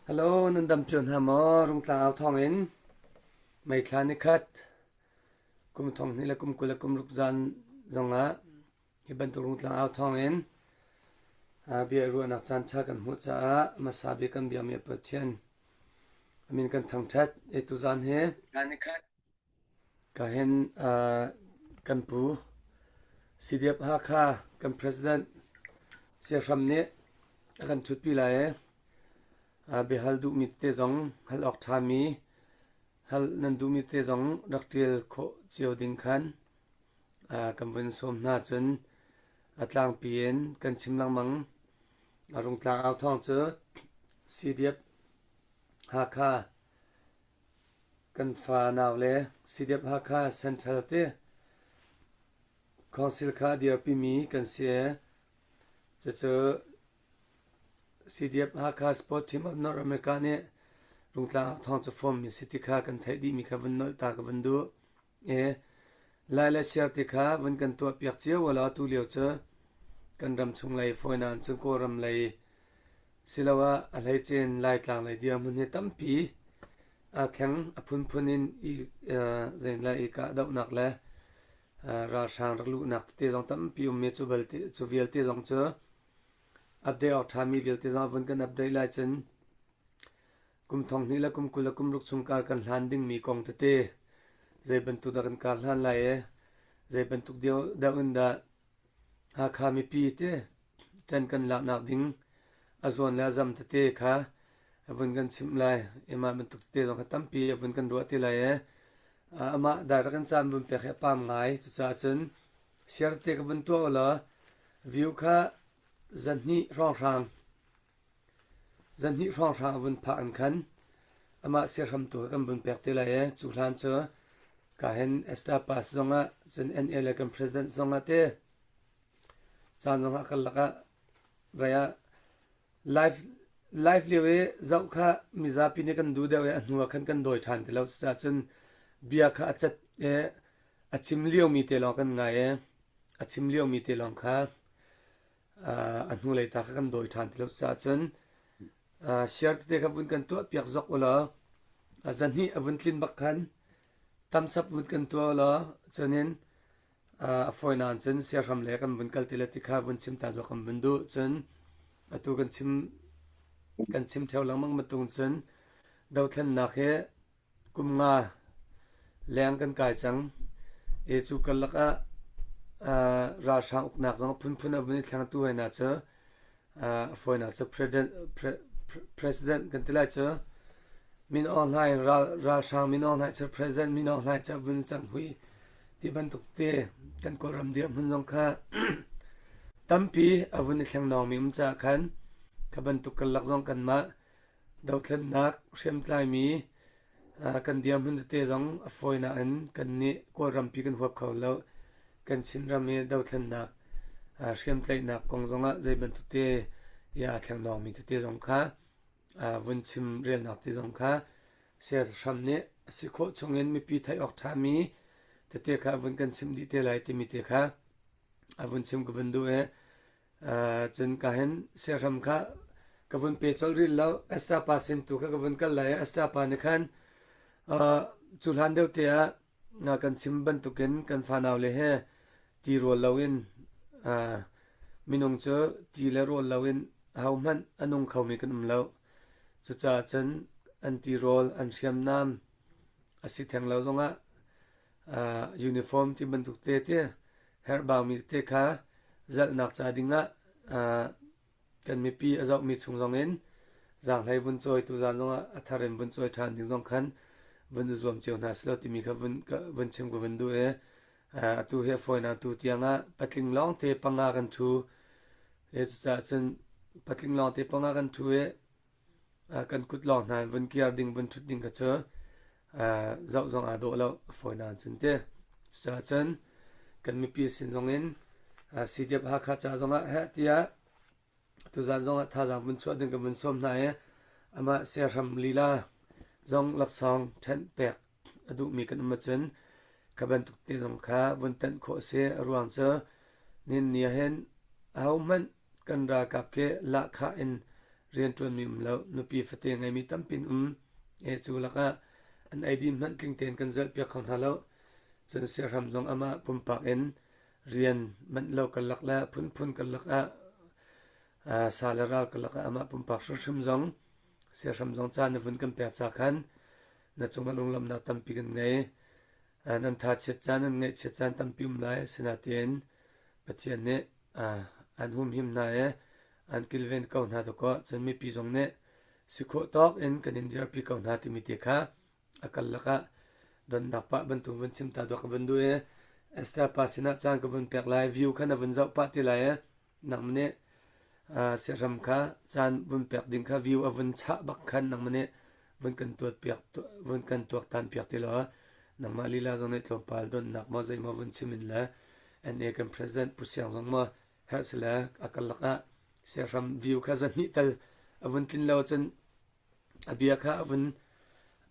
Hello, nan dam cio hna maw? Rungtlang au thawng in May thla ni khat kum thong hnih le kum 20 le kum ruk zan zongah hi bantuk rungtlang au thawng in bia i ruahnak caan ṭha kan hmuh caah hmasa bik kan biakmi Pathian a min kan thangṭhat. E tuzan hi Ka hin kan pu CDF Hakha kan president Siahram nih a kan ṭhutpi lai i biahal duhmi tete zong hal awk ṭhami hal nan duhmi tete zong rak ṭial khawh cio ding khan kan vun sawm hna cun a tlangpi in kan chim lengmang. Rungtlang au thawng cu CDF Hakha Kan fa naule CDF Hakha Central te Council kha a dirpimi kan si i cucu CDF Hakha Sport Team of North America nih Rungtlang ah thawng cu fawmmi si ti kha kan theih dihmi kha vun nolh ta ka vun duh. I Lai le Siar ti kha vun kan tuahpiak cio ulaw tu lio cu kan ram chung lei fawinan cun Kawlram lei siloah a hleice in Laitlang lei dirhmun hi tampi aa thleng. A phunphun in i zeilai i kahdohnak le ralhrang rak luhnak tete zong tampi ummi cu balte cu vialte zong cu update awk ṭhami vialte zong a vun kan update lai cun kum thong hnih le kum 20 le kum ruk chung kar kan hlan dingmi kong tete zei bantuk dah kan kar hlan lai i zei bantuk deuh in dah Hakha mipi te ṭan kan laknak ding a zawn le a zam tete kha a vun kan chimh lai. Imah bantuk tete zong kha tampi a vun kan ruah te lai i amah direct in caan vun pek hi a pam ngai. Cucaah cun share te ka vun tuah ulaw view kha zan hnih hrawnghrang Zanhnih hrawnghrang a vun phah in khan amah siahram tu kha kan vun pek te lai i cu hlan cu ka hin Esther Pass zongah cun NA le kan president zongah te caan zongah kan lakah vai ah live live lio i zoh kha mizapi nih kan duh deuh i a hnu ah khan kan dawi ṭhan ti lo cucaah cun bia kha a cet i a chim liomi te lawng kan ngai i a chim liomi te lawng kha a hnulei ta kha kan dawi ṭhan ti lo caah cun share tete kha vun kan tuah piak zok ulaw zahnih a vun tlin bak khan thumbs up vun kan tuah ulaw cunin a fawi nain cun siahram le kan vun kal ti le ti kha vun chim ta zok kan vun duh cun atu kan chim kan chim theo lengmang matung cun dothlennak hi Kum nga leng kan kai cang i cu karlak ah ralhrang uknak zong a phunphun a vun i thlengtu hoi hna cu a fawinak cu president kan ti lai cu Min Aung Hlaing ralhrang Min Aung Hlaing cu president Min Aung Hlaing cu a vun i cang hui ti bantuk te kan Kawlram dirhmun zong kha tampi a vun i thleng mi um caah khan kha bantuk karlak zong kanmah Dothlennak hriamtlaimi kan dirhmun tete zong a fawi nain kannih Kawlrampi kan huap kho lo. Kan Chinram i dothlennak hriamtlaihnak kong zongah zei bantuk te i aa thlengdawngmi tete zong kha vun chim relnak te zong kha siahram nih a si khawh chungin mipi theih awk ṭhami tete kha vun kan chimh dih te lai timi te kha a vun chim ka vun duh i Cun ka hin siahram kha ka vun pe colh rih lo. Esther pa sin tu kha ka vun kal lai i Esther pa nih khan cu hlan deuh te ah kan chim bantukin kan fanaule he ti rawl loin minung cu ti le rawl loin ahohmanh a nung khomi kan um lo. Cucaah cun an tirawl, an hriamnam a si theng lo zongah uniform ti bantuk te te herhbaumi te kha zalhnak ca dingah kan mipi a zohmi chung zongin zaanghlei vun cawi tuzaan zongah a thar in vun cawi ṭhan ding zong khan vun i zuam cio hna selaw timi kha vun vun chim ka vun duh i atu hi a fawinak tu tiangah patling lawngte panga kan ṭhu i cucaah cun patling lawngte panga kan ṭhu i kan kut lawng hna in vun kiar ding vun ṭhut ding kha cu zoh zong aa dawh lo a fawi nain cun ti. Cucaah cun kan mipi sin zong in CDF Hakha ca zongah heh tiah tuzaan zongah thazaang vun chuah ding kan vun sawm hna i amah siahram lila zong laksawng ṭhenh pek a duhmi kan um ahcun kha bantuk te zong kha vun tanh khawh a si. A ruang cu nihin ni ah hin ahohmanh kan ralkap khi lahkhah in Rianṭuanmi um lo, nupi fate ngeimi tampi an um. E cu lakah an eidin hmanh tling tein kan zelhpiak kho hna lo. Cun siahram zong amah pumpak in rian manh lo karlak le phunphun karlak ah sa le ral karlak ah amah pumpak hrimhrim zong siahram zong caan na vun kan pek ca khan na cungah lunglawmhnak tampi kan ngei. Nan thachiat caan, nan ngaihchiat caan tampi um lai. Asinain Pathian nih an humhim hna i an kilven ko hna dakaw cun mipi zong nih si khawh tawk in kan in dirpi ko hna timi te kha a kal lakah donnak pah bantuk vun chim ta dawk ka vun duh i Esther pa sinah caan ka vun pek lai view kha na vun zoh pah ti lai i nangmah nih siahram kha caan vun pek ding kha view a vun chah bak khan nangmah nih vun kan tuat piak vun kan tuaktan piak ti law nangmah lila zong nih tlawmpal donnak maw zeimaw vun chim in le NA kan president Pu Siang zong maw herh si le a karlak ah siahram view kha zahnih tal a vun tlin lo cun a bia kha a vun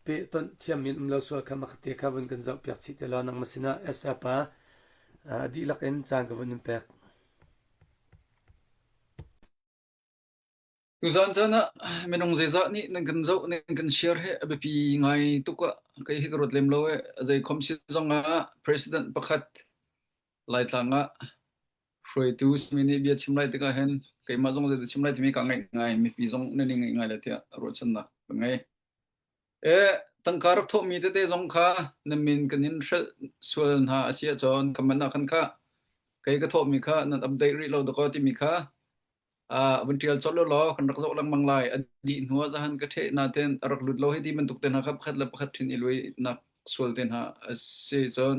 pehtonh thiam in um lo sual kha makhatte kha vun kan zoh piak chih te law nangmah sinah Esther pa a dihlak in caan ka vun in pek. Tuzaan caan ah minung zeizah nih nan kan zoh nan kan share hi a biapi ngai tuk ah kei hi ka ruat lem lo i zei khom si zong ah president pakhat Laitlang ah hruaitu simi nih bia chim lai tikah hin keimah zong zeidah chim lai timi ka ngaih ngai mipi zong nan i ngaih ngai lai tiah ruahchannak ka ngei. E tangka rak thawhmi tete zong kha na min kan in hrelh sual hna a si ahcun comment ah khan kha kei ka thawhmi kha nan update rih lo dakaw timi kha uh, vun ṭial colh law kan rak zoh lengmang lai. A dih hnu ah zahan ka ṭheh nain a rak lut lo hei ti bantuk te hna kha pakhat le pakhat ṭhin i luainak sual te hna a si cun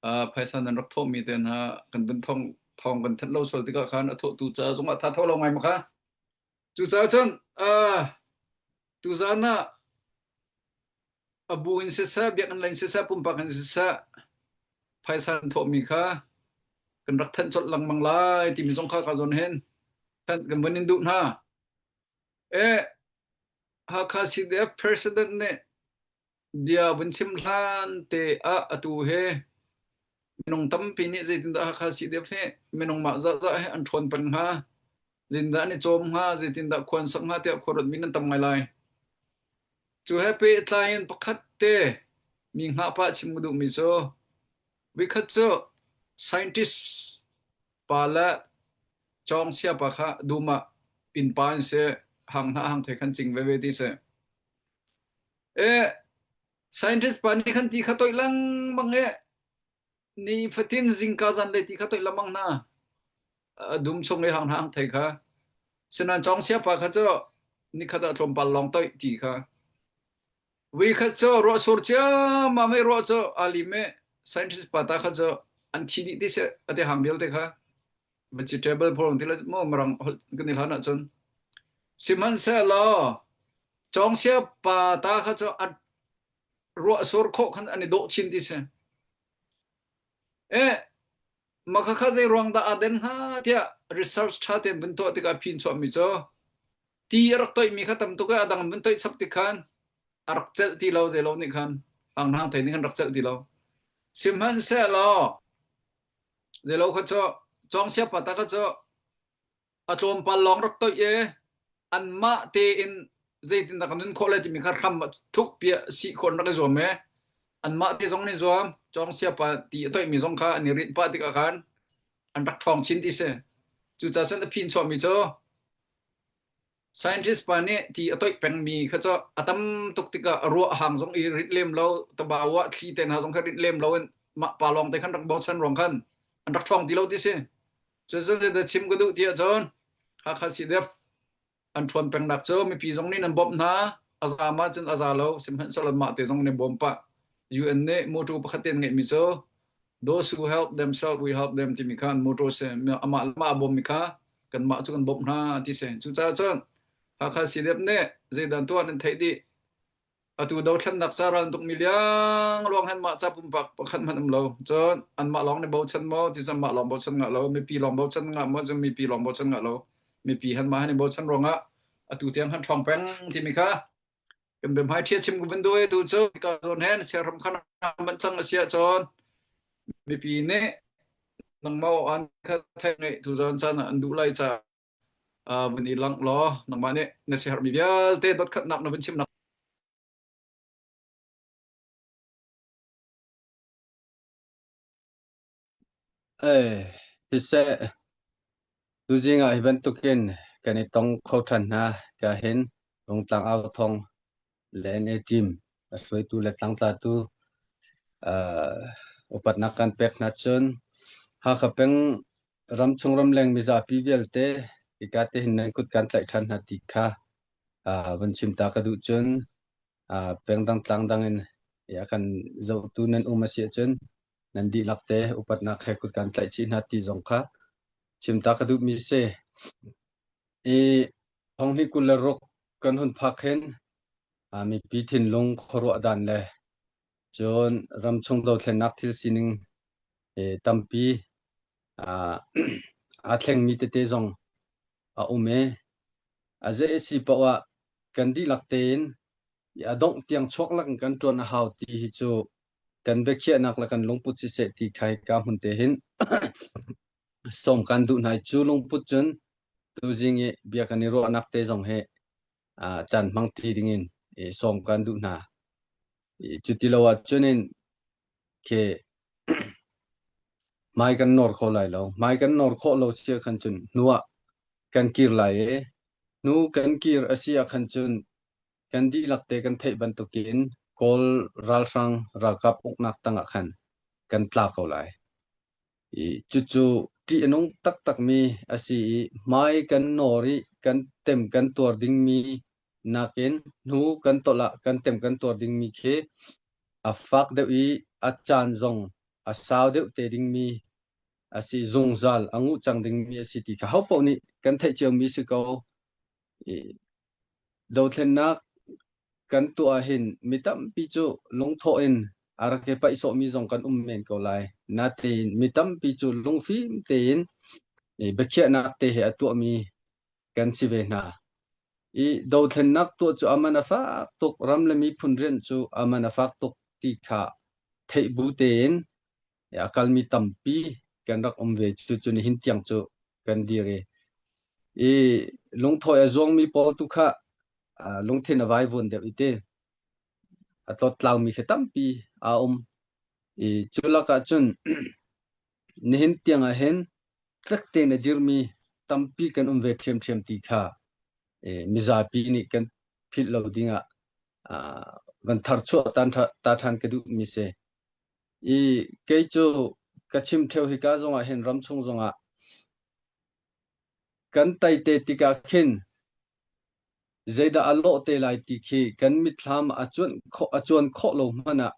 uh, phaisa nan rak thawhmi te hna kan vun thong thawng kan thanh lo sual tikah khan a thawhtu ca zongah tha tho lo ngai ma kha. Cucaah cun uh, tuzaan ah a bu in siseh, biakinn lei in siseh, pumpak in siseh, phaisa an thawhmi kha kan rak thanh colh lengmang lai timi zong kha ka zawn hin thanh kan vun in duh hna. E Hakha CDF President nih bia vun chim hlan te ah atu he minung tampi nih zeitindah Hakha CDF hi minung mah zahzah he an ṭhawn peng hnga, zeitindah an i cawm hnga, zeitindah khua an sak hnga tiah khuaruatmi nan tam ngai lai. Cu he pehtlai in pakhat te mi hngah pah chim ka duhmi cu vikhat cu scientist pa le cawngsia pa kha dum ah innpa in si hang hna hang thei khan cing veve ti si. E scientist pa nih khan ti kha toih lengmang i ni fatin zingka zanlei ti kha toih lengmang hna. A dum chung i hang hna hang thei kha. Sinan cawngsia pa kha cu nikhat ah tlawmpal lawng toih ti kha. Vikhat cu ruah sur ciammam i ruah cu aa lim i scientist pa ta kha cu an thi dih ti si a ti hang vialte kha. Vegetable pawl ti le mu mirang holh kan i hlan ahcun. Sihmanhsehlaw cawngsia pa ta kha cu a ruah sur khawh khan an i dawh chin ti si. Eh, mah khakha zei ruang dah aa den hnga tiah research ṭha tein vun tuah tikah phin chuahmi cu ti a rak toihmi kha tam tuk i a dang vun toih chap tik khan a rak celh ti lo zeilo nih khan hanghnang thei nih khan rak celh ti lo. Sihmanhsehlaw zeilo kha cu cawngsia pa ta kha cu a tlawmpal lawng rak toih i anmah tein zeitindah ka nun khawh lai timi kha hram thuk piah sih khawh an rak i zuam i anmah te zong nih zuam cawngsia pa ti a toihmi zong kha an i rinh pah tikah khan an rak ṭhawng chin ti si. Cucaah cun a phin chuahmi cu scientist pa nih ti a toih pengmi kha cu a tam tuk tikah a ruah hang zong i rinh lem lo tabau ah thli te hna zong kha rinh lem lo in mah pa lawng te khan rak bochan ruang khan an rak ṭhawng ti lo ti si. Cucun zeidah chim ka duh ti ahcun Hakha CDF an ṭhuan pengnak cu mipi zong nih nan bawmh hna. A zaam ahcun a za lo. Sihmanhsehlaw mah te zong nih bawm pah. UN nih motto pakhat te an ngeihmi cu those who help themselves we help them timi kha an motto si. Amah le mah a bawmmi kha kanmah cu kan bawmh hna ti si. Cucaah cun Hakha CDF nih zeidah an tuah nan theih dih. Atu dothlennak ca ral tukmi liangluang han mah ca pumpak pakhat hmanh um lo. Cun anmah lawng nih bochan maw ti cun mah lawng bochan ngah lo, mipi lawng bochan ngah maw cun mipi lawng bochan ngah lo. Mipi han mah han i bochan ruangah atu tiang han ṭhawng peng timi kha kan biahmai ṭhia chim ku van duh tu cu ka zawn hen siaram khan man cang a si ahcun mipi nih nangmah an kha thei ngeih tu zawn caan ah an duh lai caah. Vun i langh law nangmah nih na siaherhmi vialte dotkhatnak na vun chimnak. Eh, siseh, tuzing ah hi bantukin kan i tong kho ṭhan hna. Ka hin Rungtlang au thong le NA team a hruaitu le tlangtlatu uh, upatnak kan pek hna cun Hakha peng ramchung ramleng mizapi vialte hika te hin nan kut kan tlaih ṭhan hna ti kha uh, vun chim ta ka duh cun uh, pengdang tlangdang in ya kan zohtu nan um a si ahcun nan dihlak te upatnak he kut kan tlaih chih hna ti zong kha chim ta ka duhmi si. I thonghnih 26 kan hun phak hin mipi thinlung khuaruah dan le cun ramchung dothlennak thil sining tampi aa thlengmi tete zong a um i a zei a si paoh ah kan dihlak tein a dongh tiang chuak lak in kan ṭuan a hau ti hi cu kan biakhiahnak le kan lungput siseh ti kha hika hmun te hin sawm kan duh hna i cu lungput cun tuzing i bia kan i ruahnak te zong hi caan hmang ti dingin i sawm kan duh hna. Cu ti lo ahcun in khi hmai kan nawr kho lai lo. Hmai kan nawr khawh lo si ahkhan cun hnu ah kan kir lai i hnu kan kir a si ahkhan cun kan dihlak te kan theih bantukin Kawl ralhrang ralkap uknak tangah khan kan tla ko lai. I cucu ṭih a nung taktakmi a si i hmai kan nawr i kan tem kan tuar dingmi nakin hnu kan tolh ah kan tem kan tuar dingmi khi a fak deuh i a caan zong a sau deuh te dingmi a si zungzal a nguh cang dingmi a si ti kha hopaoh nih kan theih ciomi si ko. I dothlennak kan tuah ahhin mi tampi cu lungthawh in a rak i paih sawhmi zong kan um men ko lai. Natein mi tampi cu lungfim tein biakhiahnak te he a tuahmi kan si ve hna. I dothlennak tuah cu a man a fak tuk, ram le miphun rian cu a man a fak tuk ti kha theih bu tein a kalmi tampi kan rak um ve. Cucu nihin tiang cu kan dir i i lungthawi a zuangmi pawl tu kha lungthin a vaivuan deuh i ti a tlawttlaumi khi tampi a um i cu lakah cun nihin tiang ah hin tlek tein a dirmi tampi kan um ve ṭhiamṭhiam ti kha mizapi nih kan philh lo dingah van tharchuah ta ṭhan ka duhmi si. I kei cu ka chim ṭheo hika zongah hin ramchung zongah kan tai te tikah khin zeidah a lawh te lai ti khi kan mitthlam a cuanh khawh a cuan khawh lo hmanh ah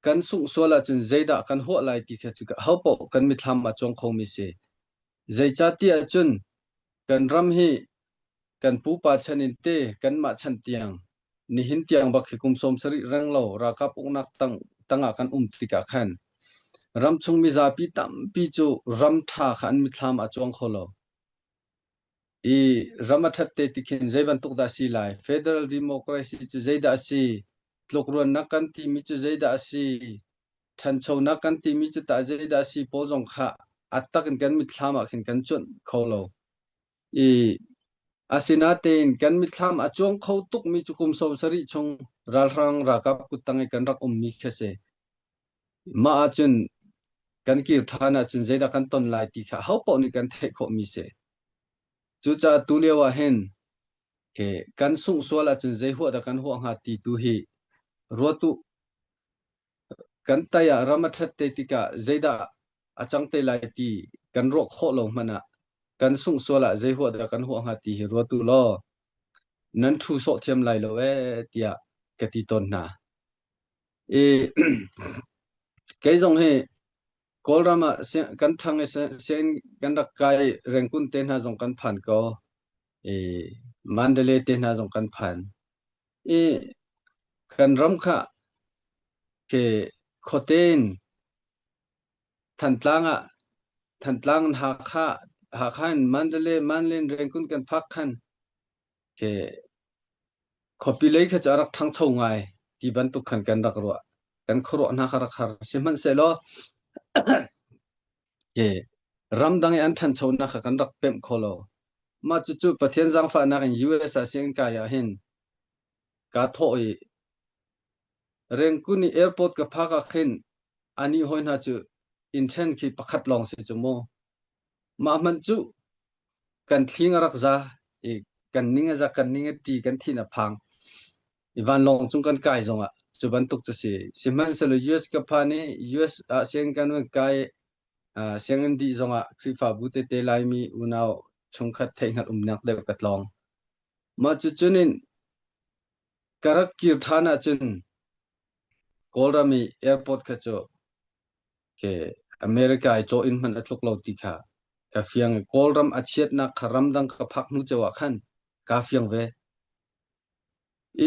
kan sungh sual ahcun zeidah kan huah lai ti kha cu hopaoh kan mitthlam a cuang khomi si. Zeicahtiah cun kan ram hi kan pupa chan in te kanmah chan tiang nihin tiang bak hi kum 70 renglo ralkap uknak tang tangah kan um tikah khan ramchung mizapi tampi cu ram ṭha kha an mitthlam a cuang kho lo. I ram a ṭhat te ti khin zei bantuk dah si lai? Federal democracy cu zeidah a si? Tlukruannak kan timi cu zeidah a si? Ṭhanchonak kan timi cu tah zeidah a si pawl zong kha a tak in kan mitthlam ah khin kan cuanh kho lo. I asinatein kan mitthlam a cuang kho tukmi cu kum 70 chung ralhrang ralkap kuttang i kan rak ummi khi a si. Mah ahcun kan kir ṭhan ahcun zeidah kan ton lai ti kha hopaoh nih kan theih khawhmi si. Cucaah tulio ah hin kan sungh sual ahcun zei huah dah kan huah hnga ti tu hi ruat u. Kan tai ah ram a ṭhat te tikah zeidah a cang te lai ti kan ruah khawh lo hmanh ah kan sungh sual ah zei huah dah kan huah hnga ti hi ruat u law nan ṭhu sawh thiam lai lo ee tiah ka ti tawn hna. I kei zong hi Kawlram ah kan ṭhang i sianginn kan rak kai Rangoon te hna zong kan phan ko. I Mandalay te hna zong kan phan. I kan ram kha ke khuate in Thantlang ah Thantlang in Hakha Hakha in Mandalay Manlin Rangoon kan phak khan ke khuapi lei kha cu a rak ṭhangcho ngai ti bantuk khan kan rak ruah. Kan khuaruah hna kha rak har. Sihmanhsehlaw ke ramdang i an ṭhanchonak kha kan rak pemh kho lo. Mah cucu Pathian zaangfahnak in US ah sianginn kai ah hin kaa thawh i Rengkun i airport ka phak ah khin anih hawi hna cu inn ṭhen khi pakhat lawng si cu mu. Mah hmanh cu kan thling a rak za i kan ning a za kan ning a ṭi kan thin a phang. I vanlawng cung kan kai zongah cu bantuk cu si. Sihmanhsehlaw US ka phan i US ah sianginn kan van kai i sianginn dih zongah Khrihfabu tete Laimi unau chungkhat theihhngalh umnak deuh ka tlawng. Mah cucun in ka rak kir ṭhan ahcun Kawlram i airport kha cu ke America i caw inn hmanh a tluk lo ti kha ka fiang i Kawlram a chiatnak kha ramdang ka phak hnu ceu ah khan kaa fiang ve.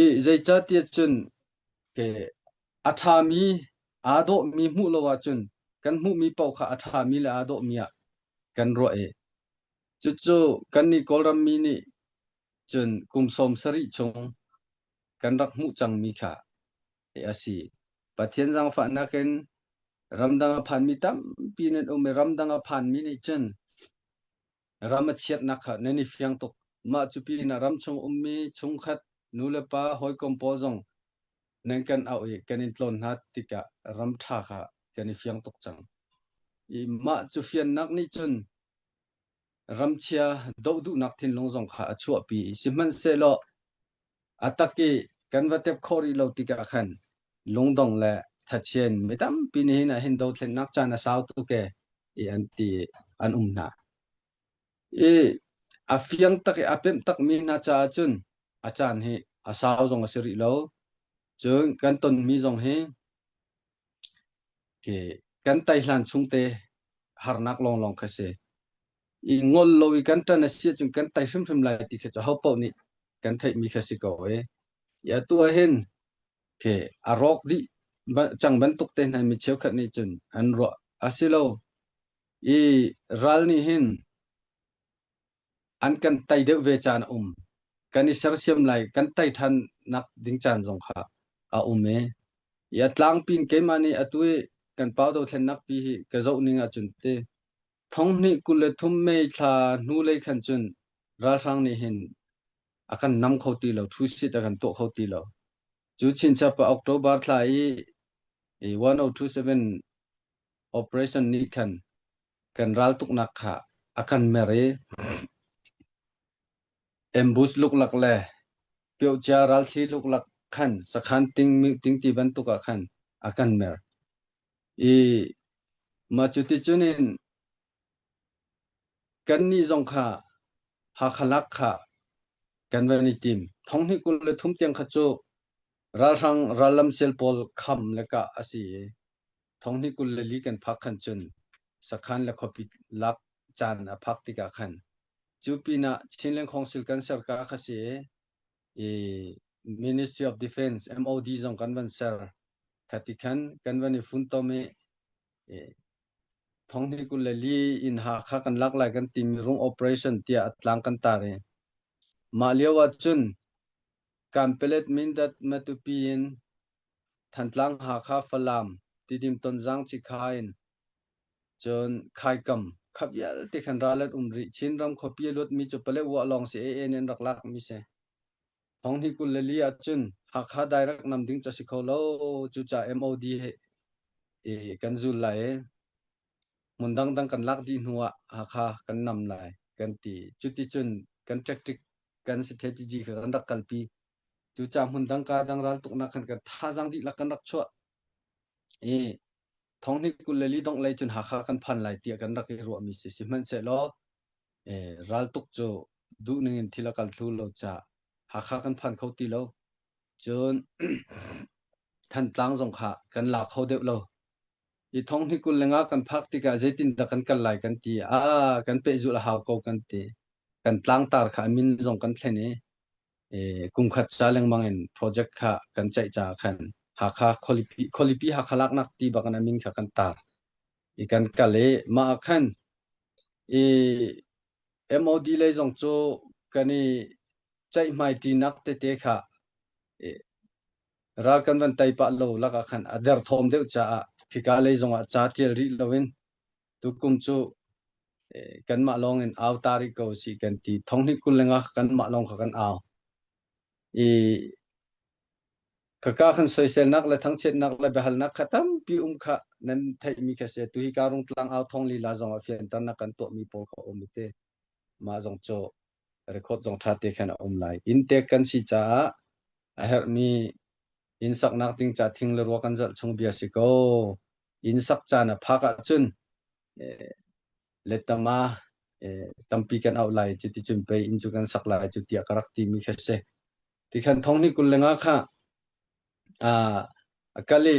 I zeicahtiah cun ke a ṭhami aa dawhmi hmuh lo ahcun kan hmuhmi paoh kha a ṭhami le aa dawhmi ah kan ruah i cucu kannih Kawlram mi nih cun kum 70 chung kan rak hmuh cangmi kha a si. Pathian zaangfahnak in ramdang a phanmi tampi nan um i ramdang a phanmi nih cun ram a chiatnak kha nan i fiang tuk. Mah cu pinah ramchung ummi chungkhat nulepa hawikom pawl zong nan kan auh i kan in tlawn hna tikah ram ṭha kha kan i fiang tuk cang. I mah cu fiannak nih cun ramchia doh duhnak thinlung zong kha a chuahpi i sihmanhsehlaw a tak i kan va tep khawh rih lo tikah khan lungdong le thachien mi tampi nihin ah hin dothlennak caan a sau tuk e i an ti an um hna. I a fiang tak i a pemh takmi hna caah cun a caan hi a sau zong a si rih lo. Cun kan tonmi zong hi khi kan tai hlan chung te harnak lawnglawng kha si. I ngol lo i kan ṭan a si ahcun kan tai hrimhrim lai ti kha cu ho paoh nih kan theihmi kha si ko e. I atu ah hin khi a rawk dih cang bantuk te hna mi cheukhat nih cun an ruah a si lo. I ral nih hin an kan tai deuh ve caan a um. Kan i sersiam lai, kan tai ṭhan nak ding caan zong kha a um e. I a tlangpi in keimah nih atu i kan pau dothlennak pi hi ka zoh ning ahcun te thonghnih 23 May thla hnulei khan cun ralhrang nih hin a kan nam kho ti lo, thu-sit a kan tuah kho ti lo. Cu chinchap ah October thla i 1027 operation nih khan kan raltuknak kha a kan mer i ambush luklak le piocia ralthli luklak khan sakhan ting ting ti bantuk ah khan a kan mer. I mah cu ti cun in kannih zong kha Hakha lak kha kan van i tim. Thonghnih 23 tiang kha cu ralhrang rallam sial pawl kham le kah a si i thonghnih 24 kan phak khan cun sakhan le khuapi lak caan a phak tikah khan cu pinah Chinland Council kan ser ka kha si i Ministry of Defense MOD zong kan van ser khati khan kan van i funtom i thonghnih 24 in Hakha kan lak lai kan timi rung operation tiah a tlang kan tar i mah lio ah cun Kanpelet Mindat Matupi in Thantlang Hakha Falam Tidim Tonzang Cikha in cun Khaikam kha vialte khan ral an um rih. Chinram khuapi a luatmi cu Paletwa lawng si AA nih an rak lakmi si. Thonghnih 24 ahcun Hakha direct nam ding cu a si kho lo. Cucaah MOD he i kan zul lai i hmun dangdang kan lak dih hnu ah Hakha kan nam lai kan ti. Cuticun kan tactic kan strategy kha kan rak kalpi. Cucaah hmun dang ka dang raltuknak khan kan thazaang dihlak kan rak chuah. I thonghnih 24 dongh lei cun Hakha kan phan lai tiah kan rak i ruahmi si. Sihmanhsehlaw raltuk cu duhning in thil a kal thlu lo caah Hakha kan phan kho ti lo. Cun Thantlang zong kha kan la kho deuh lo. I thonghnih 25 kan phak tikah zeitindah kan kal lai kan ti. Ah, kan pehzulh a hau ko kan ti. Kan tlangtar kha a min zong kan thlen i kumkhat ca lengmang in project kha kan ceih caah khan Hakha khualipi khualipi Hakha laknak ti bak in a min kha kan tar. I kan kal i mah ah khan i MOD lei zong cu kan i ceihmai ṭinak tete kha i ral kan van tei pah lo lakah khan a derthawm deuh caah khika lei zongah ca ṭial rih loin tukum cu. Kanmah lawng in au ta rih ko si kan ti. Thonghnih 25 kanmah lawng kha kan au. I Khaka khan soiselnak le thangchiatnak le biahalnak kha tampi um kha nan theihmi kha si. Tuhi ka Rungtlang au thong lila zong ah fianternak kan tuahmi pawl kha um te. Mah zong cu record zong ṭha te khan a um lai. Inn tek kan si caah a herhmi inn saknak ding ca thing le rua kan zalh chung bia si ko. Inn sak caan a phak ahcun letama tampi kan auh lai cu ti cun pei inn cu kan sak lai cu tiah ka rak timi kha si. Tikhan thong ni 25 kha a kal i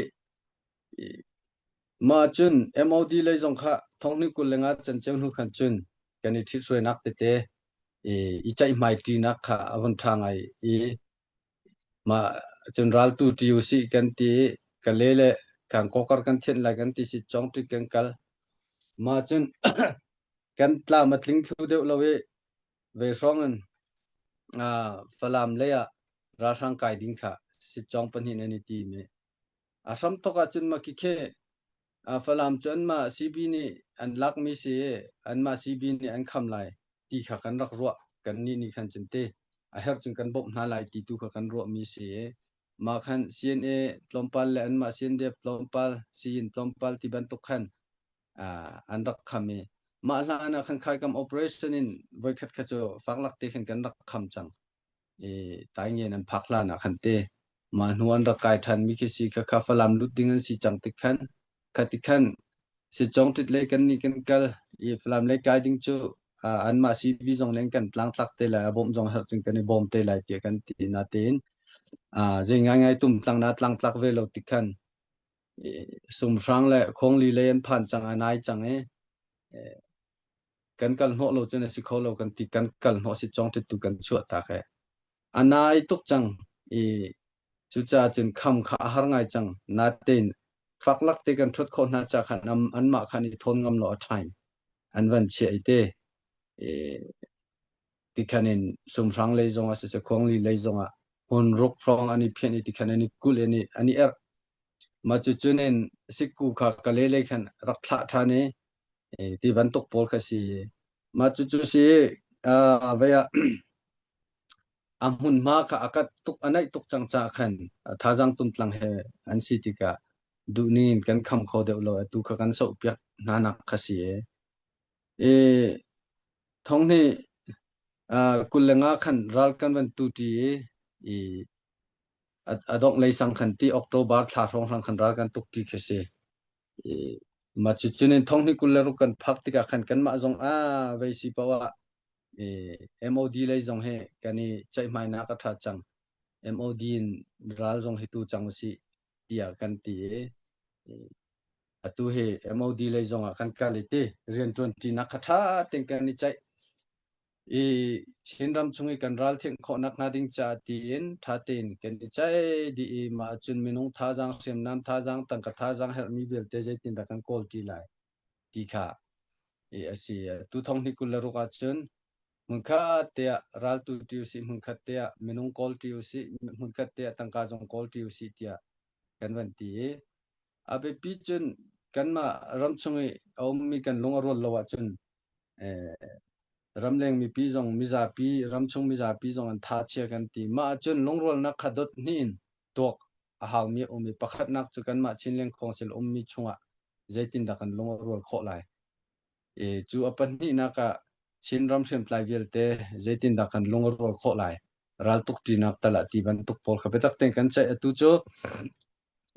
mah cun MOD lei zong kha thong ni 25 canceu hnu khan cun kan i ṭhithruainak tete i ceihmai ṭinak kha a vun ṭha ngai i mah cun raltu ṭi usih kan ti i Kale le Kangkawkar kan thianh lai kan ti si cawngṭik kan kal. Mah cun kan tlam a tling thlu deuh lo i ve hrawng in Falam lei ah ralhrang kai ding kha sitcawng pahnih nan i tim i a hramthawk ahcun mah khikhe Falam cu anmah CB nih an lakmi si i anmah CB nih an kham lai ti kha kan rak ruah. Kannih nih khan cun te a herh cun kan bawmh hna lai ti tu kha kan ruahmi si i mah khan CNA tlawmpal le anmah CNDF tlawmpal, Siyin tlawmpal ti bantuk khan an rak kham i mah hlan ah khan khaikam operation in voikhat kha cu faklak te khan kan rak kham cang i taingen an phak hlan ah khan te mah hnu an rak kai than mi khi si kha kha Falam lut ding an si cang tik khan kha ti khan si chong tit le kan ni kan kal i Falam lei kai ding cu anmah CV zong len kan tlangtlak te lai a bawm zong herh cun kan i bawm te lai tiah kan ti na tein zei ngai ngai tum tlang na tlangtlak ve lo tik khan Sumhrang le Khuangli lei an phan cang a nai cang i kan kal hnawh lo cun a si kho lo kan ti kan kal hnawh si cawng tu kan chuah tak he a nai tuk cang i cucaah cun kham kha a har ngai cang natein faklak te kan ṭhuat khawh hna ca khan anmah khan i thawn ngam lo a ṭhain an van chiah i te tikhan in sumhrang lei zong ah siseh khuangli lei zong ah hmun ruk hrawng an i phianh i tikhan an i kulh i an i erh Mah cucun in sikku kha Kale lei khan rak thlah ṭhan i ti bantuk pawl kha si. Mah cucu si vei ah a hmunhma kha a kat tuk a naih tuk cang caah khan thazaang tumtlang he an si tikah duhning in kan kham kho deuh lo. Atu kha kan sohpiak hna nak kha si. I thong nih 25 khan ral kan van tu ṭi i a dongh lei sang khan ti October thla hrawnghrang khan ral kan tuk ti khi si. I mah cucun in thong hnih 26 kan phak tikah khan kanmah zong a vei si paoh ah i MOD lei zong he kan i ceihmainak a ṭha cang. MOD in ral zong hi tu cang usih tiah kan ti i atu hi MOD lei zong ah kan kal i ti rianṭuan ṭinak kha ṭha tein kan i ceih. I Chinram chung i kan ral thianh khawh nakhnga ding caah tiin ṭha tein kan i ceih dih i mah ahcun minung thazaang, hriamnam thazaang, tangka thazaang herhmi vialte zeitindah kan kawl ṭi lai ti kha i a si. Tu thong hnih 26 ahcun hmunkhat te ah raltu ṭi usih, hmunkhat te ah minung kawl ṭi usih, hmunkhat te ah tangka zong kawl ṭi usih tiah kan van ti i a biapi cun kanmah ram chung i a ummi kan lung a rual lo ahcun ramleng mipi zong mizapi ramchung mizapi zong an tha chia kan ti. Mah ahcun lungrualnak kha dot hnih in tuak a haumi a um i pakhatnak cu kanmah Chinland Council ummi chungah zeitindah kan lung a rual khawh lai. I cu a pahnihnak ah Chinram hriamtlai vialte zeitindah kan lung a rual khawh lai. Raltuk ṭinak tal ah ti bantuk pawl kha biatak tein kan ceih. Atu cu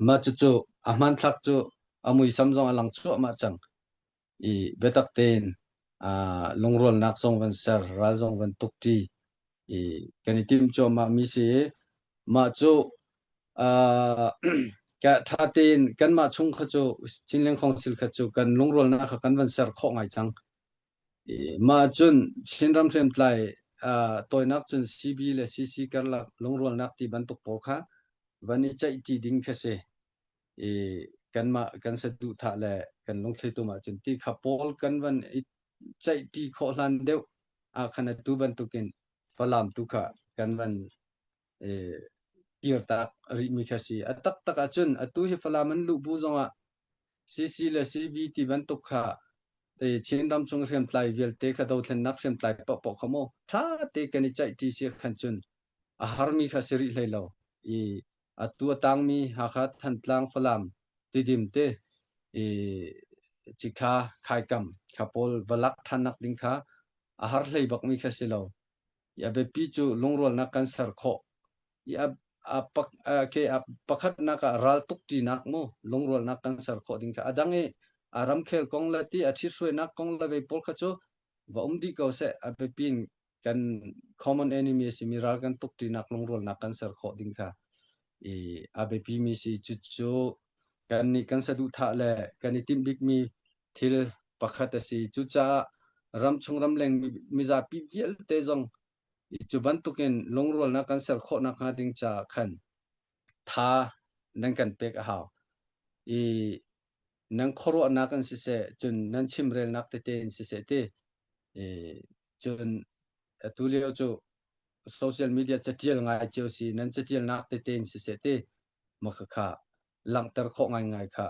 mah cucu a hmanthlak cu a muisam zong a lang cuahmah cang. I biatak tein lungrualnak zong van ser, ral zong van tuk ṭi i kan i tim cuahmah mi si i mah cu ṭha tein kanmah chung kha cu Chinland Council kha cu kan lungrualnak kha kan van ser khawh ngai cang. I mah cun Chinram hriamtlai tawinak cun CB le CC karlak lungrualnak ti bantuk pawl kha van i ceih ṭi ding kha si. I kanmah kan saduhthah le kan lungthli tum ahcun ti kha pawl kan van i ceihṭi khawh hlan deuh ah khan atu bantukin Falam tu kha kan van i kirtak rihmi kha si. A taktak ahcun atu hi Falam an luh bu zongah CC le CB ti bantuk kha. Chin ram chung hriamtlai vialte kha dothlennak hriamtlai paohpaoh kha maw ṭha te kan i ceih ṭi si khan cun a harmi kha si rih hlei lo. I atu a tangmi Hakha, Thantlang, Falam, Tidim te i cikha khaikam kha pawl va lak ṭhannak ding kha a har hlei bakmi kha si lo. I a biapi cu lungrualnak kan ser khawh. I a a pak ke a pakhatnak ah ral tuk ṭinak mu lungrualnak kan ser khawh ding kha a dang i a ramkhel kong le ti a ṭhithruainak kong le vei pawl kha cu va um dih ko seh a biapi in kan common enemy a simi ral kan tuk ṭinak lungrualnak kan ser khawh ding kha i a biapi mi si cucu kan nih kan saduhthah le kan i timh bikmi thil pakhat a si. Cucaah ramchung ramleng mizapi vialte zong cu bantukin lungrualnak kan ser khawh nakhnga ding caah khan tha nan kan pek a hau. I nan khuaruahnak in siseh, cun nan chimrelnak tete in siseh ti, i cun atu lio cu social media catial ngai cio si, nan catialnak tete in siseh ti, maka kha langhter khawh ngaingai kha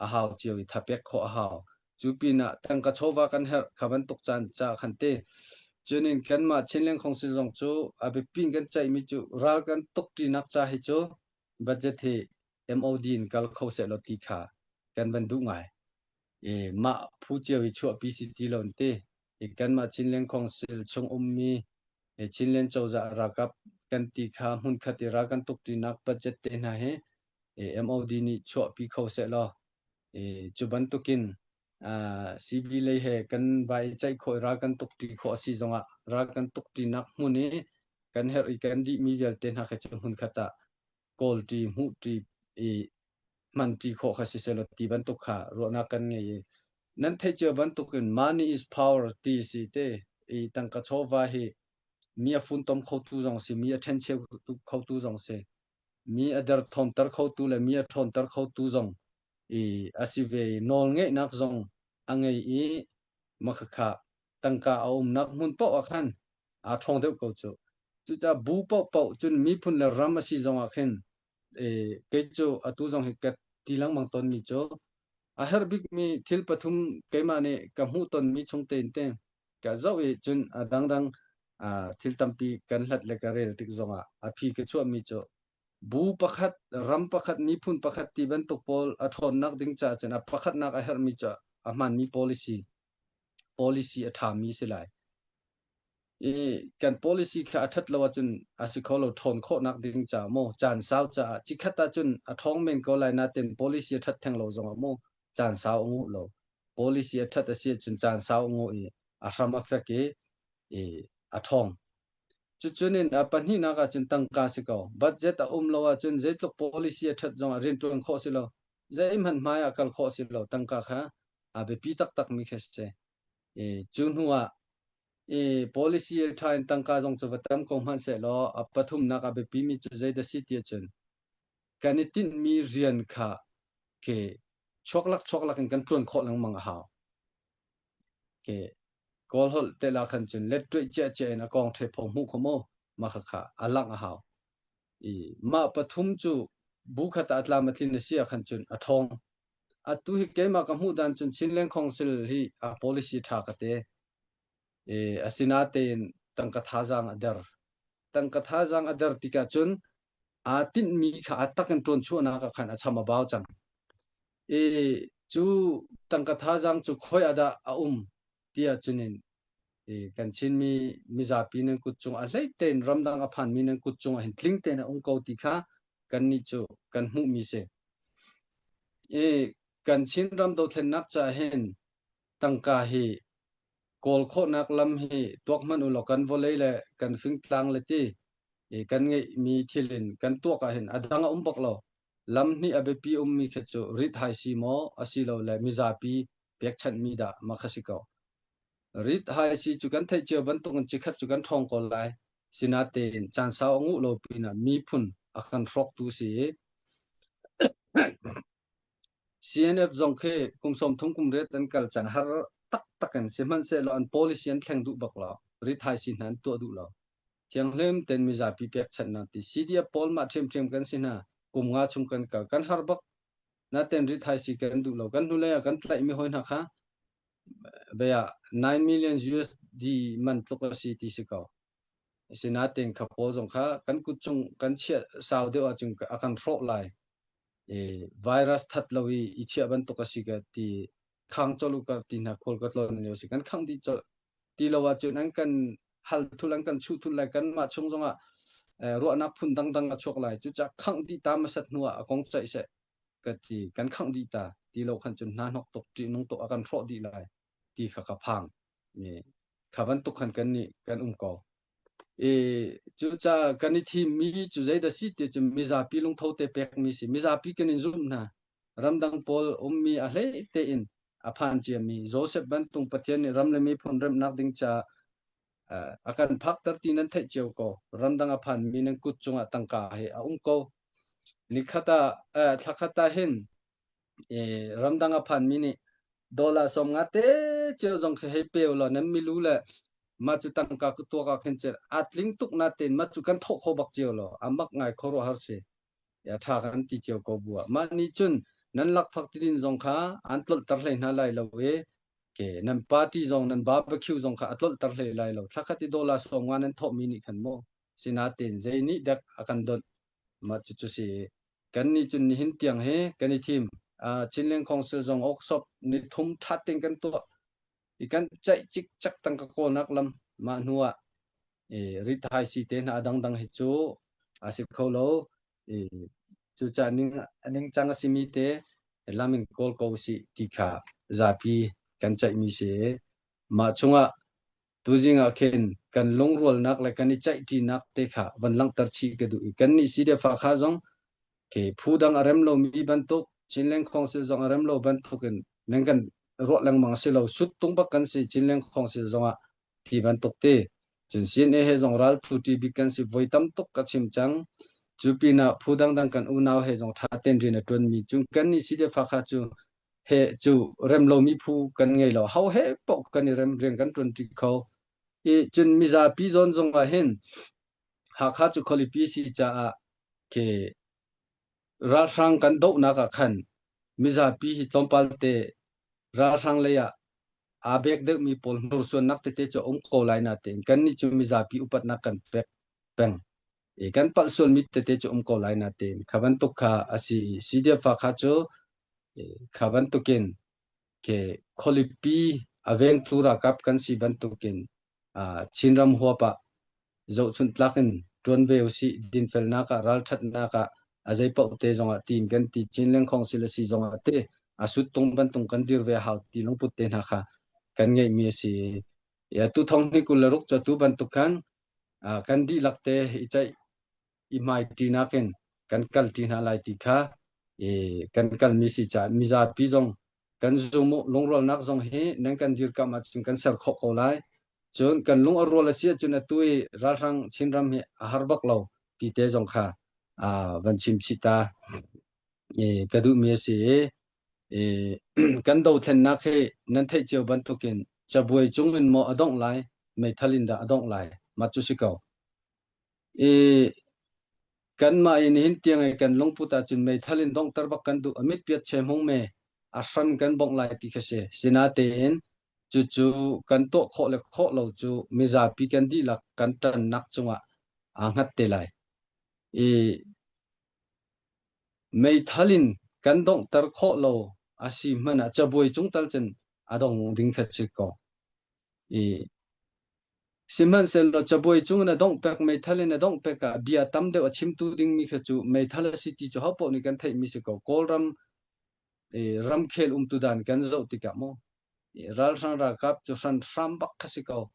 a hau cio i thapek khawh a hau. Cu pinah tangka chawva kan herh kha bantuk caan ca khan te. Cunin kanmah Chinland Council zong cu a biapi in kan ceihmi cu ral kan tuk ṭinak ca hi cu budget hi MOD in kal kho sehlaw ti kha kan van duh ngai. I mah phu cio i chuahpi si ti lo ti. I kanmah Chinland Council chung ummi Chinland cozah ralkap kan ti kha hmunkhat i ral kan tuk ṭinak budget te hna hi MOD nih chuahpi kho sehlaw cu bantukin CB lei he kan vai ceih khawh i ral kan tuk ṭi khawh a si zongah ral kan tuk ṭinak hmun i kan herh i kan dihmi vialte hna kha cu hmunkhat ah kawl ṭi hmuh ṭi i hman ṭi khawh kha si sehlaw ti bantuk kha ruahnak kan ngei i nan theih cio bantukin money is power ti si te i tangka chawva hi mi a funtom khotu zong si mi a ṭhencheu khotu zong si mi a derthawmter khotu le mi a ṭhawnter khotu zong i a si ve i nawlngeihnak zong a ngei i makhakha tangka a umnak hmun paoh ah khan aa ṭhawng deuh ko cu. Cucaah bu paohpaoh cun miphun le ram a si zong ah khin kei cu atu zong hi ka ti lengmang tawnmi cu a herh bikmi thil pathum keimah nih ka hmuh tonmi chung tein te ka zoh i cun a dangdang thil tampi kan hlat le ka rel tik zongah a phi ka chuahmi cu bu pakhat ram pakhat miphun pakhat ti bantuk pawl a ṭhawnnak ding caah cun a pakhatnak a herhmi cu a hmaanmi policy policy a ṭhami si lai. I kan policy kha a ṭhat lo ahcun a si kho lo ṭhawn khawhnak ding caah maw caan sau caah cikhat ahcun a ṭhawng men ko lai nain policy a ṭhat theng lo zongah maw caan sau a nguh lo. Policy a ṭhat a si ahcun caan sau a nguh i a hram a fek i, i a ṭhawng. Cucun in a pahnihnak ahcun tangka si ko. Budget a um lo ahcun zeitluk policy a ṭhat zongah rianṭuan khawh si lo. Zeihmanh hmai ah kal khawh si lo. Tangka kha a biapi taktakmi khi a si. I cu hnu ah i policy a ṭha in tangka zong cu va tam ko hmanh sehlaw a pathumnak a biapimi cu zeidah si ti ahcun kan i tinhmi rian kha ke chuaklak chuaklak in kan ṭuan khawh lengmang a hau. Ke Kawl holh te la khan cun let ṭuih cia cia in a kong ṭhe pho hmuh kho maw ma kha kha a langh a hau. I mah pathum cu bu khat ah a tlam a tlin a si ah khan cun a ṭhawng. Atu hi keimah ka hmuh dan cun Chinland Council hi a policy ṭha ka te. E, asinatein tangka thazaang a der. Tangka thazaang a der tikah cun aa tinhmi kha a tak in ṭuan chuahnak ah khan a cham a bau cang. I cu tangka thazaang cu khoi ah dah a um tiah cunin i kan Chinmi mizapi nan kut cung a hlei tein ramdang a phanmi nan kut cung ah hin tling tein a um ko ti kha kannih cu kan hmuhmi si. I kan Chinram dothlennak caah hin tangka hi kawl khawhnak lam hi tuak hmanh u law kan vawlei le kan fingtlang le ti i kan ngeihmi thil in kan tuak ahhin a dang a um bak lo. Lam hnih a biapi ummi khi cu rit-hai si maw asilole mizapi pekchanhmi dah ma kha si ko. Rit-hai si cu kan theih cio bantukin cikhat cu kan ṭhawng ko lai. Sinatein caan sau a nguh lo pinah miphun a kan hrawktu si i CNF zong khi kum 30 kum riat an kal cang har taktak in sihmanhsehlaw an policy an thleng duh bak lo. Rit-hai si hna an tuah duh lo. Thianghlim tein mizapi pekchanhnak ti CDF pawl mah ṭhiamṭhiam kan si hna. Kum nga chung kan kal. Kan har bak. Natein rit-hai si kan duh lo. Kan hnulei ah kan tlaihmi hawi hna kha. Bia 9 million USD man tluk a si ti si ko. Asinain kha pawl zong kha kan kut cung kan chiah sau deuh ahcun a kan hrawh lai. I virus that lo i i chiah bantuk a si ka ti khang colh u kar ti hna khawl ka tlawn lio si kan khang dih colh ti lo ahcun an kan hal thul an kan chuh thul lai kanmah chung zongah ruahnak phun dangdang a chuak lai cucaah khangh dih ta hmasat hnu ah a kong ceih seh ka ti kan khangh dih ta ti lo khan cun hna hnok tuk ṭihnung tuk a kan hrawh dih lai ti kha ka phang kha bantuk khan kan nih kan um ko i cucaah kan i thimmi cu zeidah si ti cu mizapi lungtho te pekmi si mizapi kan in zumh hna ramdang pawl ummi a hlei tein a phan ciami Joseph bantung Pathian nih ram le miphun remnak ding caah a kan phakter ti nan theih cio ko ramdang a phanmi nan kut cungah tangka he a um ko nikhat ah thlakhat ah hin ramdang a phanmi nih dollar 50 te cio zong khi hei pe law nan milu le mah cu tangka ku tuak ah khin cun a tling tuk na tein mah cu kan thawh kho bak cio lo a mak ngai khuaruahhar si ya tha kan ti cio ko bua mah ni cun nan lakphak tidin zong kha an tlolhter hlei hna lai lo i ke nan party zong nan barbecue zong kha a tlolhter hlei lai lo thlakhat i dollar 50 nan thawhmi nih khan maw sinatin zei nih dek a kan donh mah cu cu si kan nih cun nihin tiang hi kan i thim Chinland Council zong workshop ni thum ṭhat tein kan tuah i kan ceih cikcek tangka kawlnak lam mah hnu ah i rithaisi si te hna a dangdang hi cu a si kho lo i cucaah ning ningcang a simi te lam in kawl ko usih ti kha zapi kan ceihmi si mah chungah Tuzing ah khin kan lungrualnak le kan i ceihṭinak te kha van langhter chih ka duh i kannih CDF kha zong khi phu dang a rem lomi bantuk Chinland Council zong a rem lo bantuk in nan kan ruah lengmang si lo suttung bak kan si Chinland Council zong ah ti bantuk te cun CNA he zong raltu ṭi bik kan si voi tam tuk ka chim cang cu pinah phu dangdang kan unau he zong ṭha tein rian a ṭuanmi cun kannih CDF kha cu he cu rem lomi phu kan ngei lo ho he paoh kan i rem rian kan ṭuanṭi kho i cun mizapi zawn zong ah hin Hakha cu khualipi si caah ke ralhrang kan dohnak ah khan mizapi hi tlawmpal te ralhrang lei ah aa bek deuhmi pawl hnursuannak tete cu a um ko lai natein kannih cu mizapi upatnak kan pek peng i kan palh sualmi tete cu um ko lai natein kha bantuk kha a si i CDF kha cu Kha bantukin ke khualipi a vengtu ralkap kan si bantukin Chinram huap ah zohchunh tlak in ṭuan ve usih. Dinfelnak ah, ralṭhatnak ah, a zeipaoh te zongah tiin kan ti. Chinland Council a si zongah te a suttung bantung kan dir ve a hau ti lungput te hna kha kan ngeihmi a si. Tu thong hnih 26 cu atu bantuk khan kan dihlak te i ceih i hmaiṭinak in kan kalṭi hna lai ti kha i kan kalmi si caah mizapi zong kan zum u lungrualnak zong hi nan kan dirkamh ahcun kan ser khawh ko lai cun kan lung a rual a si ahcun atu i ralhrang Chinram hi a har bak lo ti te zong kha van chim chih ta i ka duhmi a si i i kan dothlennak hi nan theih cio bantukin cabuai cung in maw a dongh lai meithal in dah a dongh lai mah cu si ko I kanmah i nihin tiang i kan lungput ahcun meithal in donghter bak kan duh. A mit piat che hmung me a hran kan bongh lai ti kha si. Sinatein cucu kan tuah khawh le khawh lo cu mizapi kan dihlak kan ṭannak cungah aa hngat te lai. I meithal in kan donghter khawh lo a si hmanh ah cabuai cung tal cun a dong ding kha si ko. I Sihmanhsehlaw cabuai cung in a dongh pek, meithal in a dongh pek ah bia tam deuh a chimtu dingmi kha cu meithal a si ti cu hopaoh nih kan theihmi si ko. Kawlram ramkhel umtu dan kan zoh tikah mu ralhrang ralkap cu hranhram bak kha si ko.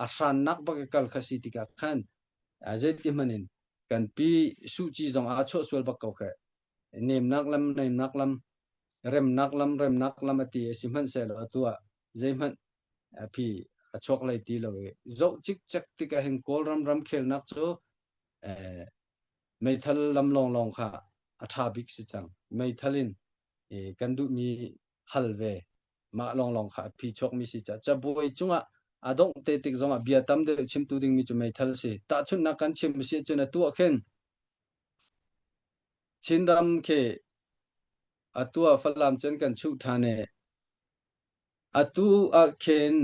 A hrannak bak i kal kha si tikah khan zeiti hmanh in kan pi Suh Kyi zong aa chuah sual bak ko kheh. Nemnak lam nemnak lam remnak lam remnak lam a ti a sihmanhsehlaw atu ah zeihmanh a phi a chuak lai ti lo i zoh cikcek tikah hin Kawlram ramkhelnak cu eh, meithal lam lawnglawng kha a ṭha bik si cang. Meithal in eh, kan duhmi hal ve mah lawnglawng kha a phi chuakmi si ca cabuai cungah a dongh te tik zongah bia tam deuh chimtu dingmi cu meithal si. Tahchunhnak kan chim si ahcun atu ah khin Chinram khi atu ah Falam cun kan chuh ṭhan i. Atu ah khin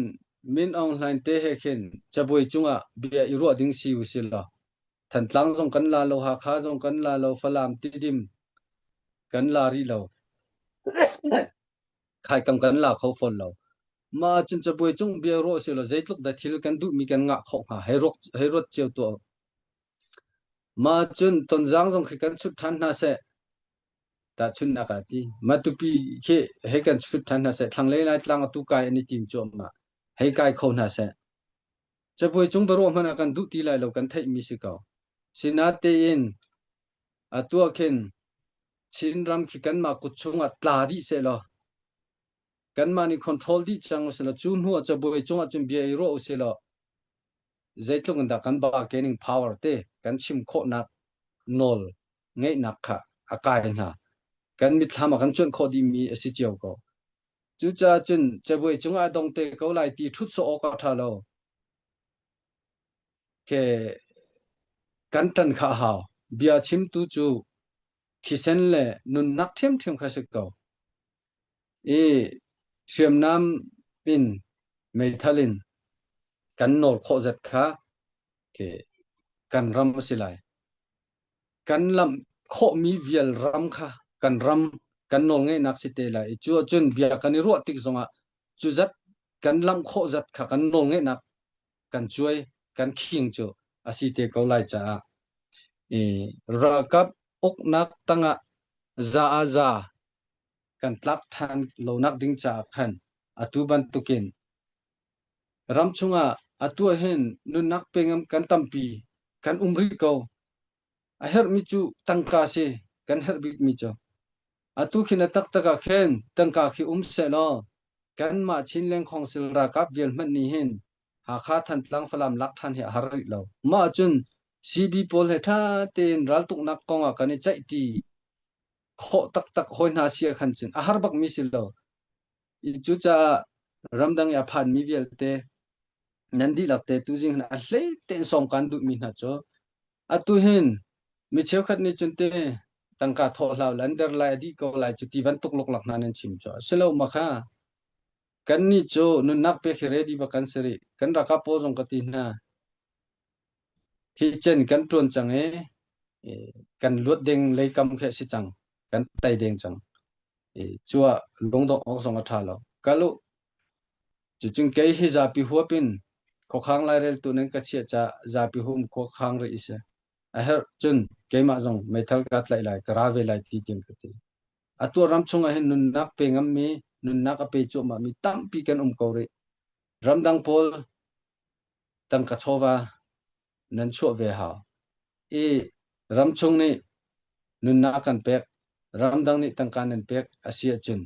Min Aung Hlaing te he khin cabuai cungah bia i ruah ding si usih law Thantlang zong kan la lo, Hakha zong kan la lo, Falam, Tidim kan la rih lo. Khaikam kan la kho fawn lo. Mah cun cabuai cung bia ruah usih law zeitluk dah thil kan duhmi kan ngah khawh hnga hei ruak hei ruat cio tuah u. Mah cun Tonzang zong khi kan chut ṭhan hna seh. Tahchunhnak ah ti. Matupi khi hei kan chut ṭhan hna seh. Thlanglei Laitlang atu kai an i tim cuahmah. Hei kai kho hna seh. Cabuai cung biaruah hmanh ah kan duh ti lai lo kan theihmi si ko. Sinatein atu ah khin Chinram khi kanmah kut chungah tla dih sehlaw kanmah nih control dih cang usih law cu hnu ah cabuai cungah cun bia i ruah usih law zeitluk in dah kan bargaining power te kan chim khawhnak nawl ngeihnak kha a kai hna. Kan mitthlam ah kan cuanh khawh dihmi a si cio ko. Cucaah cun cabuai cungah a dong te ko lai ti ṭhut sawh awk a ṭha lo. Ke kan ṭan kha a hau. Bia chimtu cu thisen le nunnak ṭhiamṭhiam kha si ko. I hriamnam in meithal in kan nawl khawh zat kha ke kan ram a si lai. Kan lamh khawhmi vial ram kha kan ram kan nawlngeihnak si te lai i cu ahcun bia kan i ruah tik zongah cu zat kan lamh khawh zat kha kan nawlngeihnak kan cuai kan khing cu a si te ko lai caah i ralkap uknak tangah za ah za kan tlak ṭhan lonak ding caah khan atu bantukin ram chungah atu ahhin nunnak pe ngam kan tampi kan um rih ko. A herhmi cu tangka si kan herh bikmi cu. Atu khin a taktak ah khin tangka khi um sehlaw kanmah Chinland Council ralkap vial hmanh nih hin Hakha Thantlang Falam lak ṭhan hi a har rih lo. Mah ahcun CB pawl he ṭha tein raltuknak kong ah kan i ceihṭi khawh taktak hawi hna si ahkhan cun a har bakmi si lo. Cucaah ramdang i a phanmi vialte nan dihlak te tuzing hin a hlei tein sawm kaan duhmi hna cu atu hin mi cheukhat nih cun te tangka thawh hlah lan der lai a dih ko lai cu ti bantuk luklak hna nan chim cu a si lo ma kha kannih cu nunnak pek hi ready bak kan si rih kan ralkap pawl zong ka ti hna hi cen kan ṭuan cang i kan luat ding leikam khi a si cang kan tei deng cang cuah lungdongh awk zong a ṭha lo kal u cucun kei hi zapi huap in khuakhang laireltu nan ka chiah caah zapi hum khuakhang rih i si a herh cun keimah zong meithal kaa tlaih lai ka ra ve lai ti tiang ka ti atu ram chungah hin nunnak pe ngammi nunnak a pe cuahmahmi tampi kan um ko rih ramdang pawl tangka chawva nan chuah ve hau i ramchung nih nunnak kan pek ramdang nih tangka nan pek a si ahcun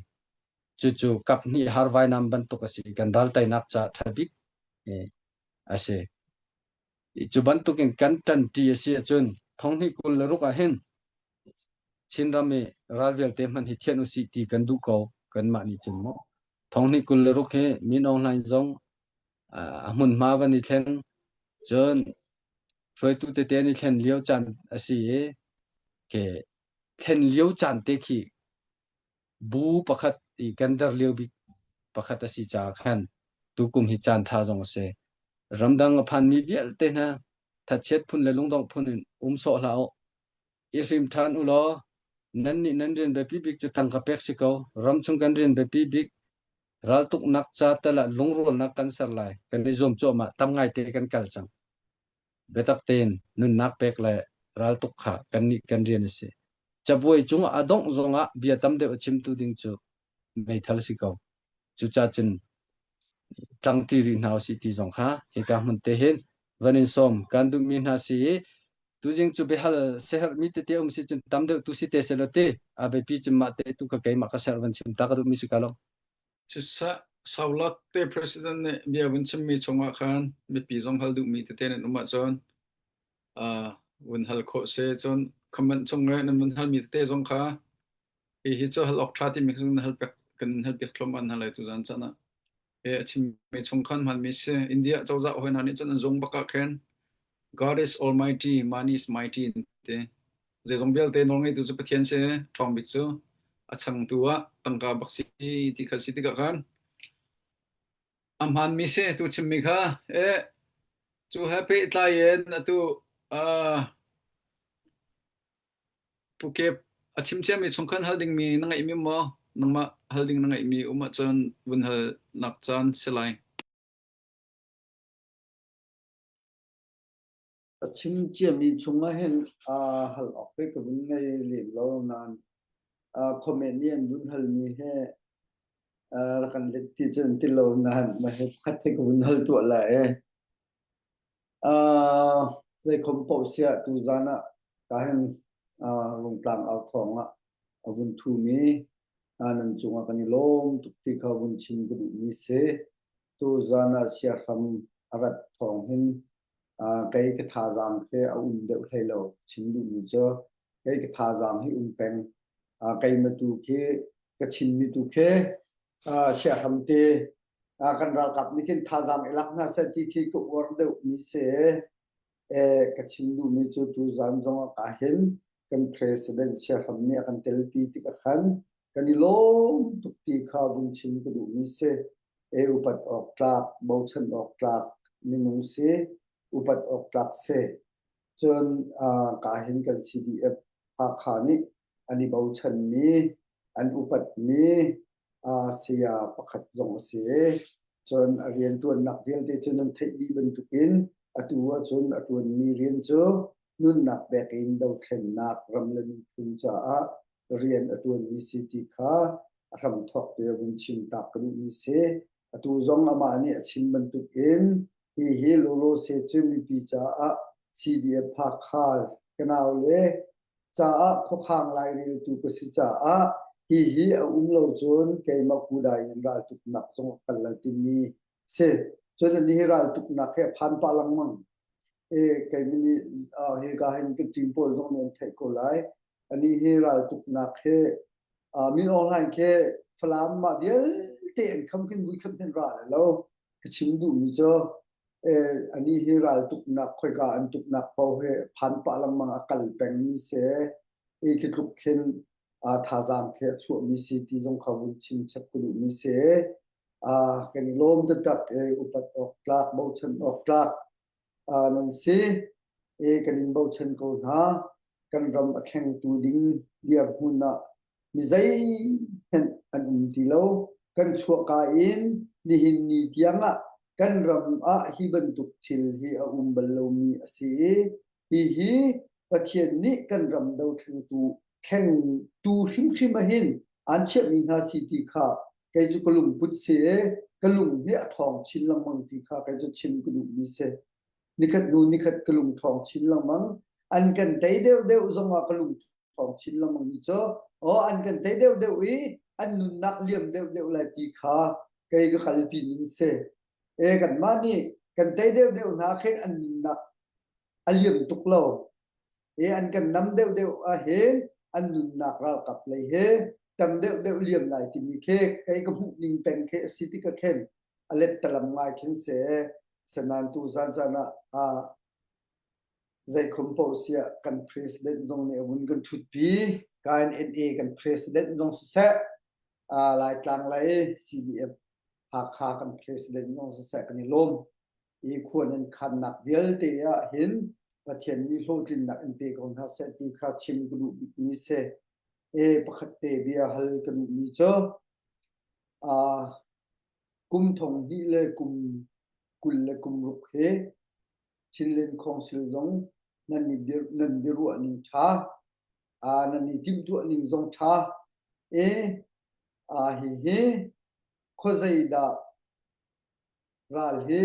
cucu kap hnih har vainam bantuk a si kan ral teinak ca ṭha bik a si cu bantukin kan ṭanṭi a si ahcun thonghnih 26 ah hin Chinram i ral vialte hmanh hi thianh usih ti kan duh ko kanmah nih cun mu thonghnih 26 hi Min Aung Hlaing zong a hmunhma van i thleng cun hruaitu tete an i thlen lio caan a si i ke thlen lio caan te khi bu pakhat i kan der lio bik pakhat a si caah khan tukum hi caan tha zong a si ramdang a phanmi vialte hna thatchiat phun le lungdongh phun in um sawh hlah u i hrim ṭhan u law nannih nan rian biapi bik cu tangka pek si ko ramchung kan rian biapi bik Raltuknak ca tal ah lungrualnak kan ser lai. Kan i zuam cuahmah. Tam ngaite kan kal cang. Biatak tein nunnak pek le raltuk kha kannih kan rian a si. Cabuai cung a dongh zongah bia tam deuh a chimtu ding cu meithal si ko. Cucaah cun ṭangṭi rih hna usih ti zong kha hika hmun te hin van in sawm kan duhmi hna si i tuzing cu biahal seherhmi tete um si cun tam deuh tu si te selaw ti a biapi cun mah te tu ka keimah ka serh van chim ta ka duhmi si ka lo. Siseh, Saulak te president nih bia vun chimmi chungah khan mipi zong hal duhmi tete nan um ahcun uh, vun hal khawh si. Cun comment chung i nan vun halmi tete zong kha hihi cu hal awk ṭha timi kha nan hal piak kan hal piak thluahmah hna lai tuzan caan ah. He a chimmi chung khan hmanmi si. India cozah hawi hna nih cun an zung bak ah khin God is almighty, money is mighty ti. Zeizong vialte nawlngeitu cu Pathian si, ṭhawng bik cu a changtu ah tangka bak si ti kha si tikah khan. A hmaanmi si tu chimmi kha. Eh, cu he pehtlai in atu uh, Pu Kep, a chim ciami chung khan hal dingmi na ngeihmi maw? Nangmah hal ding na ngeihmi um ahcun vun hal nak caan si lai. A chim ciami chungah hin aa hal awk hi ka vun ngei lem lo nain comment nih an vun halmi hi rak kan let ti cu an ti lo nain mah hi pakhat hi ka vun hal tuah lai i zeikhom paoh siah tuzaan ah ka hin Rungtlang au thawng ah a vun ṭhumi nan cungah kan i lawm tuk ti kha vun chim ka duhmi si. Tuzaan ah siahram a rat thawng hin kei ka thazaang khi a um deuh hlei lo. Chim duhmi cu kei ka thazaang hi um peng. Keimah tu khi ka chimmi tu khi siahram te kan ralkap nih khin thazaang i lak hna seh ti khi ka uar deuhmi si. Ka chim duhmi cu tuzaan zong ah ka hin kan president siahram nih a kan telpi tik ah khan kan i lawm tuk ti kha vun chim ka duhmi si. E upat awk tlak, bochan awk tlak minung si, upat awk tlak si. Cun ka hin kan CDF Hakha nih an i bochanmi, an upatmi saya pakhat zong a si. Cun a rianṭuannak vialte cu nan theih dih bantukin atu ahcun a ṭuanmi rian cu nunnak pek in dothlennak ram le miphun caah rian a ṭuanmi si ti kha a hramthawk te a vun chim tak ka duhmi si. Atu zong amah nih a chim bantukin hihi Lolose cu mipi caah CDF Hakha ka naule caah khuakhang laireltu ka si caah hihi a um lo cun keimah kudai in raltuknak zong a kal lo timi si. Cun anih hi raltuknak he a phan pah lengmang. E keimah nih hika hin kan team pawl zong nih an theih ko lai. Anih hi raltuknak he Min Aung Hlaing khi Falam mah vialte an kham khin vui khat hmanh ra lo. Ka chim duhmi cu anih hi raltuknak khoika an tuknak paoh hi phan pah lengmang a kal pengmi si. I khi tluk khin thazaang khi a chuahmi si ti zong kha vun chim chap ka duhmi si. Kan i lawm taktak i upat awk tlak, bochan awk tlak nan si. I kan in bochan ko hna. Kan ram a thlengtu ding dirhmun ah mi zeihmanh an um ti lo. Kan chuahka in nihin ni tiangah kan ram ah hi bantuk thil hi a um bal lomi a si i hihi Pathian nih kan ram dothlengtu thlengtu hrimhrim ahhin aan chiahmi hna si ti kha kei cu ka lungput si i ka lung hi a ṭhawng chin lengmang ti kha kei cu chim ka duhmi si. Nikhat hnu nikhat ka lung ṭhawng chin lengmang. An kan tei deuhdeuh zongah ka lung ṭhawng chin lengmang mi cu aw an kan tei deuhdeuh i an nunnak liam deuhdeuh lai ti kha kei ka kalpi ning si. E kanmah nih kan tei deuhdeuh hna khin an nunnak a liam tuk lo. E an kan nam deuhdeuh ahhin an nunnak ralkap lei he tam deuhdeuh liam lai timi khi kei ka hmuh ning peng khi a si tik ah khin a lettalam ngai khin si. Sanain tu zan caan ah zeikhum paoh siah kan president zong nih a vun kan ṭhutpi. KNNA kan president zong siseh, Laitlang lei CDF Hakha kan president zong siseh kan i lawm. I khua nan khannak vialte ah hin Pathian nih hlawhtlinnak in pe ko hna seh ti kha chim ka duh bikmi si. E pakhat te bia hal ka duhmi cu kum thong hnih le kum 20 le kum ruk he Chinland Council zong nan i nan biaruah ning ṭha, nan i timhtuah ning zong ṭha. E hihi khuazei dah ral hi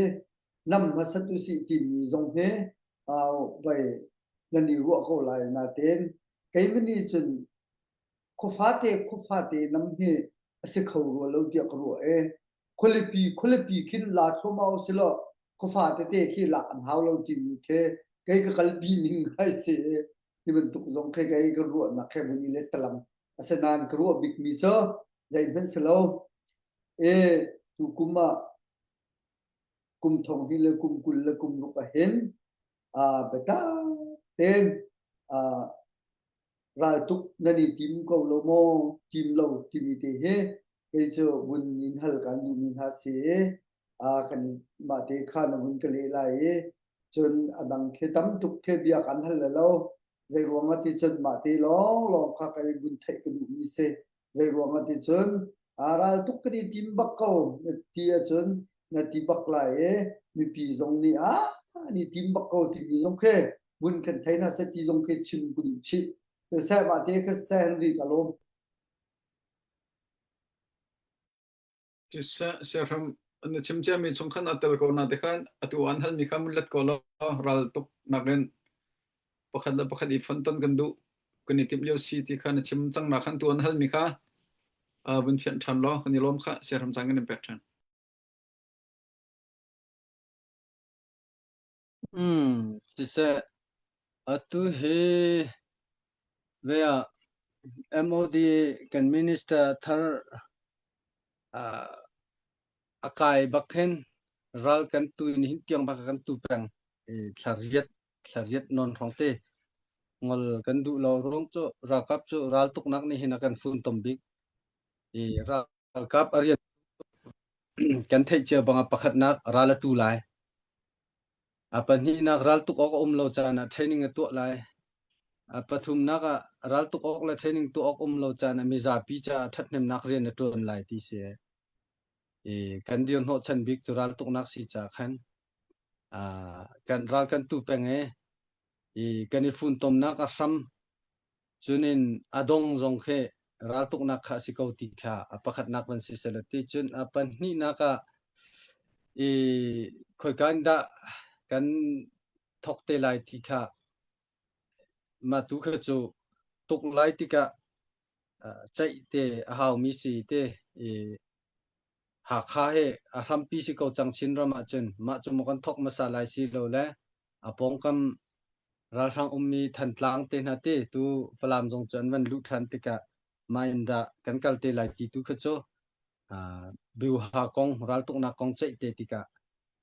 nam hmasat usih timi zong hi vai nan i ruah ko lai natein keimah nih cun khuafate khuafate nam hi a si kho rua lo tiah ka ruah i khualipi khualipi khin la thluahmah u silaw khuafa tete khi lak an hau lo timi khi kei ka kalpi ning ngai si ti bantuk zong khi kei ka ruahnak he vun i lettalam asinain ka ruah bikmi cu zeihmanh si lo e tu kum ah kum thong hi le kum 20 le kum ruk ahhin a biatak ten a raltuk nan i tim ko lo maw tim lo timi te hi kei cu vun in hal kan duhmi hna si. Kan mah te kha na vun ka leh lai i cun a dang khi tam tuk khi bia kan hal le lo. Zei ruang ah ti cun mah te lawnglawng kha kai vun theih ka duhmi si. Zei ruang ah ti cun ral tuk kan i tim bak ko na ti ahcun na ti bak lai i mipi zong nih ah an i tim bak ko timi zong khi vun kan thei hna seh ti zong khi chim ka duh chih. Seh mah te kha seh Henry ka lawm. Siahram na chim ciami chung khan aa tel ko na ti khan atu an halmi kha mun let ko law ral tuk nakin pakhat le pakhat i fonhton kan duh kan i timh lio si ti kha na chim cang na khan tu an halmi kha vun fianh ṭhan law kan i lawm kha siahram caan kan in pek ṭhan. Hmm, siseh, atu hi ve ah MOD kan minister thar uh, a kai bak khin ral kan tu in hin tiang bak kan tu peng i thlariat thlariat non hrawng te ngol kan duh lo ruang cu ralkap cu ral tuknak nih hin a kan fun tom bik i ralkap a rian kan theih cio bang ah pakhatnak ral a tu lai. A pahnihnak raltuk awk a um lo caan ah training a tuah lai. A pathumnak ah raltuk awk le training tuah awk um lo caan ah mizapi caah ṭhathnemnak rian a ṭuan lai ti si. I kan dir hnawhchan bik cu raltuknak si caah khan kan ral kan tu peng i i kan i funtomnak a hram Cunin a dong zong khi raltuknak kha a si ko ti kha a pakhatnak van si selaw ti cun a pahnihnak ah i khoika in dah kan thok te lai ti kha mah tu kha cu tuk lai tikah ceih te a haumi si te i Hakha hi a hrampi si ko cang Chinram ahcun mah cu maw kan thok hmasa lai si lo le a pawngkam ralhrang ummi Thantlang te hna te tu Falam zong cu an van luh ṭhan tikah mah in dah kan kal te lai ti tu kha cu biuha kong raltuknak kong ceih te tikah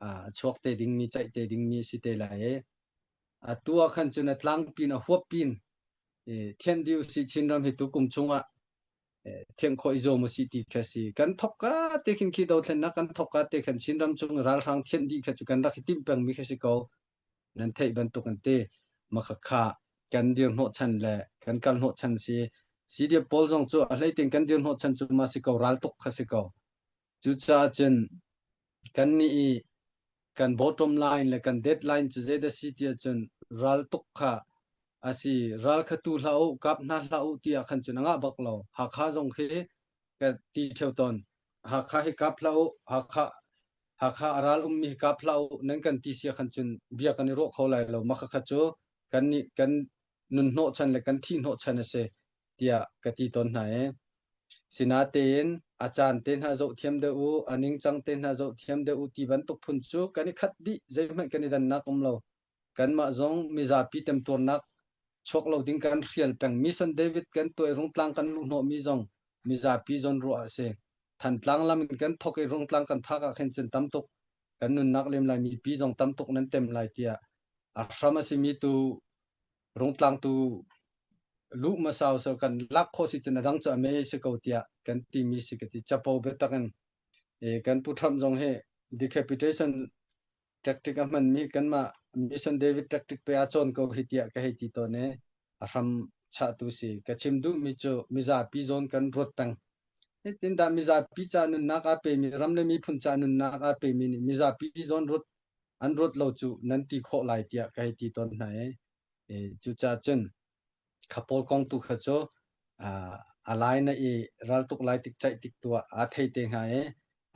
a chuak te dingmi ceih te dingmi si te lai i atu ah khan cun a tlangpin a huappin thianh dih usih Chinram hi tu kum chungah thianh khawh i zuam usih ti kha si. Kan thok ka te khin khi dothlennak kan thok ka te khan Chinram chung ralhrang thianh dih kha cu kan rak i timh pengmi kha si ko. Nan theih bantuk an ti. Makhakha kan dir hnawhchan le kan kal hnawhchan si. CDF pawl zong cu a hleitin kan dir hnawhchan cu ma si ko raltuk kha si ko. Cucaah cun kan nih i kan bottom line le kan deadline cu zeidah si tiah cun raltuk kha a si. Ral kha tu hlah u, kap hna hlah u tiah khan cun a ngah bak lo. Hakha zong khi ka ti ṭheo tawn. Hakha hi kap hlah u, Hakha Hakha a ral ummi hi kap hlah u nan kan ti sia khan cun bia kan i ruah kho lai lo. Mah khakha cu kan nih kan nun hnawhchan le kan thih hnawhchan a si tiah ka ti tawn hna i sinatein a caan te hna zoh thiam deuh u, a ningcang te hna zoh thiam deuh u ti bantuk phun cu kan i khat dih zeihmanh kan i dannak um lo. Kanmah zong mizapi temtuarnak chuak lo ding kan hrial peng. Mission David kan tuah i Rungtlang kan luhhnawhmi zong mizapi zawn ruah a si. Thantlang lam in kan thok i Rungtlang kan phak ah khin cun tam tuk kan nunnak lem lai mipi zong tam tuk nan tem lai tiah a hram a simi tu Rungtlang tu luh hmasa so kan lak khawh si cun a dang cu a me si ko tiah kan timi si ka ti. Capo biatak in e, kan Pu Trump zong hi decapitation tactic a hmanmi kanmah Mission David tactic pe a cawn ko hi tiah ka hei ti tawn i a hram chahtu si. Ka chim duhmi cu mizapi zawn kan ruat peng. Hitin dah mizapi ca nunnak aa pemi ram le miphun ca nunnak aa pemi nih mizapi zawn ruat an ruat lo cu nan ti khawh lai tiah ka hei ti tawn hna i e, cucaah cun kha pawl kong tu kha cu a lai na i raltuk lai tik caih tik tu ah aa thei te hnga i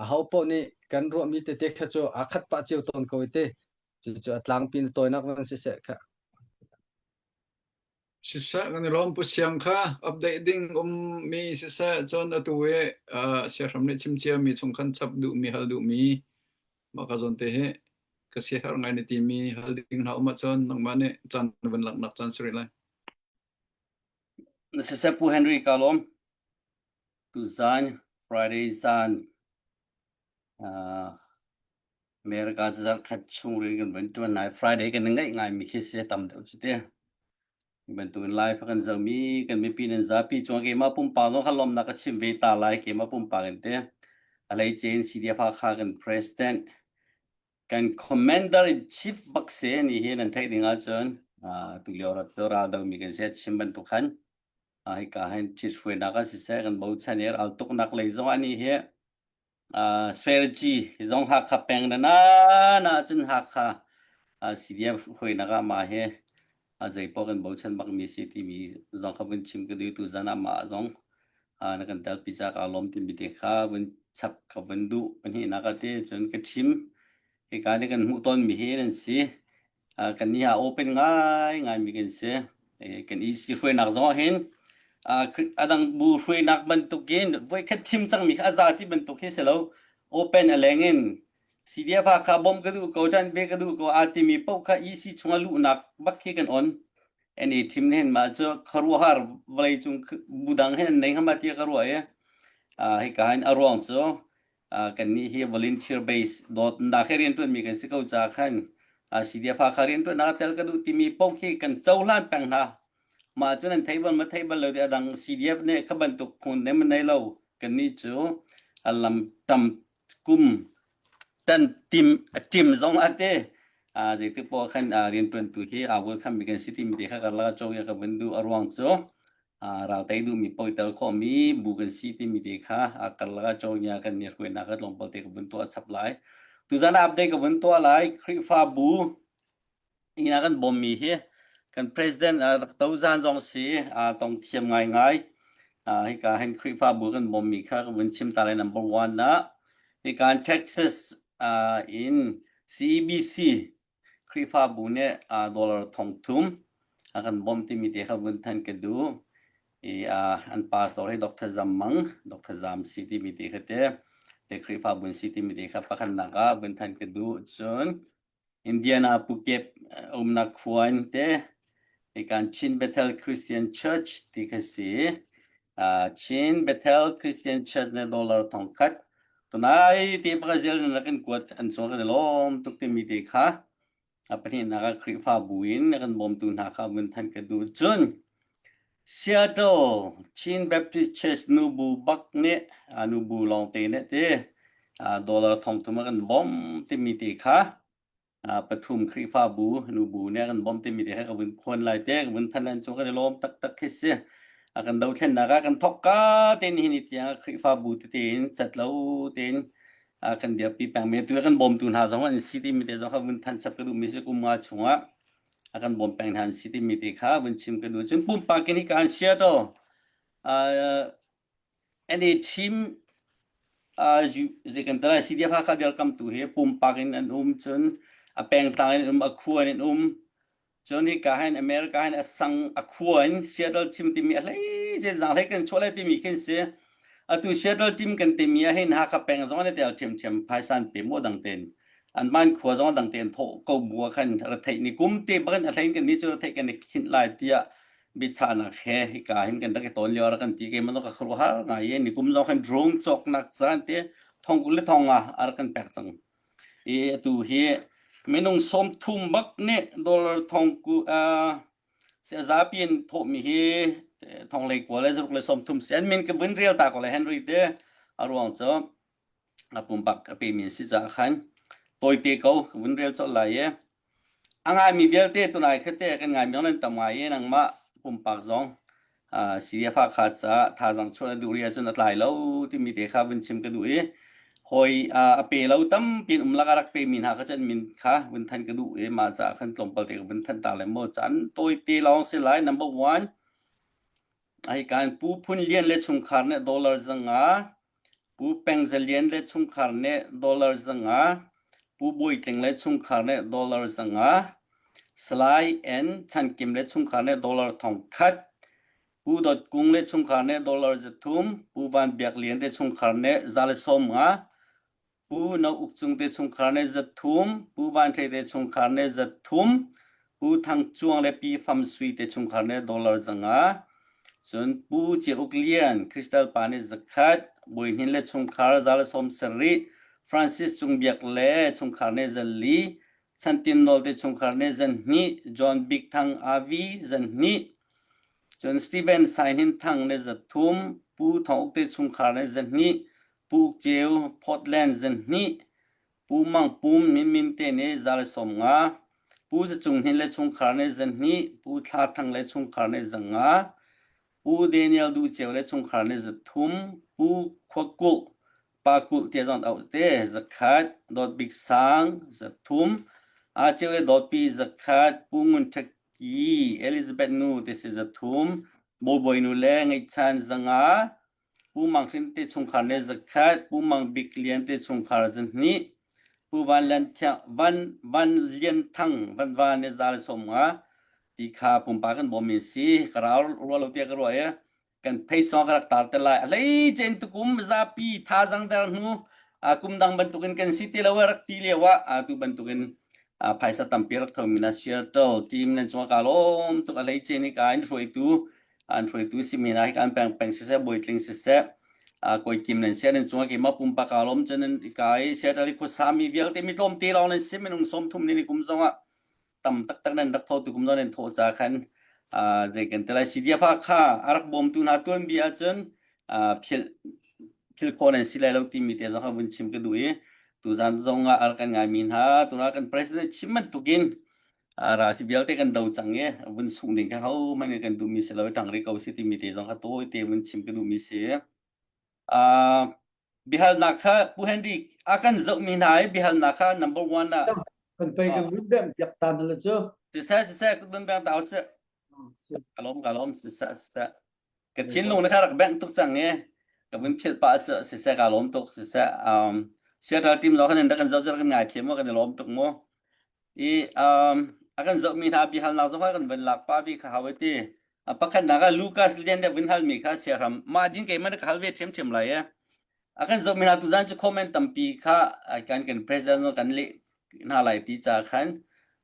aho paoh nih kan ruahmi tete kha cu aa khat pah cio tawn ko i te cucu a tlangpi na tawinak van siseh kha Siseh kan i lawm Pu Siang kha update ding ummi siseh cun atu i uh, siahram nih chim ciami chung khan chap duhmi hal duhmi mah ka zawn te hi ka siaherh ngai na timi hal ding hna um ahcun nangmah nih caan na van laknak caan si rih lai. Siseh Pu Henry ka lawm. Tuzan Friday zan uh, America cu zarhkhat chung rian kan van ṭuan lai. Friday kan i ngaih ngaimi khi si tam deuh cu ti. Hi bantukin live a kan zohmi kan mipi nan zapi cung keimah pumpak zong kha lawmhnak ka chim ve ta lai keimah pumpak in ti. A hleice in CDF Hakha kan president kan commander in chief bak se ni hi nan theih ding ahcun tu lio rat cu ral do mi kan si chim bantuk khan hika hin ṭhithruainak ah siseh kan bochan i ral tuknak lei zong ah ni hi strategy zong Hakha peng na na cun Hakha CDF hruainak ah mah hi zei paoh kan bochan bak mi si timi zong kha vun chim ka duh tu zan ah mah zong na kan telpi ca ka lawm timi te kha vun chap ka vun duh pahnihnak ah te cun ka chim hika nih kan hmuh tawn mi hi nan si kan nih ah open ngai ngai mi kan si kan EC hruainak zong ah hin adang bu hruainak bantukin voikhat thim cangmi kha a za ti bantuk hi si lo open a leng in CDF kha bom ka duh ko ṭan ve ka duh ko aa timi paoh kha EC chungah luhnak bak khi kan on. NA thim hin mah cu khuaruahhar vawlei cung bu dang hin an nei hnga ma tiah ka ruah i hika hin a ruang cu kannih hi volunteer base dawtnak he rianṭuanmi kan si ko caah khan CDF kha rianṭuannak tel ka duh timi paoh khi kan cohlan peng hna. Mah cu nan thei bal ma thei bal lo ti a dang CDF nih kha bantuk hmun ne ma nei lo. Kannih cu a lam tam kum tan tim a tim zong a te zeitik poah khan riantuantu hi aa vul khammi kan si timi te kha karlak ah cawk ka vun duh a ruang cu ral tei duhmi paoh i tel khawhmi bu kan si timi te kha karlak ah cawk kan ni hruainak kha tlawmpal te ka vun tuah chap lai tuzan ah update ka vun tuah lai Khrihfabu inn ah kan bawmmi hi kan president rak to zan zong si aa tong thiam ngaingai. Hika hin Khrihfabu kan bawmmi kha ka vun chim ta lai number one ah hika Texas in CEBC Khrihfabu nih dollar thong thum a kan bawm timi te kha vun than ka duh. I an pastor hi Dr. Zam Mang, Dr. Zam si timi te kha te te Khrihfabu si timi te kha pakhatnak ah vun than ka duh. Cun Indiana Phuket umnak khua in te hikan Chin Bethel Christian Church ti kha si. Chin Bethel Christian Church ne dollar thong khat tunai te Brazil na kan kuat an chuak kan lawm tuk timi te kha a pahnihnak ah Khrihfabu in kan bawmtu hna kha vun than ka duh cun Seattle Chin Baptist Church nubu bak nih nubu lawngte nih ti dollar thong thum a kan bawmh timi te kha pathum Khrihfabu nubu nih a kan bawmh timi te kha ka vun khawn lai te ka vun than lan cu kan i lawm taktak khi si. A kan dothlennak ah kan thok ka tein nihin ni tiang Khrihfabu tete in cat lo tein kan dirpi peng mi tu kan bawmtu hna zong an si timi te zong kha vun than chap ka duhmi si kum nga chungah a kan bawm peng hna an si timi te kha vun chim ka duh. Cun pumpak in hika an Seattle uh, NA team uh, zei kan talai CDF Hakha dirkamtu hi pumpak in an um cun a pengtlang in an um a khua in an um cun hika hin America hin a sang a khua in Seattle team timi a hlei zen zang hlei kan chuah lai timi khin si atu Seattle team kan timi ah hin Hakha peng zong an i tel ṭhiamṭhiam phaisan pe maw dang ten an man khua zong dang tein thawh ko bu ah khan retheih ni kum te bakin a hlein kan ni cu retheih kan i khinh lai tiah biachahnak he hika hin kan rak i tawn lio rak kan ti ke man ka khru har ngai i ni kum zong khan drone cawknak caan te thong kul le thong nga a rak kan pek cang i atu hi minung sawm thum bak nih dollar thong ku se zapi in thawhmi hi thong lei kua le zaruk le sawm thum si an min ka vun rel ta ko le Henry te a ruang cu a pumpak a pemi an si caah khan tawite ko ka vun rel colh lai i a ngaimi vialte tunai khate kan ngaimi zong nan tam ngai i nangmah pumpak zong CDF Hakha caah thazaang chuah na duh rih ahcun a tlai lo timi te kha vun chim ka duh i hawi a pe lo tampi in um lak a rak pemi hna kha cun min kha vun than ka duh i mah caah khan tlawmpal te ka vun than ta le maw caan tawite lawng si lai number one ai kan Pu Phun Lian le chungkhar nih dollar 500 Pu Peng Za Lian le chungkhar nih dollar 500, Pu Bawi Tling le chungkhar nih dollar 500, Salai N Chan Kim le chungkhar nih dollar 1000, Pu Dawt Kung le chungkhar nih dollar 300, Pu Van Biak Lian te chungkhar nih 150, Pu No Uk Cung te chungkhar nih 300, Pu Van Hlei te chungkhar nih 300, Pu Thang Cuang le Pi Fam Sui te chungkhar nih dollar 500, cun Pu Cia Uk Lian, Crystal pa nih 100, Bawi Hnin le chungkhar 170, Francis Cung Biak le chungkhar nih 400, Chan Tin Nawl te chungkhar nih 200, John Bik Thang Avi 200, cun Steven Sai Hnin Thang nih 300, Pu Thong Uk te chungkhar nih 200, Pu Uk Ceu, Portland 200, Pu Mang Pum Min Min te nih 150, Pu Za Cung Hnin le chungkhar nih 200, Pu Thla Thang le chungkhar nih 500, Pu Daniel Duh Ceu le chungkhar nih 300, Pu Khua Kulh Pa Kulh tiah zong auh te 100, Dawt Bik Sang 300, Aa Ceu le Dawtpi 100, Pu Ngun Ṭha Ki Elizabeth nu te si 300, Bawibawi nu le Ngeihchan 500, Pu Mang Hrin te chungkhar le 100, Pu Mang Bik Lian te chungkhar 200, Pu Van Lian Thiang Van Van Lian Thang Van Van le 150 ti kha pumpak kan bawm mi si ka rau rua lo tiah ka ruah i kan phei song ka rak tar te lai a hlei cen tukum zapi thazang der hnu kum dang bantukin kan si ti lo rak ti lio ah tu bantukin phaisa tampi rak tho mi na Seattle team nan cung ka lawm tuk a hlei cen i ka in hruaitu an hruaitu si mi na hi kan peng peng siseh buitling siseh koi kim nan sia nan cung keimah pumpak ka lawm cun ka i Seattle i khuasa mi vialte mi tlawmte lawng nan si minung 30 ni kum zong ah tam taktak nan rak tho tu kum nan thawh ca khan zei kan ti lai CDF kha a rak bawmtu hna tuanbia ahcun philh philh khawh nan si lai lo timi te zong kha vun chim ka duh i tuzan zong ah a rak kan ngaimi hna tuna kan president chim bantukin ra hi vialte kan do cang i vun sungh ding kha ho hmanh kan duhmi si lo tang ri ko si timi te zong kha tawi te vun chim ka duhmi si. Biahalnak kha Pu Henry a kan zohmi hna i biahalnak kha number one ah kan pei kan vun beng piak ta na le cu. Siseh siseh ka vun beng ta usih. Ka lawm ka lawm siseh siseh. Ka thinlung na kha rak bengh tuk cang i ka vun philh pah cu siseh ka lawm tuk siseh. Um Seattle team lo kan kan zoh kan ngai thiam mu kan i lawm tuk mu. I um a kan zohmi hna biahalnak zong kha kan vun lak pa vi kha hau ti. A pakhatnak ah Lucas Lian nih vun halmi kha siaram mah din keimah na ka hal ve ṭhiamṭhiam lai e. A kan zohmi hna tuzan cu comment tampi kha kan kan president kan leh hna lai ti ca khan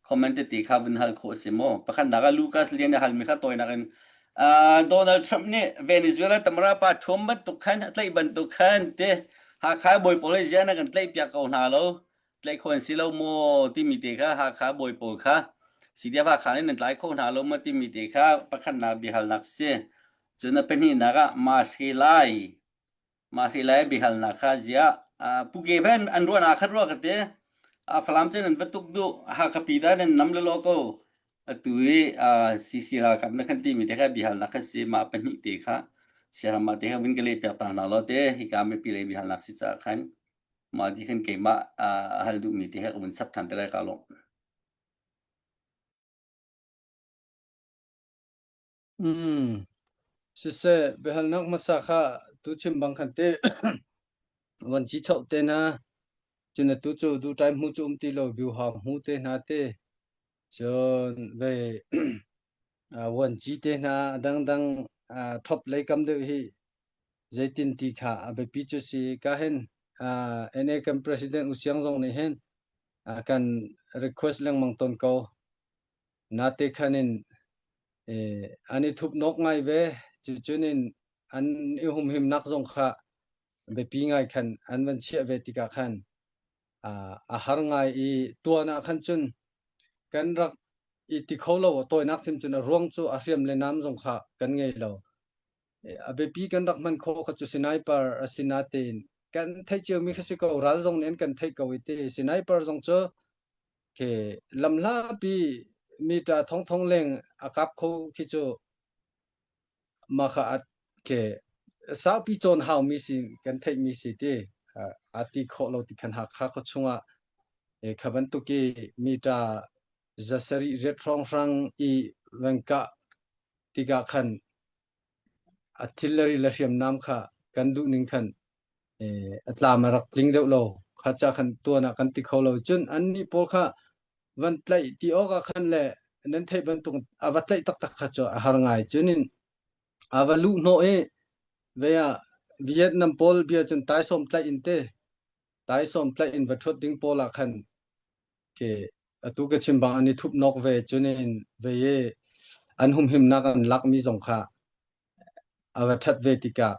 comment tete kha vun hal khawh a si maw? Pakhatnak ah Lucas Lian nih halmi kha tawinak in uh, Donald Trump nih Venezuela tamara pa ṭhuam bantuk khan a tlaih bantuk khan te Hakha bawi pawl hi ziah na kan tlaih piak ko hna lo tlaih khawh an si lo maw timi te kha Hakha bawi pawl kha CDF Hakha nih nan tlai kho hna lo maw timi te kha pakhatnak biahalnak si. Cun a pahnihnak ah Mahri Lai Mahri Lai biahalnak kha ziah Pu Ke Ben an ruahnak khat rua ka ti. Falam cu nan va tuk duh Hakha pi dah nan nam lelaw ko. Atu i CC ralkap na kan timi te kha biahalnak kha si mah pahnih te kha siaram mah te kha vun ka leh piak ta hna law te hika mipi lei biahalnak si caah khan Mah ti khin keimah a hal duhmi te he ka vun chap than te lai ka lawm. Mm. Siseh, biahalnak hmasa kha tu chim bang khan te von ci choh te hna cun atu cu duhṭai hmu cu um ti lo biuha hmu te hna te cun ve vuan ci te hna a dangdang ṭhop lei kam deuh hi Zeitin ti kha a biapi cu si. Ka hin NA kan president U Siang zong nih hin a kan request lengmang tawn ko. Nate khan in an i thup nok ngai ve. Cucun in an i humhimnak zong kha biapi ngai khan an van chiah ve tikah khan a har ngai i tuan ah khan cun kan rak i ti kho lo. Tawinak chim cun a ruang cu a hriam le nam zong kha kan ngei lo. A biapi kan rak hman khawh kha cu sniper a si natein kan theih ciomi kha si ko ral zong nih an kan theih ko i ti sniper zong cu khi lamhlapi mita thongthong leng a kap kho khi cu mah kha a khi saupi cawn haumi si kan theihmi si ti a ti khawh lo ti khan Hakha khua chungah kha bantuk i mita 700 riat hrawnghrang i van kah tikah khan a thilri le hriamnam kha kan duhning khan a tlam a rak tling deuh lo. Kha ca khan tuan ah kan ti kho lo. Cun annih pawl kha van tlaih ti awk ah khan le nan theih bantuk a va tlaih taktak kha cu a har ngai. Cun in a va luh hnawh i ve ah Vietnam pawl bia cun taisawm tlaih in te taisawm tlaih in va ṭhuat ding pawl ah khan Ke atu ka chim bang an i thup nok ve cunin ve i an humhimnak an lakmi zong kha a va ṭhat ve tikah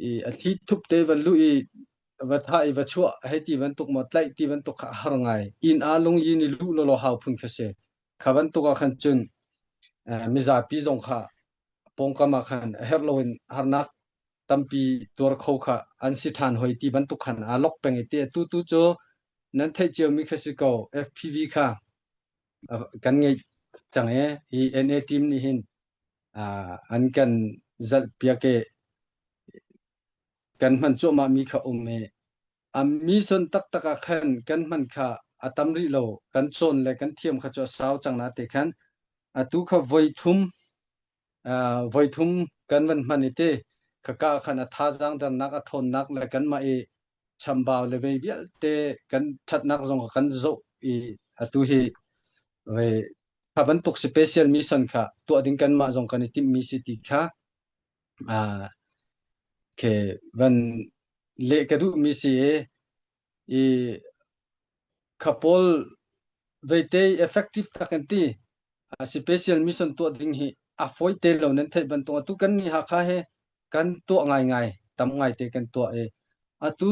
i a thli thup te va luh i va thah i va chuah hei ti bantuk maw tlaih ti bantuk kha a har ngai. Inn ah lungyin i luh lawlaw hau phun kha si. Kha bantuk ah khan cun mizapi zong kha pawngkam ah khan a herh loin harnak tampi tuar kho kha an si ṭhan hoi ti bantuk khan aa lok peng i ti atu tu cu nan theih ciomi kha si ko FPV kha kan ngeih cang i hi NA team nih hin an kan zalh piak i kan hman cuahmah mi kha um i a mission taktak ah khan kan hman kha a tam rih lo kan cawn le kan thiam kha cu a sau cang na te khan atu kha voi thum voi thum kan van hman i te khaka khan a thazaang dernak a ṭhawnnak le kanmah i chambau le vei vialte kan ṭhatnak zong kha kan zoh i atu hi ve kha bantuk special mission kha tuah ding kanmah zong kan i timhmi si ti kha ke van leh ka duhmi si i i kha pawl veite effective tak an ti. Special mission tuah ding hi a fawi te lo nan theih bantuk atu kan ni Hakha he kan tuah ngaingai tam ngai te kan tuah i atu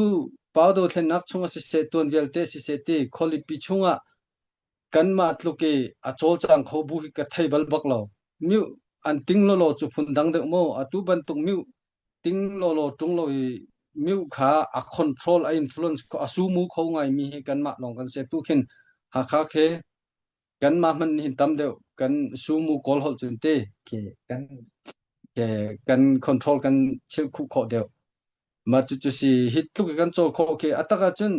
pau dothlennak chung ah siseh tuan vialte siseh ti khualipi chungah kanmah tluk i a cawlcang kho bu hi ka thei bal bak lo. Miu an ting lawlaw cu phun dang deuh maw atu bantuk miu ting lawlaw ṭung lo i miu kha a control a influence a sumu kho ngai mi hi kanmah lawng kan si tu khin Hakha khi kanmah hmanh nih hin tam deuh kan sumu kawl holh cun te khi kan ke kan control kan chilh khuh khawh deuh mah cu cu si hi tluk i kan cawl khawh khi a tak ahcun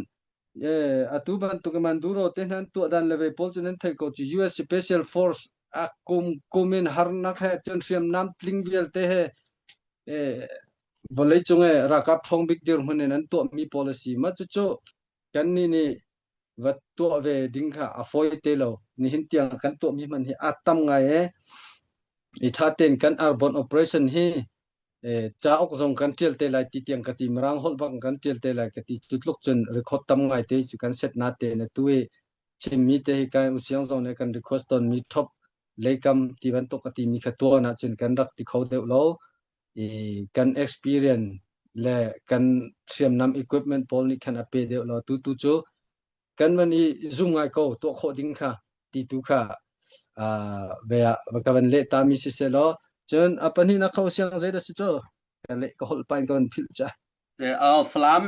atu bantuk in Manduro te hna an tuah dan le vei pawl cu nan theih ko cu US Special Force a kum kum in harnak he cun hriamnam tling vialte he vawlei cung e ralkap ṭhawng bik dirhmun in an tuahmi pawl a si. Mah cucu kannih nih va tuah ve ding kha a fawi te lo. Nihin tiang kan tuahmi hmanh hi a tam ngai e. I ṭha tein kan airborne operation hi cauk zong kan ṭial te lai ti tiang ka ti mirang holh bak kan ṭial te lai ka ti cu tluk cun record tam ngai te cu kan set na te na tu i chimmi te hi kai usiang zong nih kan request ton mi top leikam ti bantuk a timi kha tuan ahcun kan rak ti kho deuh lo i kan experience le kan hriamnam equipment pawl nih khan a pe deuh lo tu tu cu kan van i zum ngai ko tuah khawh ding kha ti tu kha ve ah ka van leh ta mi si seh law cun a pahnihnak kho siang zei dah si cu ka leh ka holh pain ka van philh cha Oh, Falam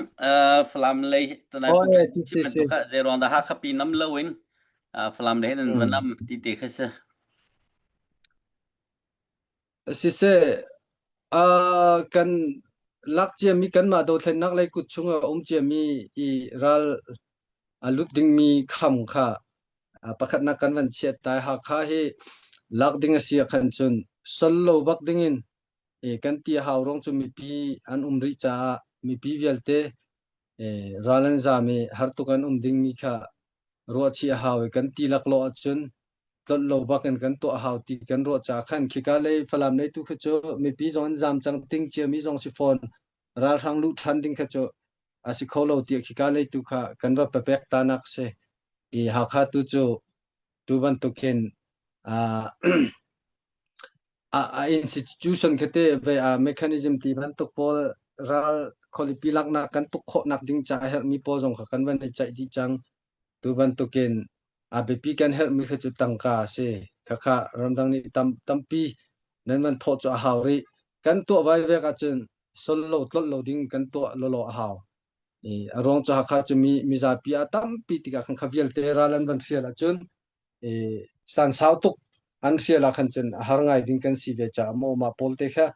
Falam lei tunai Oh, pu eh, si chim si si bantuk kha zei ruang dah Hakha pi nam lo in Falam lei nan va Mm. nam ti te kha si. Siseh, kan lak ciami kanmah dothlennak lei kut chung ah a um ciami i ral a lut dingmi kham kha pakhatnak kan van chiat tai. Hakha hi lak ding a si ah khan cun sol lo bak dingin kan ti a hau ruang cu mipi an um rih caah mipi vialte ral an zam i har tuk an um dingmi kha ruahchih a hau i kan ti laklawh ahcun tlolh lo bak in kan tuah a hau ti kan ruah caah khan khika lei Falam lei tu kha cu mipi zong an zam cang ting ciami zong si fawn ralhrang luh ṭhan ding kha cu a si kho lo tiah khika lei tu kha kan va papek ta nak si i Hakha tu cu tu bantuk hin a a institution kha te ve a mechanism ti bantuk pawl ral khualipi laknak kan tuk khawhnak ding ca a herhmi pawl zong kha kan van i ceih dih cang tu bantukin a biapi kan herhmi kha cu tangka a si. Khakha ramdang nih tam, tampi nan van thawh cu a hau rih. Kan tuah vai vek ahcun sol lo tlolh lo ding kan tuah lawlaw a hau. I a ruang cu Hakha cu mi mizapi a tampi tikah khan kha vialte ral an van hrial ahcun i san sau tuk an hrial ah khan cun a har ngai ding kan si ve caah maw mah pawl te kha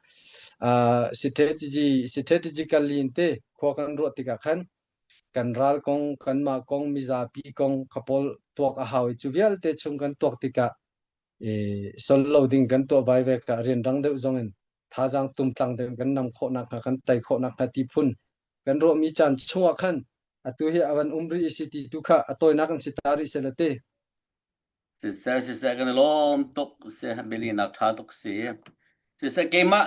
uh, strategy strategically in te khua kan ruah tikah khan kan ral kong kanmah kong mizapi kong kha pawl tuak a hau i cu vialte chung kan tuak tikah i sol lo ding kan tuah vai ve ka rianrang deuh zong in thazaang tumtlang deuh kan nam khawh nakhnga kan tei khawh nakhnga ti phun kan ruahmi caan chungah khan atu hi a van um rih i si ti tu kha a tawinak in si ta rih seh te. Siseh siseh kan i lawm tuk si beli nak tha tuk si. Siseh keimah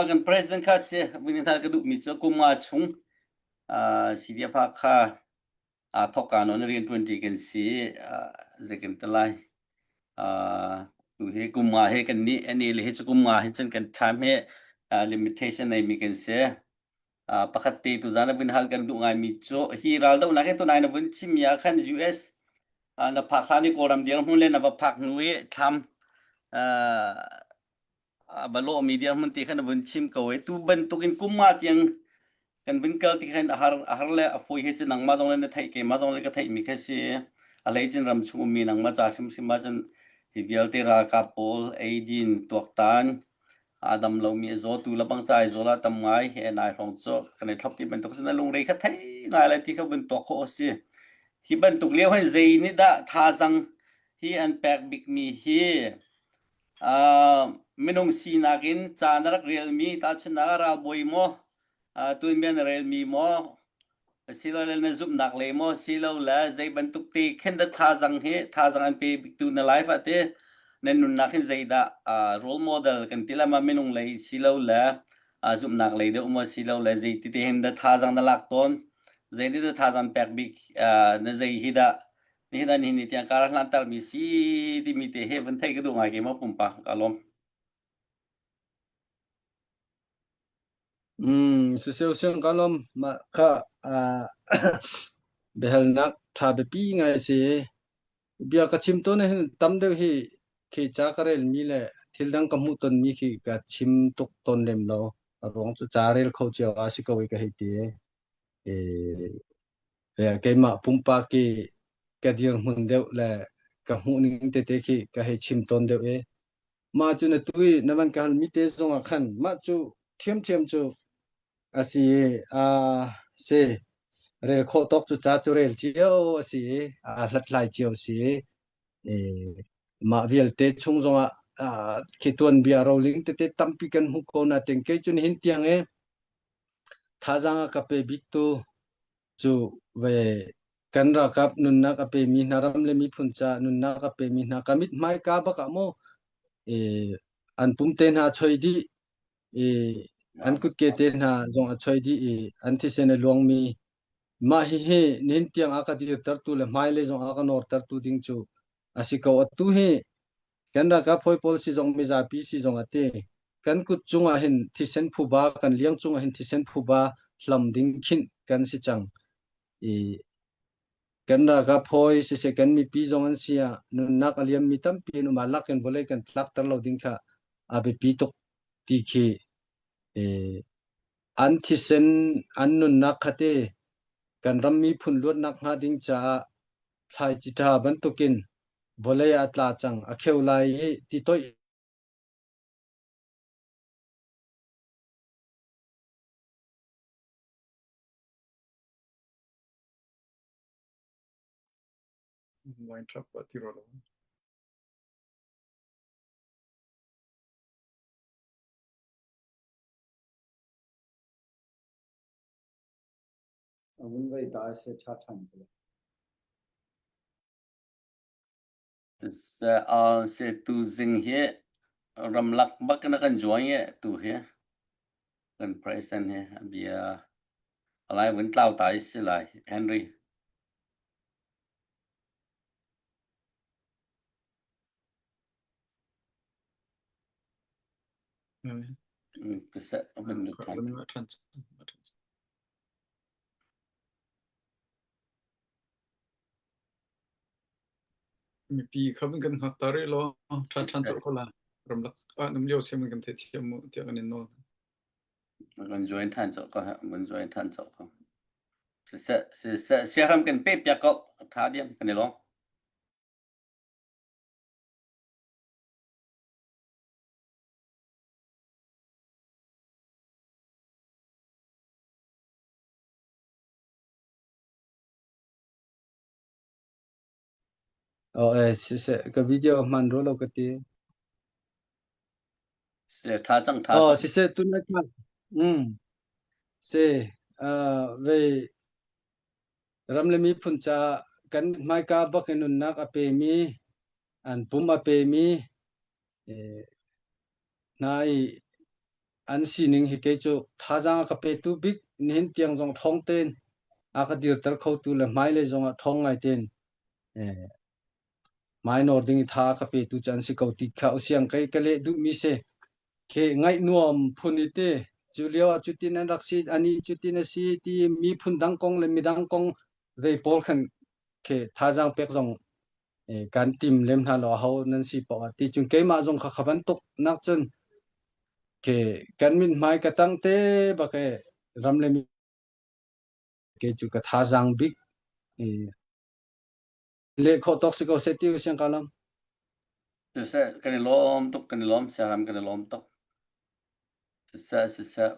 kan president kha si vun hna ka duhmi cu kum nga chung CDF kha thok ka non rian tuan ti kan si zekin te lai tu hi kum nga he kan ni ani le hi cu kum nga hin cun kan time he limitation nei mi kan si. Pakhat te tuzan na vun hal kan duh ngaimi cu hi raldohnak hi tunai na vun chimmi ah khan US na phak hlan i Kawlram dirhmun le na va phak hnu i thlam. A balo media hmun te khan vun chim ko e tu bantuk in kum nga tiang kan vun kal ti khan a har a har le a foi he chu nangmah zong le na theih keimah zong le ka theih mi kha si a hlei cun ram chung ummi nangmah ca hrimhrim ah cun hi vialte ralkap pawl eidin tuaktan a dam lomi a zawtu le bang ca i zawl ah tam ngai he nai hrawng cu kan i thlop ti bantuk sin lungre kha thei ngai lai ti kha vun tuak khawh a si hi bantuk lio hin zei nih dah thazang hi an pek bikmi hi uh, minung sinak in ca na rak relmi tahchunhnak ah ralbawi maw uh, tuanbia na relmi maw Asilole na zumhnak le maw silole zei bantuk te khin dah thazaang hi thazaang an pe biktu na life ah te na nunnak hin zeidah uh, role model kan ti lama minung lei silole uh, zumhnak lei deuh maw silole zei ti te hin dah thazaang na lak tawn zei nih dah thazaang pek bik uh, na zei hi dah nihin ah nihin ni tiang kar hlan tarmi si timi te he van thei ka duh ngai ke maw pumpak ka lawm. Mm, siseu ka lawm. Mah kha ah biahalnak ṭha biapi ngai a si. Bia ka chim tawn ahhin tam deuh hi khi ca ka relmi le thil dang ka hmuh tonmi khi ka chim tuk tawn lem lo. A ruang cu ca rel kho cio a si ko i ka hei ti. E, keimah pumpak i ka dirhmun deuh le ka hmuhning tete khi ka hei chim tawn deuh i Mah cu na tu i na van ka halmi te zongah khan mah cu ṭhiamṭhiam cu a si i aa si rel khawh tawk cu ca cu rel cio a si i aa hlathlai cio a si i mah vialte chung zongah aa khi tuanbia roling tete tampi kan hmuh ko nain kei cu nihin tiang i thazaang a ka pe biktu cu ve kan ralkap nunnak a pemi hna ram le miphun ca nunnak a pemi hna ka mit hmaika bak ah maw e, an pum te hna choi dih i an kutke te hna zong a choi dih i an thisen a luangmi mah hihi nihin tiang a ka dirtertu le hmailei zong a ka nawrtertu ding cu a si ko atu hi Kan ralkap hawi pawl si zong mizapi si zong a ti. Kan kut cungah hin thisen phuba, kan liang cungah hin thisen phuba hlam ding khinh kan si cang. I kan ralkap hawi siseh kan mipi zong an si ah nunnak a liammi tampi an um ah lakin vawlei kan tlakter lo ding kha a biapi tuk ti khi i an thisen an nunnak kha te kan ram miphun luatnak hnga ding caah thlaici ṭha bantukin vawlei ah a tla cang, a kheu lai i ti toih Wine trap a ti ro lo. A vun vei ta se ṭha ṭhan ko. Se uh, se tu zing hi ramlak bak na kan juang ye tu hi kan president hi bia alai vun tlau tai si lai Henry. Mm, se vun ṭhan. Mipi kha vun kan hngak ta rih law ṭha ṭhan colh ko la. Ramlak ah num lio siam kan theithiam mu tiah kan in nawl. Kan join ṭhan colh ko kan join ṭhan colh ko. Siseh siseh siaram kan pe piak ko ṭha diam kan i lawm. Oh, eh, siseh, ka video hman ro lo ka ti. Se tha cang tha Oh, cang. siseh tu na kha. Mm. Se, uh, ve ram le miphun ca kan hmaika bak in nunnak a pemi an pum a pemi eh, hna i an sining hi kei cu thazaang a ka petu bik nihin tiang zong ṭhawng tein a ka dirter khotu le hmailei zong ah ṭhawng ngai tein eh, hmai nawr ding i tha a ka petu cu an si ko ti kha usiang kei ka leh duhmi si. Khi ngaih nuam phun i ti cu lio ah cutin an rak si ani cutin a si ti mi phun dang kong le midang kong vei pawl khan khi thazaang pek zong kan tim lem hna lo ho nan si poah ti cun keimah zong kha kha bantuk nak cun. Ke kan min hmai ka tang te bak e ram le ke cu ka thazaang bik le khawh tawk si ko seh ti siang ka lam. Siseh kan i lawm tuk kan i lawm siaram kan i lawm tuk. Siseh siseh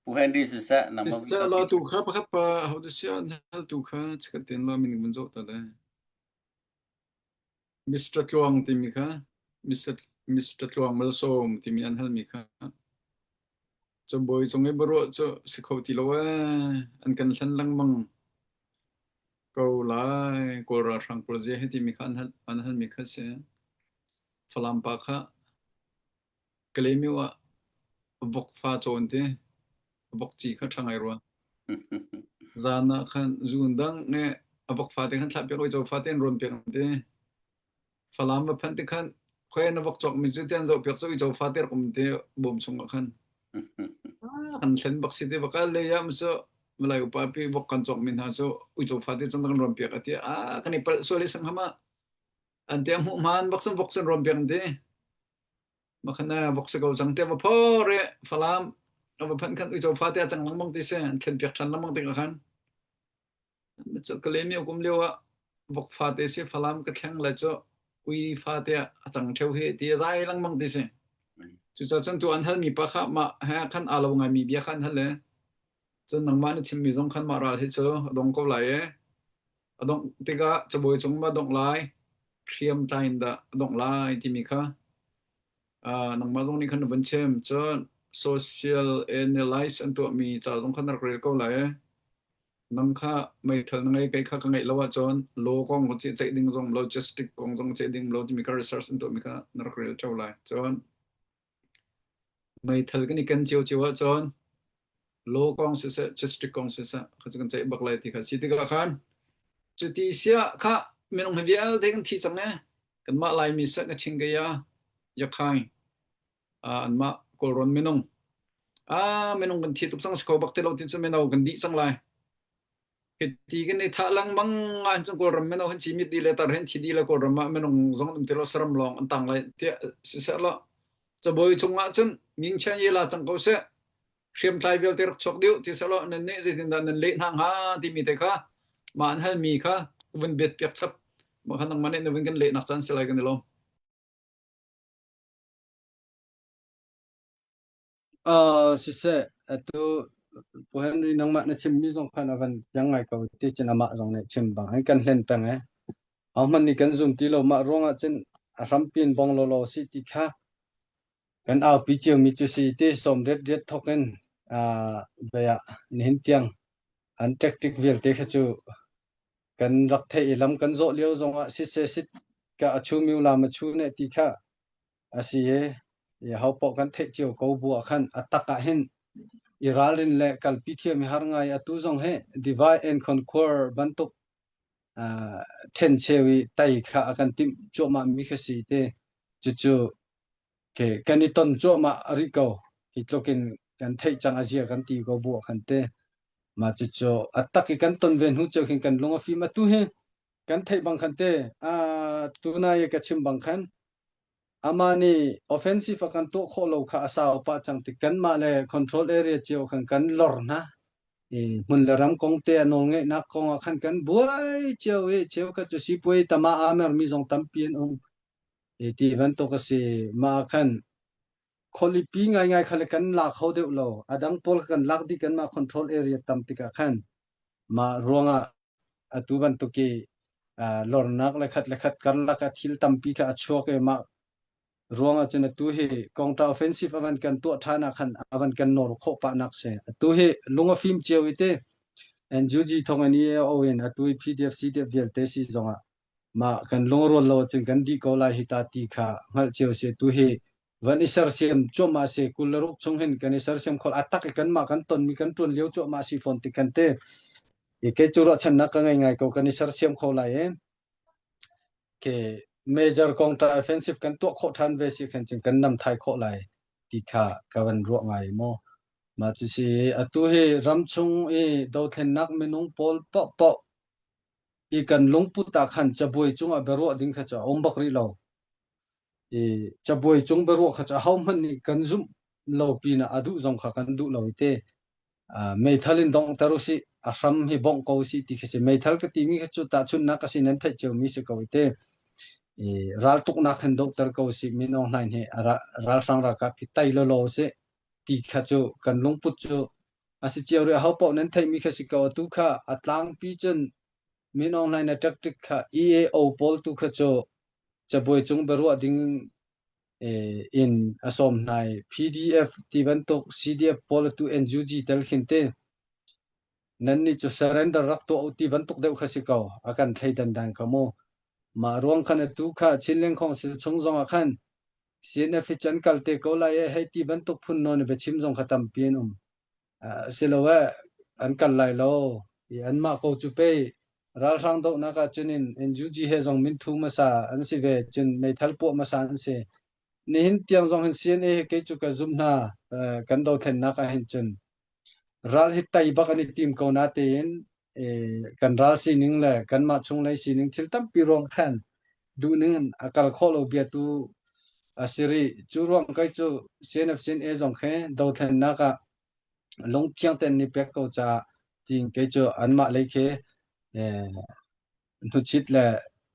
Pu Henry siseh nangmah Siseh la tu kha pakhat pa ho tu sia hal tu kha chikat ten la min mun zo ta le. Mr. Tluang timi kha Mr. Mr. Tluang Malsawm timi an halmi kha Cabuai cung i biaruah cu si kho ti lo ee. An kan hlen lengmang ko lai. Kawl ralhrang pawl zia hi timi kha an hal, an halmi kha si. Falam pa kha Kalaymyo ah vok fa cawn ti. Vok ci kha ṭha ngai rua. Zan ah khan zun dang nge a vok fate khan thlah piak oi caw fate in rawn piak ti. Falam va phanh ti khan khoi na vok cawk mi cu tian zoh piak cu i caw fate rak um ti bawm chung ah khan. Ah, kan thlen bak si ti baka le ya cu Malay upa pi vok kan cawk mi hna cu uico fate cun kan rawn piak ati ah kan i palh sual i sang hama an te hmuh hmaan bak sun vok sun rawn piak ti makhana vok se ko cang te va phor e falam ava phan khan uico fate a cang lengmang ti se an thlen piak than lengmang ti khan Kalaymyo kum lio ah vok fate si Falam ka thleng le cu ui fate ah a cang ṭheo hi ti a zai lengmang ti si. Cucaah cun tu an halmi pa kha mah he khan aa lo ngaimi bia kha an hal le cun nangmah na chimmi zong khan mah ral hi cu a dong ko lai i a dongh tikah cabuai cung ma dongh lai hriam tlai in dah a dongh lai timi kha uh, nangmah zong nih khan na vun chim. Cun social analyze an tuahmi ca zong kha na rak rel ko lai i Nang kha meithal na ngei, kei kha ka ngeih lo ahcun law kong ceih ding zong logistic kong zong ceih ding lo timi kha research an tuahmi kha na rak rel ṭheo lai. Cun meithal kan i ken ciocio ahcun law kong siseh, logistic kong siseh kha cu kan ceih bak lai ti kha si tikah khan cuti siah kha minung hi vialte kan thi cang ee. Kanmah Laimi seh ka Chin kaya Yakhai anmah Kawlrawn minung ah minung kan thi tuk cang si kho bak ti lo ti cu mino kan dih cang lai hiti kan i thah lengmang ah cun Kawlram mino hin cimit dih le tar hin thi dih le Kawlram ah minung zong um ti lo saram lawng an tang lai tiah siseh law cabuai cungah cun ngingchen ye la cang ko seh hriamtlai vialte rak chuak dih ti seh law nan nih zeitindah nan leh hna hnga timi te kha mah an halmi kha vun bet piak chap mah kha nangmah nih na vun kan lehnak caan si lai kan i lawm. Uh, siseh, atu Pu Henry nangmah na chimmi zong khan a van fiang ngai ko ti cun amah zong nih chim bang an kan hlen peng eh. Ahohmanh nih kan zum ti lo mah ruangah cun a hrampi in bong lawlaw si ti kha kan aupi ciomi cu si ti sawm riat riat thawk in uh, vei ah nihin tiang an tactic vialte kha cu kan rak theih i lam kan zawh lio zongah siseh sit ka a chu miu lam a chu ne ti kha A si i ho paoh kan theih cio ko bu ah khan a tak ah hin i ralrin le kalpi thiam hi har ngai. Atu zong hi divide and conquer bantuk uh, ṭhencheu i tei kha a kan timh cuahmah mi kha si te cucu ke kan i ton cuahmah rih ko. Hi tluk in kan theih cang a zia kan ti ko bu ah khan te mah cucu a tak i kan ton ve hnu ceu khin kan lung a fim atu hi kan theih bang khan te uh, tunai ka chim bang khan Amah nih offensive a kan tuah khawh lo kha a sau pah cang tik kanmah le control area cio khan kan lor hna. I hmun le ram kong te a nawlngeihnak kong ah khan kan buai cio i cheukhat cu sipuai tama aa mermi zong tampi an um. I ti bantuk a si. Mah ah khan khualipi ngaingai kha le kan la kho deuh lo. A dang pawl kan lak dih kanmah control area tam tikah khan mah ruangah atu bantuk i lornak le khat le khat karlak ah thil tampi kha a chuak i mah ruangah cun atu hi counter offensive avan kan tuah ṭhan ah khan avan kan nawr khawh pah nak si atu hi lung a fim cio i te NUG thong in EAO in atu i PDF CDF vialte si zongah mah kan lungrual lo ahcun kan dih ko lai hi ta ti kha hngalh cio si tu hi van i sersiam cuahmah si 26 chung hin kan i sersiam khol a tak i kanmah kan tonmi kan ṭuan lio cuahmah si fawn ti kan te i kei cu ruahchannak ka ngei ngai ko kan i sersiam kho lai i ke major counter offensive kan tuah khawh ṭhan ve si khan cun kan nam thai khawh lai ti kha ka van ruah ngai maw mah cu si atu hi ramchung i dothlennak minung pawl paohpaoh i kan lungput ah khan cabuai cungah biaruah ding kha cu a um bak rih lo. I cabuai cung biaruah kha cu ahohmanh nih kan zumh. lo pinah a duh zong kha kan duh lo i te meithal in donghter usih a hram hi bongh ko usih ti khi si. Meithal ka timi khi cu tahchunhnak a si nan theih ciomi si ko i te. I raltuknak hin dohter ko usih Min Aung Hlaing hi ralhrang ralkap hi tai lawlaw usih ti kha cu kan lungput cu a si cio rih. Aho paoh nan theihmi kha si ko. Atu kha a tlangpi cun Min Aung Hlaing na tactic kha EAO pawl tu kha cu cabuai cung biaruah ding in a sawm hna i PDF ti bantuk CDF pawl atu NUG tel khin te nannih cu surrender rak tuah u ti bantuk deuh kha si ko a kan thleidan dan kha mu. Mah ruang khan atu kha Chinland Council chung zong ah khan CNF hi cu an kal te ko lai e hei ti bantuk phun nawn i biachim zong kha tampi an um. Asiloah an kal lai lo i anmah ko cu pei ralhrang dohnak ah cun in NUG he zong minthu hmasa an si ve cun meithal puah hmasa an si. Nihin tiang zong hin CNA hi kei cu ka zumh hna kan dothlennak ah hin cun ral hi tei bak an i tim ko na tein kan ral sining le kanmah chunglei sining thil tampi ruang khan duhning in a kal khawh lo bia tu a si rih. Cu ruang kai cu CNF CNA zong khi dothlennak ah lungthiang tein ni pek ko caah tiin kei cu anmah lei khi hnuchit le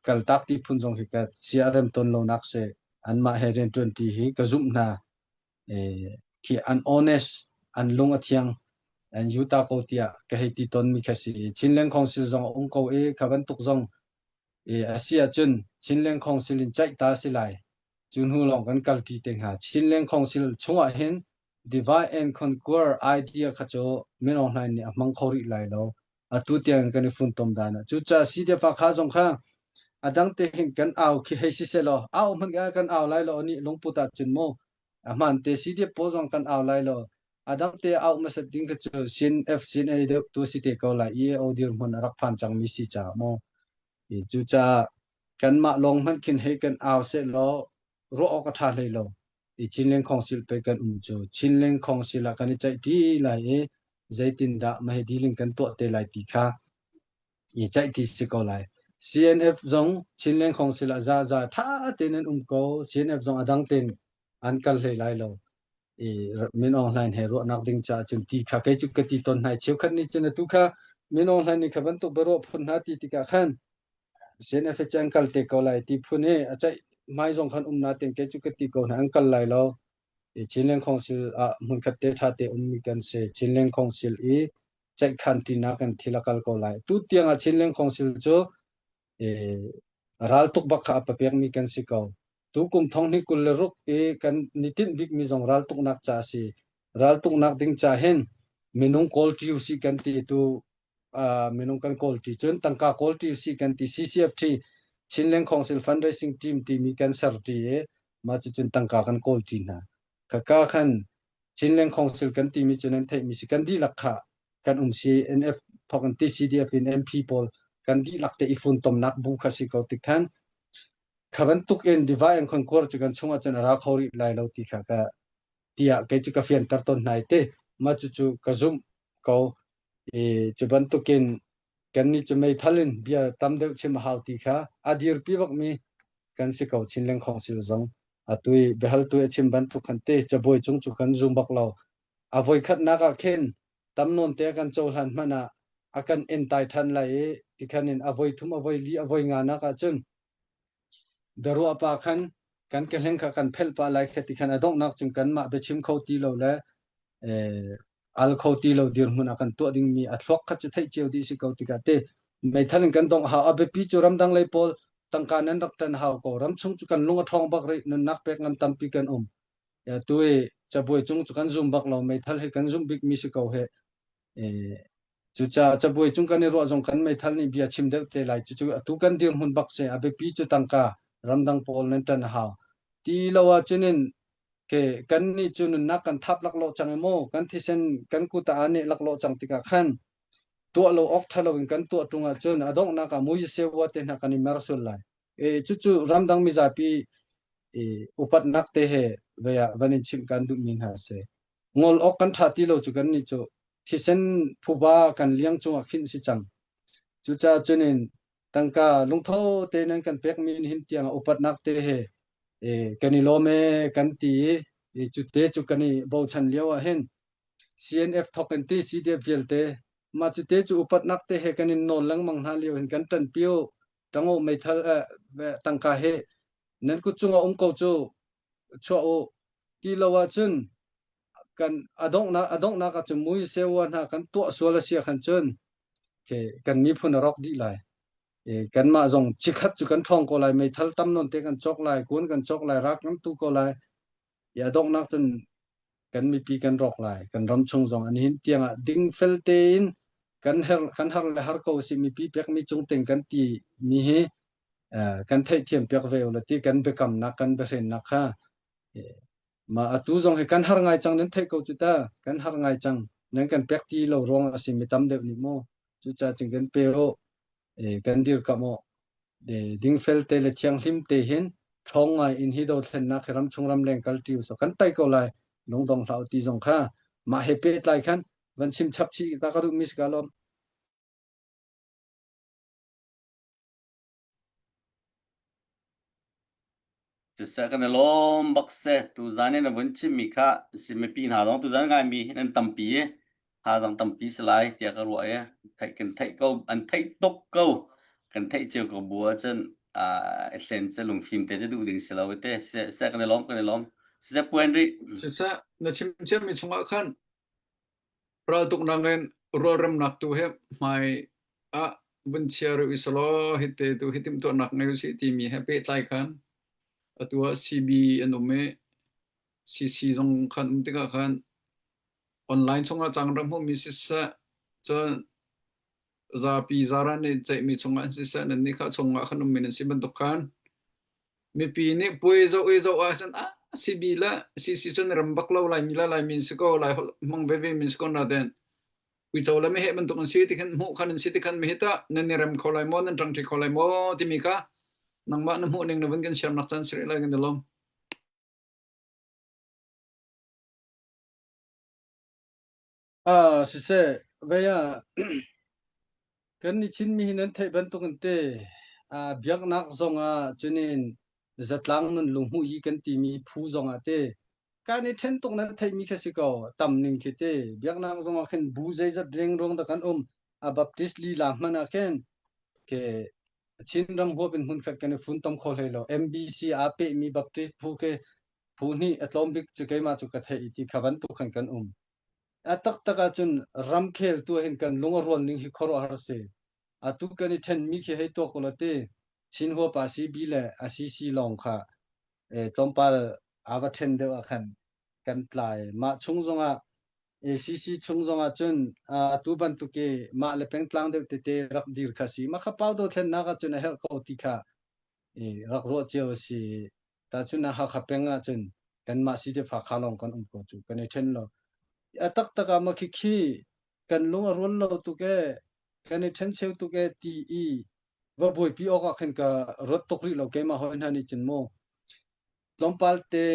kaltak ti phun zong hi ka sia rem ton lonak si. Anmah he rianṭuan ṭi hi ka zumh hna. Khi an honest, an lung a thiang, an yuta ko tiah ka hei ti tawnmi kha si. Chinland Council zong a um ko i kha bantuk zong a si ahcun Chinland Council in ceih ta si lai. Cu hnu lawng kan kalṭi te hnga. Chinland Council chungah hin divide and conquer idea kha cu Min Aung Hlaing nih a hmang kho rih lai lo. Atu tiang kan i funtom dan ah. Cucaah CDF kha zong kha a dang te hin kan au khi hei si seh law au hmanh kan au lai lo nih lungput ah cun mu a hmaan te CDF pawl zong kan au lai lo. A dang te au hmasat ding kha cu CNF CNA deuh tu si te ko lai. EAO dirhmun a rak phan cangmi si caah mu. Cucaah kanmah lawng hmanh khin hei kan au seh law ruah awk a ṭha hlei lo. I Chinland Council pe kan um cu Chinland Council ah kan i ceih ṭi lai i zeitindah mah hi dealing kan tuah te lai ti kha i ceih ṭi si ko lai. CNF zong Chinland Council ah zaza ṭha tein an um ko. CNF zong a dang tein an kal hlei lai lo. I Min Aung Hlaing he ruahnak ding caah cun ti kha kei cu ka ti tawn hna i cheukhat nih cun atu kha Min Aung Hlaing nih kha bantuk biaruah phun hna ti tikah khan CNF cu an kal te ko lai ti phun i a ceih hmai zong khan um natin kei cu ka ti ko hna an kal lai lo. I Chinland Council ah hmunkhat te ṭha te ummi kan si. Chinland Council i ceihkhan ṭinak in thil a kal ko lai. Tu tiang ah Chinland Council cu raltuk bak kha a papekmi kan si ko. Tu kum thong hnih 26 i kan ni tinh bikmi zong raltuknak ca a si. Raltuknak ding ca hin minung kawl ṭi usih kan ti tu minung kan kawl ṭi cun tangka kawl ṭi usih kan ti CCFT Chinland Council Fundraising Team timi kan ser ṭi i mah cucun tangka kan kawl ṭi hna. Khaka khan Chinland Council kan timi cu nan theihmi si kan dihlak kha kan um si NF thawk in TCDF in MP pawl kan dihlak te i funtomnak bu kha si ko tik khan kha bantuk in divide and conquer cu kan chungah cun a ra kho rih lai lo ti kha ka tiah kei cu ka fianter tawn hna i te mah cucu ka zumh ko i cu bantukin kannih cu meithal in bia tam deuh chim a hau ti kha a dirpi bakmi kan si ko Chinland Council zong atu i biahaltu a chim bantuk khan te cabuai cung cu kan zum bak lo. A voikhatnak ah khin tam nawn te kan cohlan hmanh ah a kan entai ṭhan lai i tikhan in a voi thum a voi li a voi nga nak ah cun biaruah pa khan kan kehleng kha kan phelh pah lai kha ti khan a donghnak cun kanmah biachim kho ti lo le al kho ti lo dirhmun ah kan tuah dingmi a thluak kha cu theih cio dih si ko tikah te meithal in kan dongh hau. A biapi cu ramdang lei pawl tangka nan rak ṭan hau ko. Ramchung cu kan lung a ṭhawng bak rih. Nunnak pek ngam tampi kan um. Tu i cabuai cung cu kan zum bak lo. Meithal hi kan zumh bikmi si ko he. Cucaah cabuai cung kan i ruah zong kan meithal nih bia chim deuh te lai. Cucu atu kan dirhmun bak si. A biapi cu tangka ramdang pawl nan ṭan a hau. Ti lo ahcun in ke kannih cu nunnak kan thap laklawh cang i maw kan thisen kan kut ah aa neh laklawh cang tikah khan tuah lo awk ṭha loin kan tuah ṭung ahcun a donghnak ah muisewa te hna kan i mer sual lai. E, cucu ramdang mizapi e, upatnak te he vei ah van in chimh kan duhmi hna a si. Ngol awk kan ṭha ti lo cu kannih cu thisen phuba kan liang cungah khinh si cang. Cucaah cun in tangka lungtho te nan kan pekmi hin tiang upatnak te he e, kan i lawm e kan ti i. I cu te cu kan i bochan lio ah hin CNF thawk in ti CDF vialte mah cu te cu upatnak te he kan in nawl lengmang hna lio hin kan ṭanpi u tango meithal eh, tangka he nan kut cungah um ko cu chuah u ti lo ahcun kan a donghnak a donghnak ahcun mui sewa hna kan tuah sual a si ah khan cun kan miphun a rawk dih lai. Kanmah zong chikhat cu kan ṭhawng ko lai, meithal tam nawn te kan cawk lai, kuan kan cawk lai, rak kan tu ko lai. I a donghnak cun kan mipi kan rawk lai. Kan ram chung zong an hin tiangah dingfel tein kan her kan har le har ko si mipi pekmi cung teng kan ti mi hi kan theihthiam piak ve u la ti kan biakamnak kan biahrennak kha Ma atu zong hi kan har ngai cang nan theih ko cu ta. Kan har ngai cang. Nan kan pek ti lo ruang a si mi tam deuh nih mu. Cucaah cun kan pe u. E, kan dirkamh u. E, dingfel te le thianghlim te hin ṭhawng ngai in hi dothlennak hi ramchung ramleng kal ṭi usawh kan tai ko lai. Lungdong hlah u ti zong kha mah he pehtlai khan van chim chap chih ta ka duh mi si ka lawm. Siseh kan i lawm bak si. Tuzan in na vun chimmi kha si mipi hna zong tuzan ngaimi nan tampi i thazaang tampi si lai tiah ka ruah i theih kan theih ko an theih tuk ko kan theih cio ko bu ahcun uh, i hlen cu lungfim te cu duh ding si lo te siseh kan i lawm kan i lawm siseh puan rih Siseh na chim ciami chungah khan Raltuknak in rualremnak tu hi hmai ah vun chia rih usih law hite tu hi timhtuahnak ngei usih timi he pehtlai khan atu ah CB an um i CC zong khan um tikah khan online chungah cang rak hmuhmi siseh cun zapi zaran nih ceihmi chungah siseh nannih kha chungah khan ummi nan si bantuk khan Mipi nih puai zoh i zoh ahcun ah CB le CC cu na rem bak lo Laimi le Laimi an si ko Lai holh hmang veve mi si ko nain uico le meheh bantuk an si ti khan hmuh khan an si ti khan mi hi tah nan i rem kho lai maw nan ṭangṭi kho lai maw timi kha nangmah na hmuh ning na vun kan siarnak caan si rih lai kan i lawm. Ah, siseh, vei ah kan ni Chinmi hi nan theih bantuk in te ah biaknak zong ah cunin zatlang nun lunghmuh yi kan timi phu zong ah te kan i ṭhen tuk nan theihmi kha si ko tam ning khi te biaknak zong ah khin bu zeizat leng ruang dah kan um a Baptist lila hmanh ah khin ke Chin ram huap in hmunkhat kan i funtom kho hlei lo MBC aa pehmi Baptist phu khi phu hnih a tlawm bik cu keimah cu ka theih i ti kha bantuk khan kan um. A taktak ahcun ramkhel tu hin kan lung a rual ning hi khuaruahhar si. Atu kan i ṭhenmi khi hei tuak ulaw ti Chin huapa CB le a CC lawng kha eh, tlawmpal aa va ṭhen deuh ah khan kan tlai. Mah chung zongah ACC chung zongah cun atu bantuk i mah le pengtlang deuh tete rak dir kha si. Mah kha pau dothlennak ahcun a herh ko ti kha i rak ruah cio a si. Tahchun ah Hakha peng ahcun kanmah CDF Hakha lawng kan um ko cu kan i ṭhen lo. A taktak ah maw khikhi kan lung a rual lo tuk ee, kan i ṭhencheu tuk ee ti i va buaipi awk ah khin ka ruat tuk rih lo keimah hawi hna nih cun mu. Tlawmpal te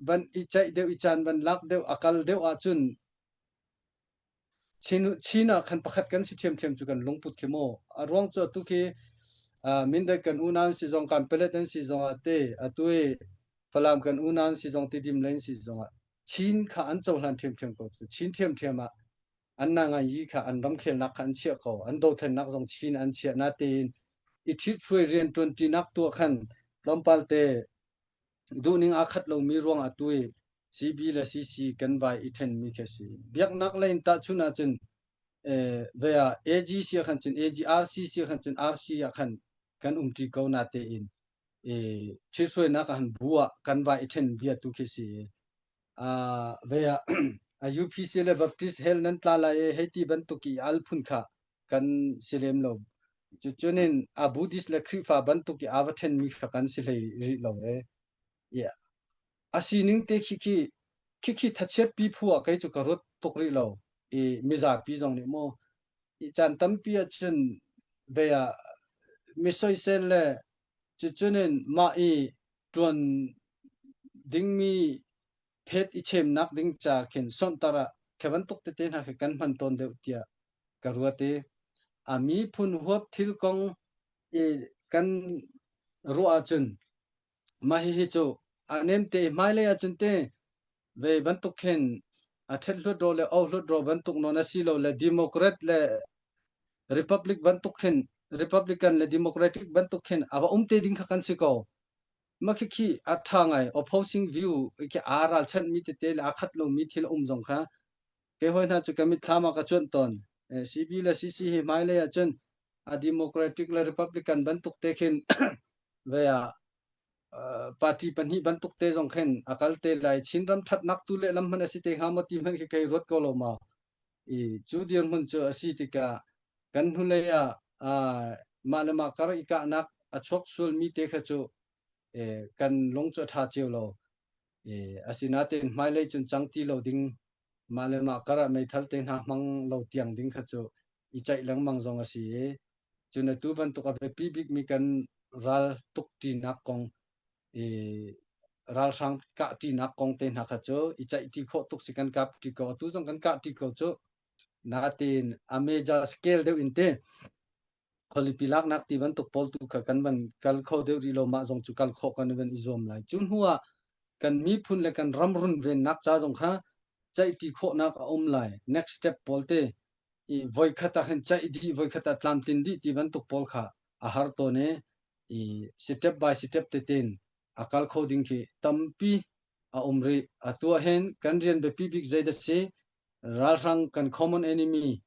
van i ceih deuh i caan van lak deuh a kal deuh ahcun Chin, Chin ah khan pakhat kan si ṭhiamṭhiam cu kan lungput khi mu. A ruang cu atu khi uh, Mindat kan unau an si zong, kan Pelet an si zong ah te, atu i Falam kan unau an si zong, Tidim lei an si zong ah Chin kha an cohlan ṭhiamṭhiam ko cu. Chin ṭhiamṭhiam ah an na ngai kha an ramkhelnak kha an chiah ko. An dothlennak zong Chin an chiah. Natein i ṭhithruai rianṭuanṭinak tuah khan tlawmpal te duhning aa khat lomi ruang ah tu i CB le CC kan vai i ṭhenmi khi a si. Biaknak lei in tahchun ahcun eh, ve ah AG si ah khan cun AG, RC si ah khan cun RC ah khan kan umṭi ko natein eh, ṭhithruainak ah han bu ah kan vai i ṭhen bia tu khi si. Ah, ve ah a UPC le Baptist hell nan tla lai e hei ti bantuk i al phun kha kan si lem lo. Cucunin a Buddhist le Khrihfa bantuk i aa va ṭhenmi kha kan si hlei rih lo e. Yeah. A sining te khi khi khikhi thachiat pi phu ah kei cu ka ruat tuk rih lo. I mizapi zong nih mu i caan tampi ahcun ve ah mi soisel le cucunin mah i ṭuan dingmi phet i chemnak ding ca khin sonhtar ah khi bantuk tete hna khi kan hman tawn deuh tiah ka ruat i a miphun huap thil kong i kan ruah ahcun mah hihi cu A nem te hmailei ahcun te ve bantuk khin a ṭhet hluttaw le o hluttaw bantuk nawn a si lo le Democrat le Republic bantuk khin Republican le Democratic bantuk khin a va um te ding kha kan si ko. Mah khikhi a ṭha ngai opposing view khi aa ralchanh mi tete le aa khat lomi thil a um zong kha kei hawi hna cu ka mitthlam ah ka cuanh tawn. CB le CC hi hmailei ahcun a Democratic le Republican bantuk te khin ve ah party pahnih bantuk te zong khin a kal te lai. Chinram ṭhatnak tu lehlam hmanh a si te hnga maw ti hmanh khi kei ruat ko lo ma. I cu dirhmun cu a si tikah kan hnulei ah mah le mah kar i kahnak a chuak sualmi te kha cu kan lung cu a ṭha cio lo. Asinain hmailei cun cang ti lo ding mah le mah kar ah meithal te hna hmang lo tiang ding kha cu i ceih lengmang zong a si i cun atu bantuk a biapi bikmi kan ral tuk ṭinak kong i ralhrang kah ṭinak kong te hna kha cu i ceih ṭi khawh tuk si kan kap ṭi ko atu zong kan kah ṭi ko cu natin a major scale deuh in te khualipi laknak ti bantuk pawl tu kha kan van kal kho deuh rih lo mah zong cu kal khawh kan van i zuam lai cu hnu ah kan miphun le kan ram runvennak ca zong kha ceihti khawhnak a um lai next step pawl te i voikhat ah khin ceih dih voikhat ah tlamtlin dih ti bantuk pawl kha a har tawn i i step by step tein a kal kho ding khi tampi a um rih. Atu ah hin kan rian biapi bik zeidah si? Ralhrang kan common enemy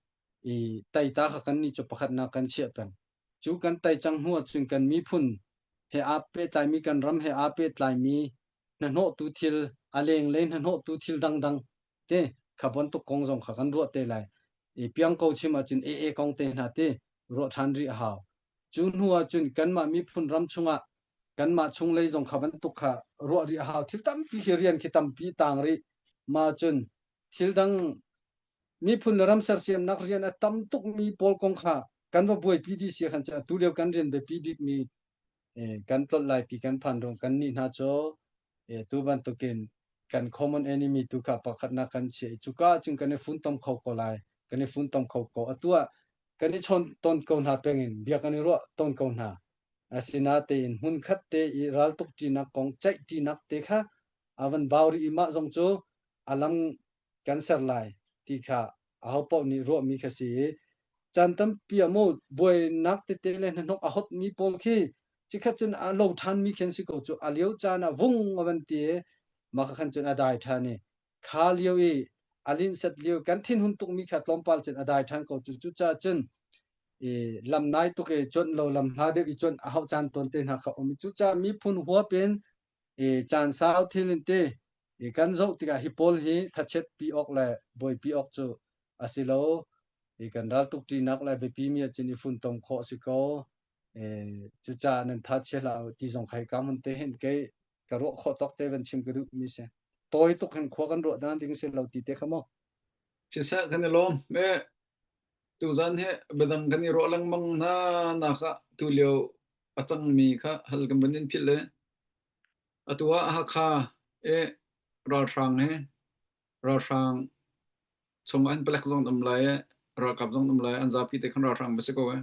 i teita kha kan nih cu pakhatnak kan chiah peng. Cu kan tei cang hnu ahcun kan miphun he aa pehtlaimi kan ram he aa pehtlaimi hnahnawhtu thil a lenglei hnahnawhtu thil dangdang te kha bantuk kong zong kha kan ruah te lai. I piang ko chim ahcun AA kong te hna te ruah ṭhan rih a hau. Cu hnu ahcun kanmah miphun ram chungah kanmah chunglei zong kha bantuk kha ruah rih a hau. Thil tampi khi rian khi tampi tang rih. Mah cun thil dang miphun le ram sersiamnak rian a tam tukmi pawl kong kha kan va buaipi dih si khan cu atu lio kan rian biapi bikmi kan tlolh lai ti kan phan rung kan nih hna cu tu bantukin kan common enemy tu kha pakhatnak kan chiah i cuka ahcun kan i funtom kho ko lai kan i funtom kho ko atu ah kan i chawn ton ko hna pengin bia kan i ruah ton ko hna asinatein hmunkhat te i raltuk ṭinak kong ceih ṭinak te kha a van bau rih i mah zong cu a lam kan ser lai ti kha ahopaoh nih ruahmi kha si i caan tampi ah maw buainak tete le hnahnawk a hotmi pawl khi cikhat cun a lo ṭhanmi khin si ko cu a lio caan ah vung a van ti i mah kha khan cun a dai ṭhan i kha lio i a linhsat lio kan thinhun tukmi kha tlawmpal cun a dai ṭhan ko cu cucaah cun i lam nai tuk i cuanh lo lam hla deuh i cuanh a hauh caan tawn te hna kha um i cucaah miphun huap in i caan sau thil in ti i kan zoh tikah hi pawl hi thachiat pi awk le buaipi awk cu a si lo i kan raltuk ṭinak le biapi mi ahcun i funtom khawh a si ko cucaah nan tha chia hlah u ti zong kha hika hmun te hin kei ka ruah khawh tawk te van chim ka duh mi si tawi tuk hin khua kan ruah dan ding si lo ti te kha mu Siseh kan i lawm. Me tuzan he biadang kan i ruah lengmang hna nak ah tulio a cangmi kha hal kan van in philh le atu ah Hakha e ralhrang he ralhrang chung ah hin palek zong an um lai i ralkap zong an um lai an zapi te khan ralhrang va si ko e.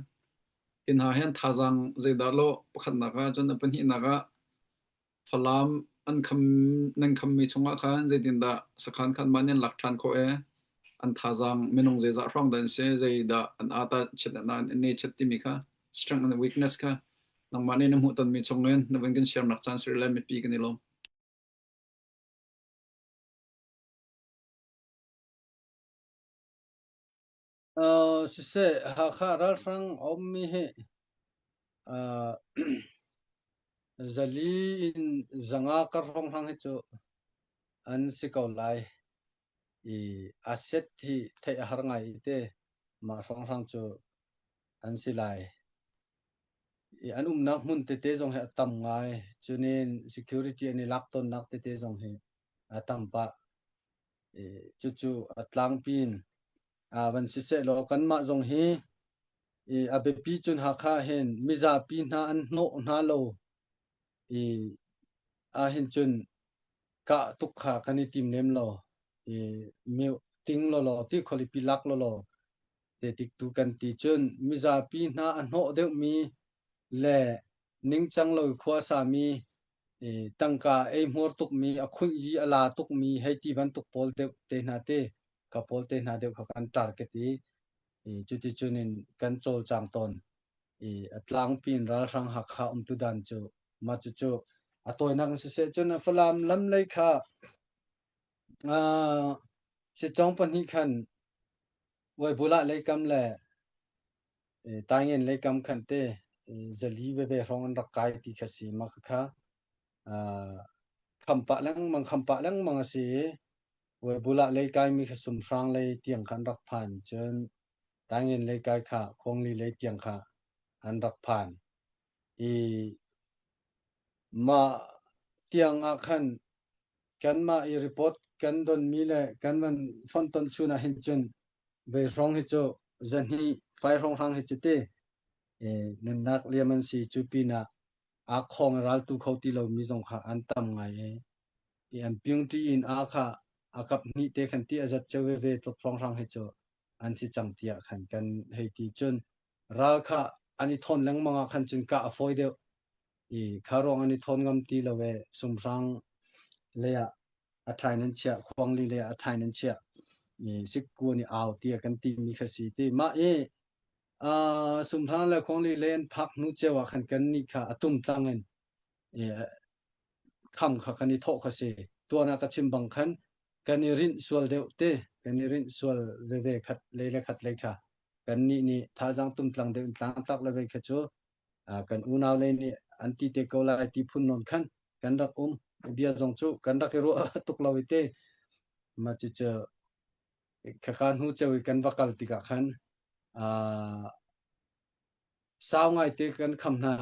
Hi hna hin thazaang zeidah lawh pakhatnak ah cun a pahnihnak ah Falam an kham nan khammi chungah khan zeitindah sakhan khan mah nih an lak ṭhan khawh i an thazaang minung zeizah hrawng dah an si zeidah an ata chiat an an i chiat timi kha strength and weakness kha nangmah nih na hmuhtonmi chungin na vun kan share nak caan si le mipi kan i lawm. Uh, siseh Hakha ralhrang a ummi hi uh, zali in zanga kar hrawnghrang hi cu an si ko lai. I a set hi theih a har ngai i te mah hrawnghrang cu an si lai. I an umnak hmun tete zong hi a tam ngai. Cunin security an i lak tawnnak tete zong hi a tam pah. I cucu a tlangpi in van siseh law kanmah zong hi i a biapi cun Hakha hin mizapi hna an hnawh hna lo i ahhin cun kah tuk kha kan i tim lem lo i mi ting lawlaw ti khualipi lak lawlaw te tik tu kan ti cun mizapi hna a hnawh deuhmi le ningcang lo khua sami. Tangka eihmuar tukmi, a khunh i a la tukmi hei ti bantuk pawl deuh te hna te ka pawl te hna deuh kha kan target i cuticun in kan cawlcang tawn. I a tlangpi in ralhrang Hakha umtu dan cu mah cucu a tawinak in siseh cun Falam lam lei kha sitcawng pahnih khan Uaibulah leikam le Taingen leikam khan te zali veve hrawng an rak kai ti kha si. Mah khakha kham pah lengmang kham pah lengmang a si i Uaibulah lei kaimi kha Sumhrang lei tiang kha an rak phan. Cun Taingen lei kai kha Khuangli lei tiang kha an rak phan. I mah tiang ah khan kanmah i report kan donmi le kan van fonhtonh chun ah hin cun vei hrawng hi cu zahnih fai hrawnghrang hi cu ti nunnak liam an si cu pinah aa khawng i raltu kho ti lomi zong kha an tam ngai i an piungṭi in aa kha a kap hnih te khan ti a zat ceu veve tluk hrawnghrang hi cu an si cang tiah khan kan hei ti cun ral kha an i thawn lengmang ah khan cun kah a fawi deuh i kha ruang an i thawn ngam ti lo e sumhrang lei ah a ṭhain an chiah khuangli lei ah a ṭhain an chiah i sikku nih au tiah kan timi kha si ti mah i sumhrang le khuangli lei an phak hnu ceu ah khan kan nih kha a tum tlang in kham kha kan i thawh kha si tuan ah ka chim bang khan kan i rinh sual deuh te kan i rinh sual veve khat lei le khat lei kha kan nih nih thazaang tumtlang deuh in tlang tlak le ve kha cu kan unau lei nih an ti te ko lai ti phun nawn khan kan rak um bia zong cu kan rak i ruah tuk lo i te ma cu cu khaka hnu ceu i kan va kal tikah khan sau ngai te kan kham hna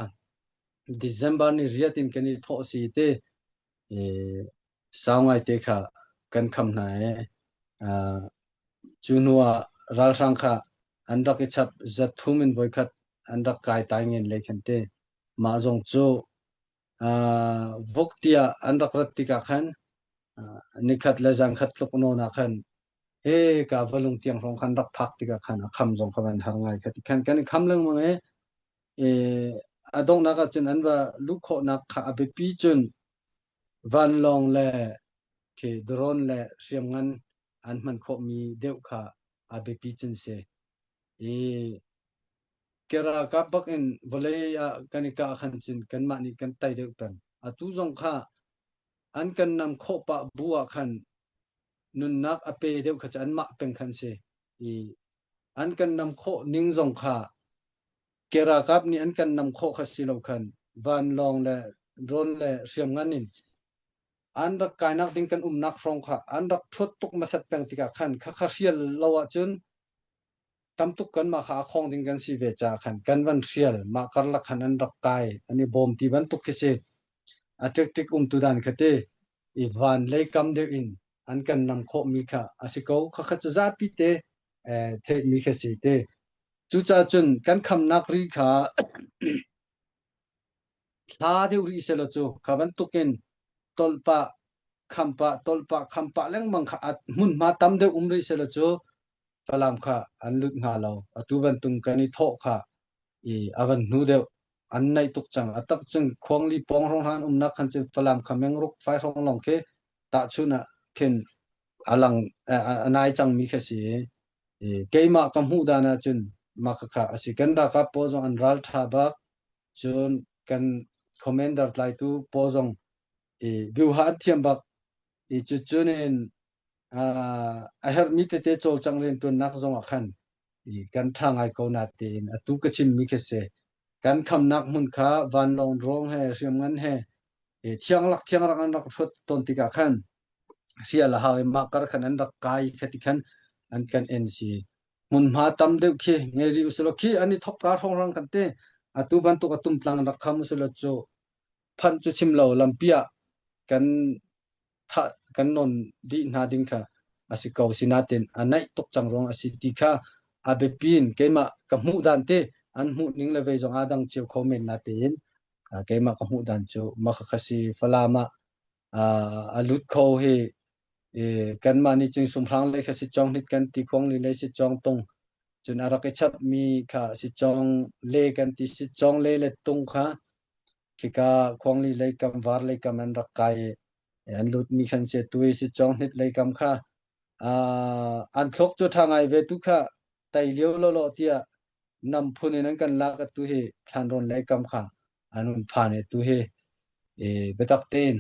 December ni riat in kan i thawh si te sau ngai te kha kan kham hna i cu hnu ah ralhrang kha an rak i chap zathum in voikhat an rak kai tai ngen lei khan te mah zong cu vok tiah an rak rat tikah khan nikhat le zangkhat tluk nawn ah khan he ka valung tiang hrawng khan rak phak tikah khan a kham zong kha van har ngai kha ti khan kan i kham lengmang i a donghnak ah cun an va luh khawhnak kha a biapi cun vanlawng le khi drone le hriamngan an hman khawhmi deuh kha a biapi cun si. I ke ralkap bak in vawlei ah kan i kah khan cun kanmah nih kan tai deuh peng. Atu zong kha an kan nam khawh pah bu ah khan nunnak a pe deuh kha cu anmah peng khan si. I an kan nam khawh ning zong kha ke ralkap nih an kan nam khawh kha si lo khan vanlawng le drone le hriamngan in an rak kainak ding kan umnak hrawng kha an rak ṭhuat tuk hmasat peng tikah khan khakha hrial lo ahcun tam tuk kanmah kha a khong ding kan si ve caah khan kan van hrial mah karlak khan an rak kai an i bawm ti bantuk khi si a ṭikṭik um tu dan kha ti i van lei kam deuh in an kan nam khawhmi kha a si ko khakha cu zapi te theihmi kha si te cucaah cun kan khamnak ri kha hla deuh rih selaw cu kha bantukin tolhpah khampah tolhpah khampah lengmang kha a hmunhma tam deuh um rih selaw cu Falam kha an lut hnga lo. Atu bantuk kan i thawh kha i a van hnu deuh an naih tuk cang. A tak cun khuangli pawng hrawng hran umnak khan cun Falam kha mengruk fai hrawng lawng khi tahchun ah khin a lang a nai cangmi kha si i keimah ka hmuh dan ah cun mah khakha a si. Kan ralkap pawl zong an ral ṭha bak. Cun kan commander tlaitu pawl zong i biuha an thiam bak. I cucun in a herhmi tete cawlcangh rianṭuannak zong ah khan kan ṭha ngai ko na tiin atu ka chimmi khi si. Kan khamnak hmun kha vanlawng drone he hriamngan he thiang lak thiang rak an rak hrut tawn tikah khan sial a hau i mah kar khan an rak kai kha ti khan an kan en si. Hmunhma tam deuh khi ngei rih usulaw khi an i thok ka hrawnghrang kan ti. Atu bantuk a tumtlang rak kham usulaw cu phanh cu chim lo lampi ah kan thah kan nawn dih hna ding kha a si ko sinain a naih tuk cang ruang a si ti kha a biapi in keimah ka hmuh dan te an hmuh ning le vei zong aa dang cio kho men na tein keimah ka hmuh dan cu mah kha si Falam ah a lut kho hi kanmah nih cun sumhrang lei kha si cong hnit kan ti khuang li lei si cong tung cun a rak i chap mi kha si cong le kan ti si cong le le tung kha. Khika Khuangli lei kam Var lei kam an rak kai i an lutmi khan si tu i Sicawng hnit lei kam kha an thlok cu ṭha ngai ve tu kha tai lio lawlaw tiah nam phun in an kan lak atu hi Thlanrawn lei kam kha an hun phan i tu hi biatak tein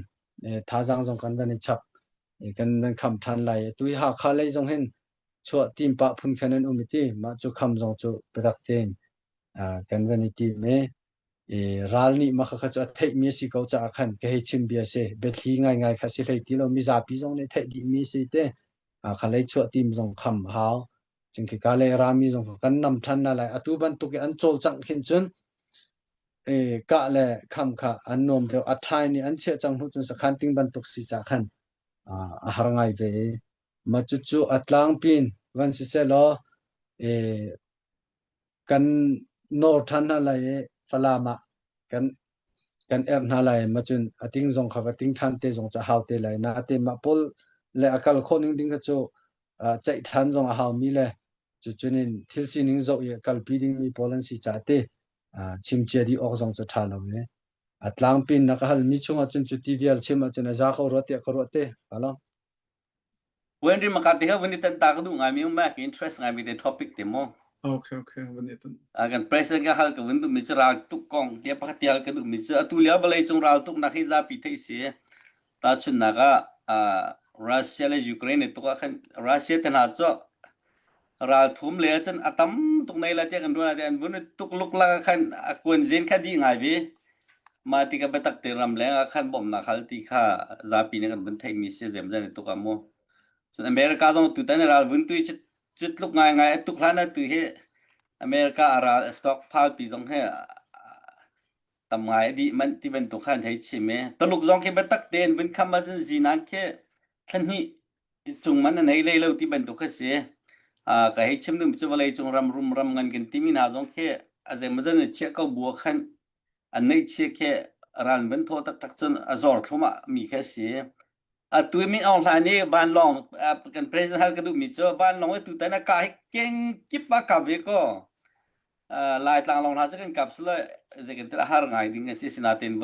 thazaang zong kan van i chap kan van kham ṭhan lai. Atu hi Hakha lei zong hin chuah tim pah phun khan an um i ti mah cu kham zong cu biatak tein kan van i tim i ral nih mah kha cu a theihmi a si ko caah khan ka hei chim bia si biathli ngaingai kha si hlei ti lo mizapi zong nih theih dihmi si te kha lei chuah tim zong kham a hau cun khika lei rami zong kha kan nam ṭhan na lai atu bantuk i an cawlcangh khin cun kah le kham kha an nuam deuh a ṭhai nih an chiah cang hnu cun sakhan ting bantuk si ca khan a har ngai ve i mah cucu a tlangpin van siseh law kan nawr ṭhan hna lai i Falam ah kan kan erh hna lai ma cun a ting zong kha va ting ṭhan te zong cu a hau te lai nain mah pawl le a kal khawh ning ding kha cu ceih ṭhan zong a hau mi le cucun in thil sining zoh i kalpi ding mi pawl an si caah te chim cia dih awk zong cu ṭha lo e a tlangpin na ka hal mi chung ahcun cu ti vial chim ahcun a za ko rua tiah ka ruah te alo Wen ri maka te ha vun i tan ta ka duh ngai mi um ma ka interest ngai mi te topic te mo. Okay, okay, van i tan. A kan president ka hal ka vun duh mi cu ral tuk kong tia pakhat tial ka duh mi cu atu lio vawlei cung ral tuk nak hi zapi thei si. Ta chun nak ah Russia le Ukraine tuk ah khan Russia te hna cu ral thum le cun a tam tuk nei la tiah kan ruah te an vun tuk luk la khan a kuan zen kha di ngai ve ma ti ka biatak te ram leng ah khan bawmhnak hal ti kha zapi nih kan vun theih mi si zem zan tuk ah mu cun America zong tu tan ral vun tu cu tluk ngai ngai tuk hlan tu hi America a ral stock phal pi zong he tam ngai a dih manh ti bantuk khan hei chim i Tuluk zong khi biatak tein vun kham ahcun zinan khi thlahnih cung man an hei lei lo ti bantuk kha si. Ka hei chim duhmi cu vawlei cung ram rum ram ngan kan timi hna zong khi a zeimawzat in chiah ko bu ah khan an neihchia khi ral van thawh taktak cun a zor thlumah mi kha si. Atu Min Aung Hlaing nih vanlawng kan president hal ka duhmi cu vanlawng i tutan a kah hi kengkip ah kap ve ko. Laitlang lawng hna cu kan kap silo zeikan a har ngai ding a si sinain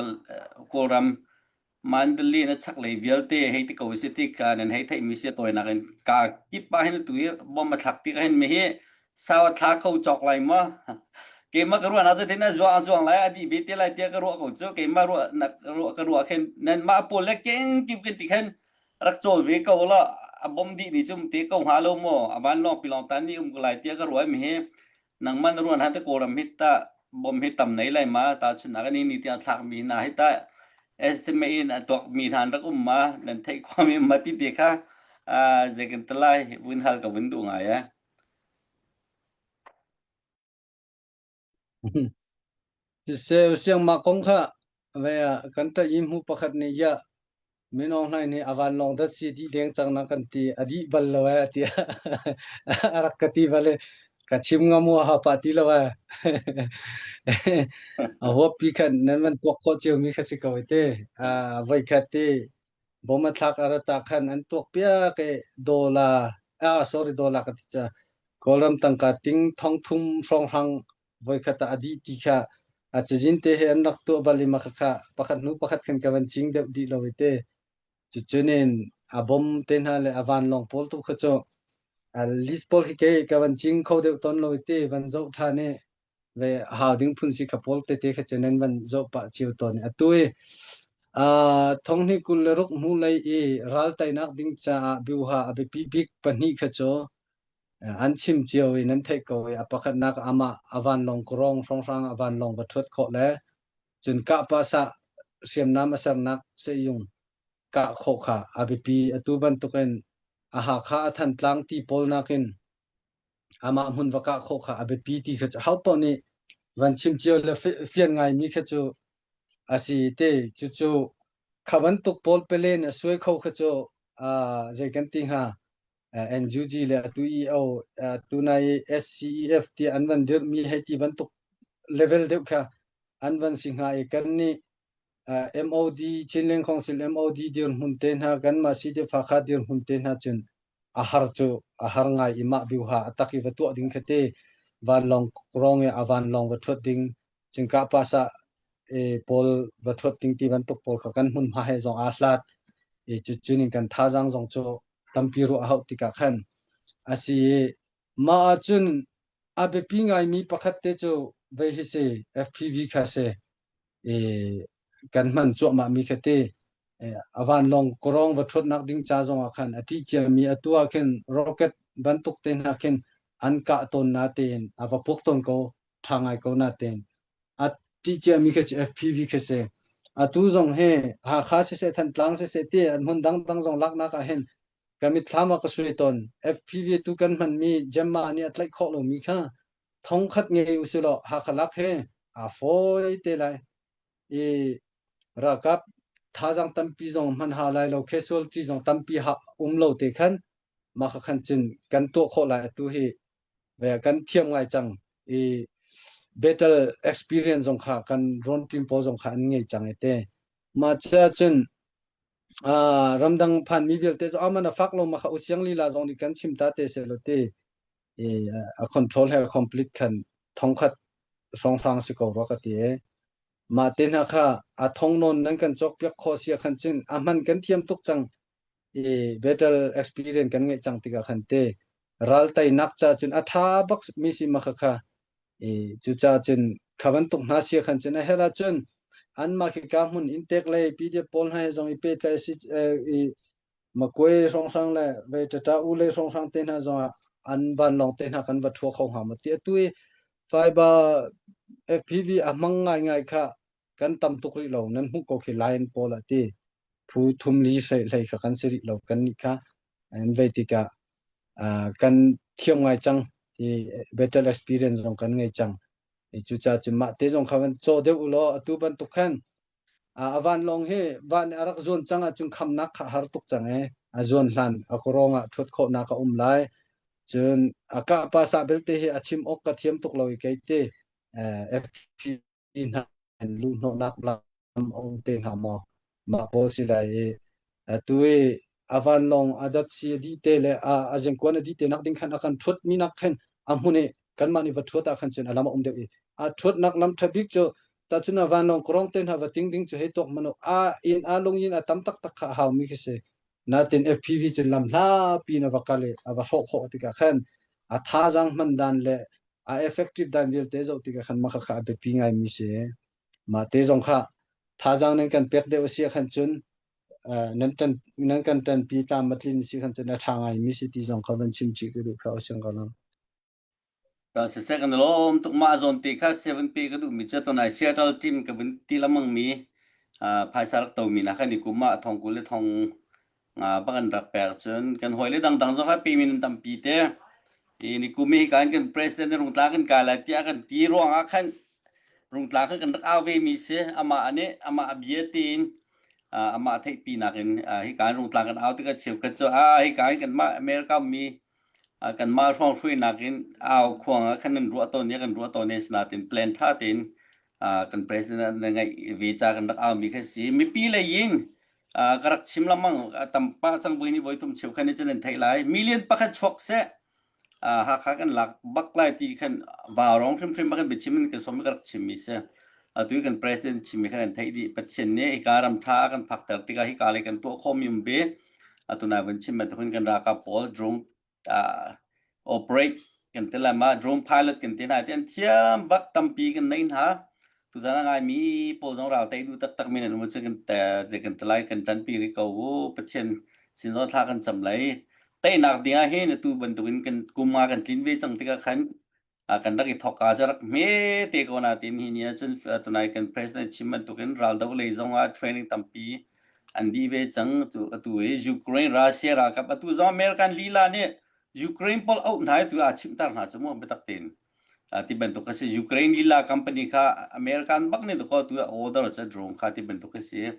Kawlram Mandalay na chaklei vialte hei ti ko si ti ka nan hei theih mi si tawinak in ka kip pa hin tu hi bom a thlak ti ka hin mi hi sau a thla kho chok lai ma keimah ka ruah na cu tin a zuang zuang lai a dih ve te lai tiah ka ruah ko cu keimah ruah nak ruah ka ruah khin nan mah pawl le keng kip kan ti khan rak cawl ve ko la a bom dih ni cum te ko hnga lo maw a van lawng pilong tan ni um ko lai tiah ka ruah mi hi nangmah na ruan han te kawlram hi ta bom hi tam nei lai ma ta chun ak ni ni tiang thlak mi hna hi ta estimate in a tuak mi hna rak um ma nan theih khua mi ma ti te kha zekin talai vun hal ka vun duh ngai a Siseh siang mah kong kha ve ah kan ṭah i hmu pakhat nih ya Min Aung Hlaing nih a vanlawng dat si dih deng cang na kan ti a dih bal lo eh tiah a rak ka ti bal i ka chim ngam u ha pah ti lo eh a huappi khan nan van tuak khawh cio mi kha si ko te voi khat te bom a thlak a rat ah khan an tuak piak i dola ah sorry dola ka ti ca Kawlram tangka ting thong thum hrawnghrang voikhat ah a dih ti kha a cazin te he an rak tuah bal i mah kha pakhat hnu pakhat khan ka van cing deuh dih lo i te cucun in a bom te hna le a vanlawng pawl tu kha cu a list pawl khi kei ka van cing kho deuh ton lo i te van zoh ṭhan i ve hau ding phun si kha pawl tete kha cu nan van zoh pah cio tawn i atu i thonghni 26 hnu lei i ral teinak ding caah biuha a biapi bik pahnih kha cu An chim cio i nan theih ko i a pakhatnak amah a vanlawng kawrong hrawnghrang a vanlawng va ṭhuat khawh le cun kahpasah hriamnam a sernak sehyung kah khawh kha a biapi. Atu bantukin a Hakha a Thantlang ti pawl nakin amah hmun va kah khawh kha a biapi ti kha cu hopaoh nih van chim cio le fian ngaimi kha cu a si te. Cucu kha bantuk pawl pelen a suai kho kha cu zei kan ti hnga NUG le atu EO tunai SCEF ti an van dirhmi hei ti bantuk level deuh kha an van si hnga i kan nih MOD Chinland Council MOD dirhmun te hna kan mah CDF Hakha dirhmun te hna cun a har cu a har ngai i mah biuha a tak i va tuah ding kha te vanlawng rong i a vanlawng va thuat ding cun kah pasah. pawl va ṭhuat ding ti bantuk pawl kha kan hmunhma he zong aa hlat i cucun in kan thazaang zong cu tampi ruah a hauh tikah khan a si i mah ahcun a biapi ngaimi pakhat te cu vei hi si FPV kha si i kan hman cuahmah mi kha ti a vanlawng kawrong va ṭhuatnak ding ca zongah khan a ṭih ciami atu ah khin rocket bantuk te hna khin an kah tawn na tein a va puak tawn ko ṭha ngai ko na tein a ṭih ciami khi cu FPV khi si. Atu zong hi Hakha siseh Thantlang siseh ti an hmun dangdang zong laknak ah hin ka mitthlam ah ka sui tawn. FPV tu kan hmanmi Gemma nih a tlaih khawh lomi kha thongkhat ngei usilaw Hakha lak hi aa fawi te lai. I ralkap thazaang tampi zong hman ha lai lo, casualty zong tampi ha um lo te khan mah kha khan cun kan tuah khawh lai atu hi kan thiam ngai cang i battle experience zong kha kan drone team pawl zong kha an ngei cang i te mah ca cun ramdang phan mi vialte cu aman a fak lo ma kha usiang lila zong nih kan chim ta te se lo te i a control he complete khan thongkhat hrawnghrang si ko rua ka ti e mah te hna kha a thong nawn nan kan cawk piak khawh sia khan cun a hman kan thiam tuk cang i battle experience kan ngeih cang tikah khan te ral teinak ca cun a ṭha bak mi si ma kha kha i cucaah cun kha bantuk hna sia khan cun a herh ahcun anmah khi ka hmun in tek lei PDF pawl hna he zong i pehtlai si i Makwe hrawnghrang le ve tata u le hrawnghrang te hna zong ah an vanlawng te hna kan va ṭhua kho hnga maw ti atu i fiber FPV a hmang ngaingai kha kan tam tuk rih lo nan hmuh ko khi lion pawl ah ti phu thum li hlei hlei kha kan si rih lo kan nih kha an vei tikah kan thiam ngai cang i battle experience zong kan ngei cang i cucaah cun mah te zong kha van caw deuh u law atu bantuk khan a vanlawng hi van a rak zuan cang ahcun khamnak kha har tuk cang e a zuan hlan a kawrong ah ṭhuat khawhnak a um lai cun a kah pa sa belte hi a chim awk ka thiam tuk lo i kei te FP hna luhhnawhnak lam a um te hnga maw? Mah pawl si lai i atu i a vanlawng a datsi a dih te le a, a zengkuan a dih te nak ding khan a kan ṭhuat mi nak khan a hmun i kanmah nih va ṭhuat ah khan cun a lam a um deuh i a ṭhuatnak lam ṭha bik cu tahcun a vanlawng kawrong te hna va ting ding cu hei tuak manu a in a lung in a tam taktak kha a hau mi khi si natin FPV cun lam hla pi in a va kal i a va hrawh khawh tikah khan a thazaang hman dan le a effective dan vialte zoh tikah khan mah kha a biapi ngaimi si. Mah te zong kha thazaang nan kan pek deuh a si khan cun nan tan nan kan tanpi tlam a tlin si khan cun a ṭha ngaimi si ti zong kha van chim chih ka duh kha o siang ko lo. Ka siseh kan lawm tuk mah zawn te kha 7P ka duh mi cu tunai Seattle team ka vun ti lamang mi phaisa rak to mi na khan i kum ah thong kul le thong nga bak an rak pek cun kan hawile dangdang zong kha pe mi nan tampi te i ni kum hi kan kan president rungtla kan kai lai tiah kan ti ruang ah khan rungtla khan kan rak au ve mi si amah nih amah a bia tiin amah theihpi nakin hi kan rungtla kan au tikah cheukhat cu a hi kan kanmah America mi kanmah hrawng hruainak in au khuang ah khan nan ruah tawn i kan ruah tawn i sinatin plan tha tein kan president na ngeih ve ca kan rak au mi kha si mipi lei in ka rak chim lengmang tampa cang voi ni voi thum cheu khan cun nan theih lai million pakhat chuak seh Hakha kan lak bak lai ti khan vau rong hrimhrim kan biachim in kan som ka rak chim mi si atu kan president chim mi khan an theih dih Pathian nih hika ram tha kan phakter tikah hika le kan tuah khawh mi um be atu nai van chim bantukin kan ralkap pawl drone operate kan ti lai ma drone pilot kan ti hna ti an thiam bak tampi kan nei hna tuzan a ngai mi pawl zong ral tei duh taktak mi nan um cu kan te kan te lai kan tanpi ri ko u Pathian sin zong thla kan cam lai teinak ding ah hin atu bantukin kan kum nga kan tlin ve cang tikah khan kan rak i thawk ka cu rak hme te ko na tin hi ni ahcun tunai kan president chim bantukin raldo lei zong ah training tampi an dih ve cang tu atu i Ukraine Russia ralkap atu zong American lila nih Ukraine pawl auh hna tu a chimhter hna cu mu biatak tein ti bantuk a si Ukraine lila company kha American bak nih ko tu order cu drone kha ti bantuk a si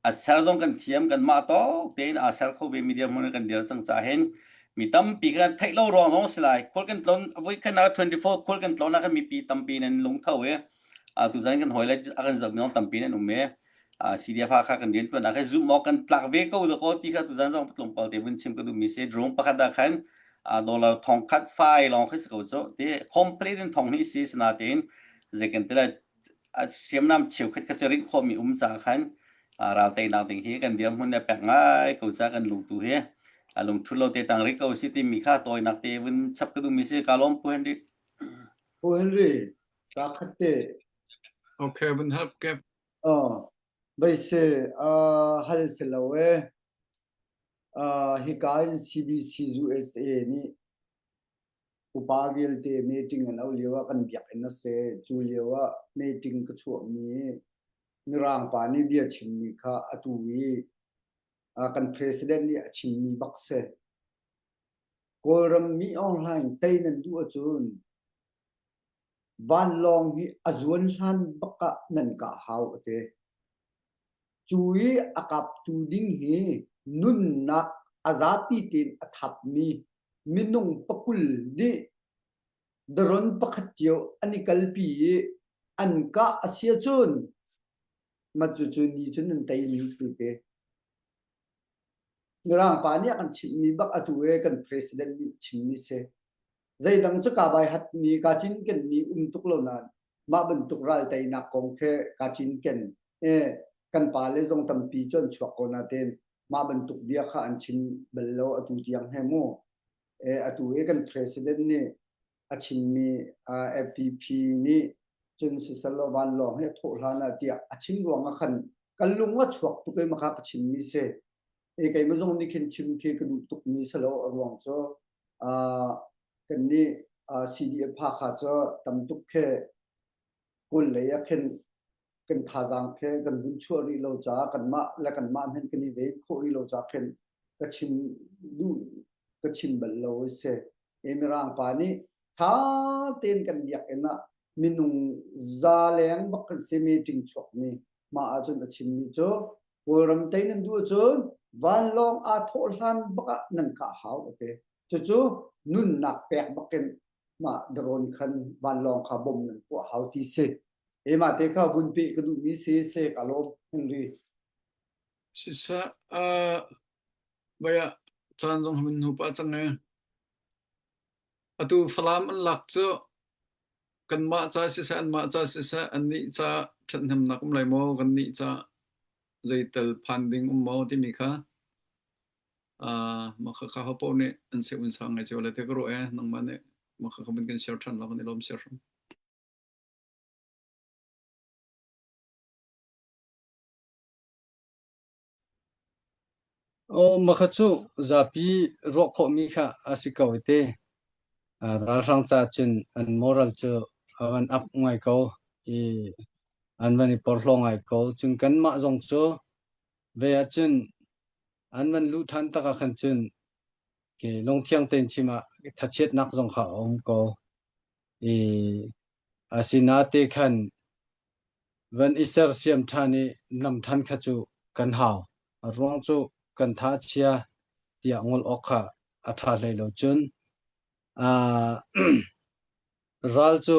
a ser zong kan thiam kan mah tawk tein a ser kho ve media hmun kan dir cang ca hin mi tampi kan theih lo ruang zong si lai khual kan tlon voi khan 24 khual kan tlon ah kan mipi tampi nan lungtho e tu zan kan hoi le a kan zoh mi tampi nan um e CDF kha kan rian tuan ah khan zoom awk kan tlak ve ko da ko ti kha tu zan zong tlawmpal te vun chim ka duh mi si drone pakhat ah khan dollar thong khat fai long khi si ko chu ti complete in thong ni si sinatin zekan te la. Hriamnam cheukhat kha cu rinh khawhmi um caah khan ral teinak ding hi kan dirhmun le pek ngai ko ca kan lungtu hi a lungthul lo te tang rih ko si timi kha tawinak te vun chap ka duhmi si. Ka lawm Pu Henry. Pu Henry, ka khat te. Okay, vun help ke. Oh, Beise hal si lo e. Hika in CBC USA nih upa vialte meeting an auh lio ah kan biakinn a si. Cu lio ah meeting ka chuahmi Mirang pa nih bia chimmi kha atu i kan president nih a chimmi bak si. Kawlram mi online tei nan duh ahcun vanlawng hi a zuan hlan bak ah nan kah hau a ti. Cu i a kaptu ding hi nunnak a zapi tein a thapmi minung pakul nih daron pakhat cio an i kalpi i an kah a si ahcun mah cucu ni cun nan teimi si te. Mirang pa nih a kan chimhmi bak atu e kan president nih chimmi si. Zeidang cu kaa baihatmi, kaa cinkenmi um tuk lo nain mah bantuk ral teinak kong khi kaa cinken. E, kan pale zong tampi cu an chuak ko nain mah bantuk bia kha an chim bal lo atu tiang he mu. E, atu i kan president nih a chimmi uh, FPP nih cun sisalaw vanlawng hi a thawh hlan ah tiah a chim ruang ah khan kan lung a chuak tuk i makha ka chimmi si. E keimah zong nih khin chim khi ka duh tukmi si lo a ruang cu uh, kan nih uh, CDF Hakha cu tam tuk khi kawl lei ah khin kan thazaang khi kan vun chuah rih lo caah kanmah le kanmah hmanh kan i ven khawh rih lo caah khin ka chim duh ka chim bal lo a si. E Mirang pa nih tha tein kan biakinn ah minung za leng bak kan si meeting chuakmi mah ahcun a chimmi cu Kawlram tei nan duh ahcun vanlawng aa thawh hlan bak ah nan kah hau a ti. Cucu nunnak pek bakin mah drone khan vanlawng kha bom nan puah hau ti si. E mah te kha vun pe ka duhmi si se ka lawm Henry. Siseh, uh, baya caan zong hamin hnu pa cang e. Atu Falam an lak cu kanmah ca siseh anmah ca siseh annih ca ṭhathnemnak um lai maw kannih ca zeitel phan ding um maw timi kha uh, mah kha ho paoh nih an se un sang ngai cio le te ka ruah e nangmah nih mah kha kan kan share ṭhan la kan i lawm share hram. Aw mah kha cu zapi ruah khawhmi kha a si ko i te. Ralhrang ca cun an moral cu a van up ngai ko i an van i porhlaw ngai ko. Cun kanmah zong cu ve ahcun an van luh ṭhan tak ah khan cun lungthiang tein chim ah thachiatnak zong kha a um ko. I asinain khan Van i sersiam ṭhan i nam ṭhan kha cu kan hau. A ruang cu kan tha a chia tiah ngol awk kha a ṭha hlei lo. Cun aa ral cu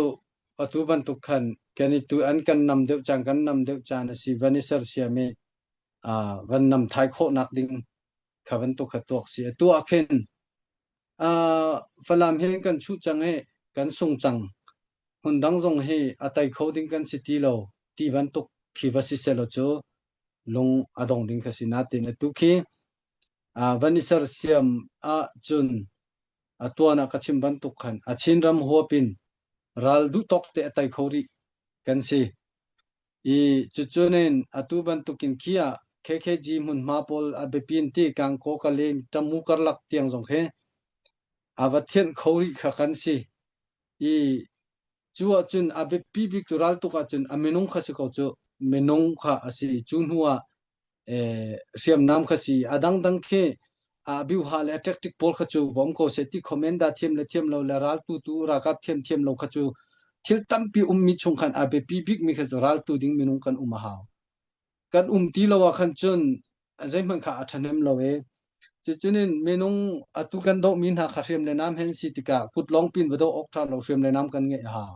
atu bantuk khan kan i tu an kan nam deuh caan kan nam deuh caan a si. Van i sersiam i aa van nam thai khawhnak ding kha bantuk kha tuak si. Atu ah khin aa Falam hin kan chuh cang i kan sung cang. Hmundang zong hi a tei kho ding kan si ti lo ti bantuk khi va si sehlaw cu lung a dong ding kha si. Natin atu khi van i sersiam ahcun a tuan ah ka chim bantuk khan a Chinram huap in ral duh tawk te a tei kho rih kan si. I cucunin atu bantukin khi ah KKG hmunhma pawl a biapi in ti Kangkaw Kaleng Tamu karlak tiang zong khi a va thianh kho rih kha kan si. I cu ahcun a biapi bik cu raltuk ahcun a minung kha si ko cu minung kha a si cu hnu ah eh, hriamnam kha si a dangdang khi a biuha le a tactic pawl kha cu vom ko seh ti commander thiam le thiam lo le raltu tu ralkap thiam thiam lo kha cu thil tampi ummi chung khan a biapi bikmi kha cu raltu ding minung kan um a hau kan um ti lo ah khan cun zeihmanh kha a ṭhahnem lo i cucunin minung atu kan dohmi hna kha hriam le nam hen si tikah kut lawng pin va doh awk ṭha lo hriam le nam kan ngeih a hau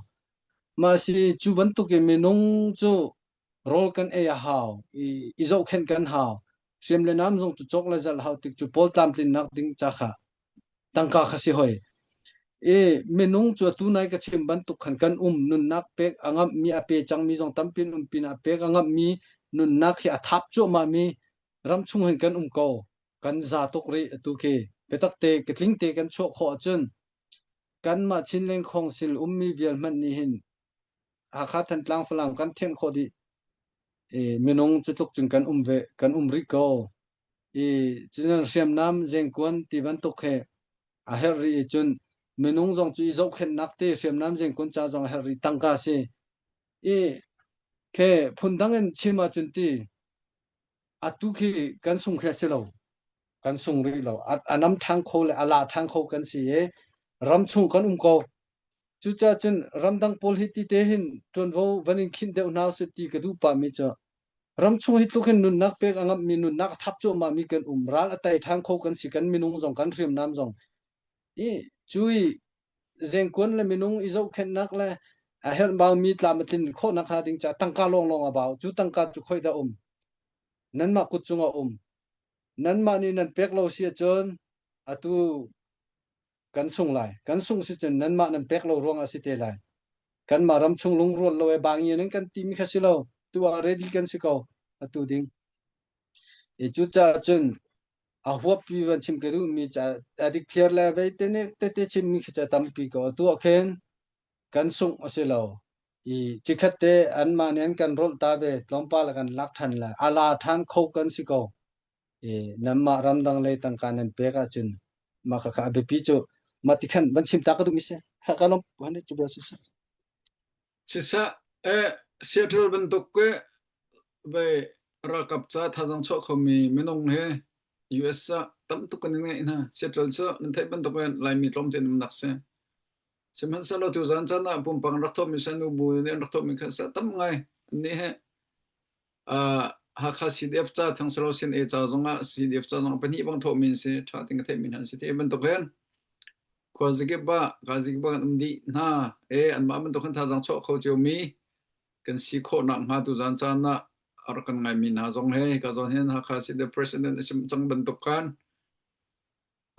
mah si cu bantukin minung cu rawl kan ei a hau i i zohkhenh kan hau hriam le nam zong cu cawk le zalh hau tik cu pawl tlamtlinnak ding ca kha tangka kha si hoi. I minung cu atu nai ka chim bantuk khan kan um nunnak pek a ngamhmi a pe cangmi zong tampi an um pinah pek a ngamhmi nunnak hi a thap cuahmahmi ramchung hin kan um ko. Kan za tuk rih atu khi. Biatak te ka tling te kan chuah khawh ahcun kanmah Chinland Council ummi vial hmanh nih hin Hakha Thantlang Falam kan thianh khawh dih. I minung cu tluk cun kan um ve kan um rih ko. I cun hriamnam zengkuan ti bantuk he a herh rih i cun minung zong cu i zohkhenhnak te hriamnam zengkuan ca zong a herh rih tangka si. I khe phundang in chim ahcun ti atu khi kan sung khi a si lo. Kan sung rih lo. A, a nam ṭhang kho le a la ṭhang kho kan si i ramchung kan um ko. Cucaah cun ramdang pawl hi ti te hin ṭuanvo van in khinh deuh hna usih ti ka duh pahmi cu ramchung hi tluk hin nunnak pek a ngamhmi nunnak a thap cuahmahmi kan um. Ral a tei ṭhan kho kan si kan minung zong kan hriamnam zong. I cu i zengkuan le minung i zohkhenhnak le a herhbaumi tlam a tlin khawhnak hnga ding caah tangka lawnglawng a bau. Cu tangka cu khoi dah um? Nanmah kut cungah um. Nanmah nih nan pek lo si ahcun atu kan sung lai. Kan sung si cun nanmah nan pek lo ruangah si te lai. Kanmah ram chung lungrual lo e bangi nan kan timi kha si lo. Tu ah ready kan si ko atu ding. I cucaah cun a huappi van chim ka duhmi ca a dikthliar le vei te ne tete chimmi khi ca tampi ko. Atu ah khin kan sungh a si lo. I cikhat te anmah nih an kan rolh ta ve tlawmpal a kan lak ṭhan lai. A la ṭhan kho kan si ko. I nanmah ramdang lei tangka nan pek ahcun mah khakha a biapi cu mah ti khan van chim ta ka duhmi si. Kha ka lawm han cu bia si si. Siseh, eh, Seattle bantuk ke ve ralkap ca thazaang chuah khomi minung he US ah tam tuk kan in ngeih hna. Seattle cu nan theih bantuk in Laimi tlawmte in umnak si. Sihmanhsehlaw tuzan caan ah pumpang rak thawhmi sanu bu nih an rak thawhmi kha sa tam ngai. Annih he uh, Hakha CDF ca Thangsalo CNA ca zongah CDF ca zongah pahnih bang thawhmi an si. Ṭha tein ka theihmi hna an si. Ti bantuk hin khuazakip ah kazikip ah kan um dih hna. E anmah bantuk hin thazaang chuah kho ciomi kan si khawhnak hnga tuzan caan ah a rak kan ngaimi hna zong he hika zawn hin Hakha CDF President a sim cang bantuk khan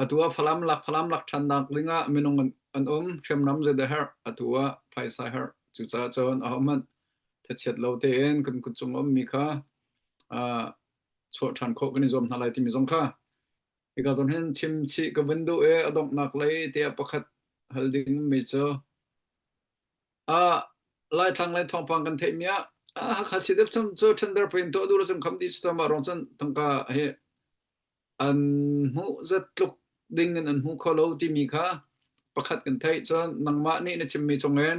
Atu ah Falam lak Falam lak ṭhannak dingah minung an, an um, hriamnam zeidah herh, atu ah phaisa herh. Cucaah cun ahohmanh thachiat lo tein kan kut cung a ummi kha uh, chuah ṭhan khawh kan i zuam hna lai timi zong kha hika zawn hin chim chih ka vun duh i a donghnak lei tiah pakhat hal ding mi cu uh, Laitlang lei thawngpang kan theihmi ah ah Hakha CDF cu tender pin tuah duh lo cun kham dih cu mah rong cun tangka hi an hmuh zatluk ding in an hmu kho lo timi kha pakhat kan theih. Cun nangmah nih na chimmi chungin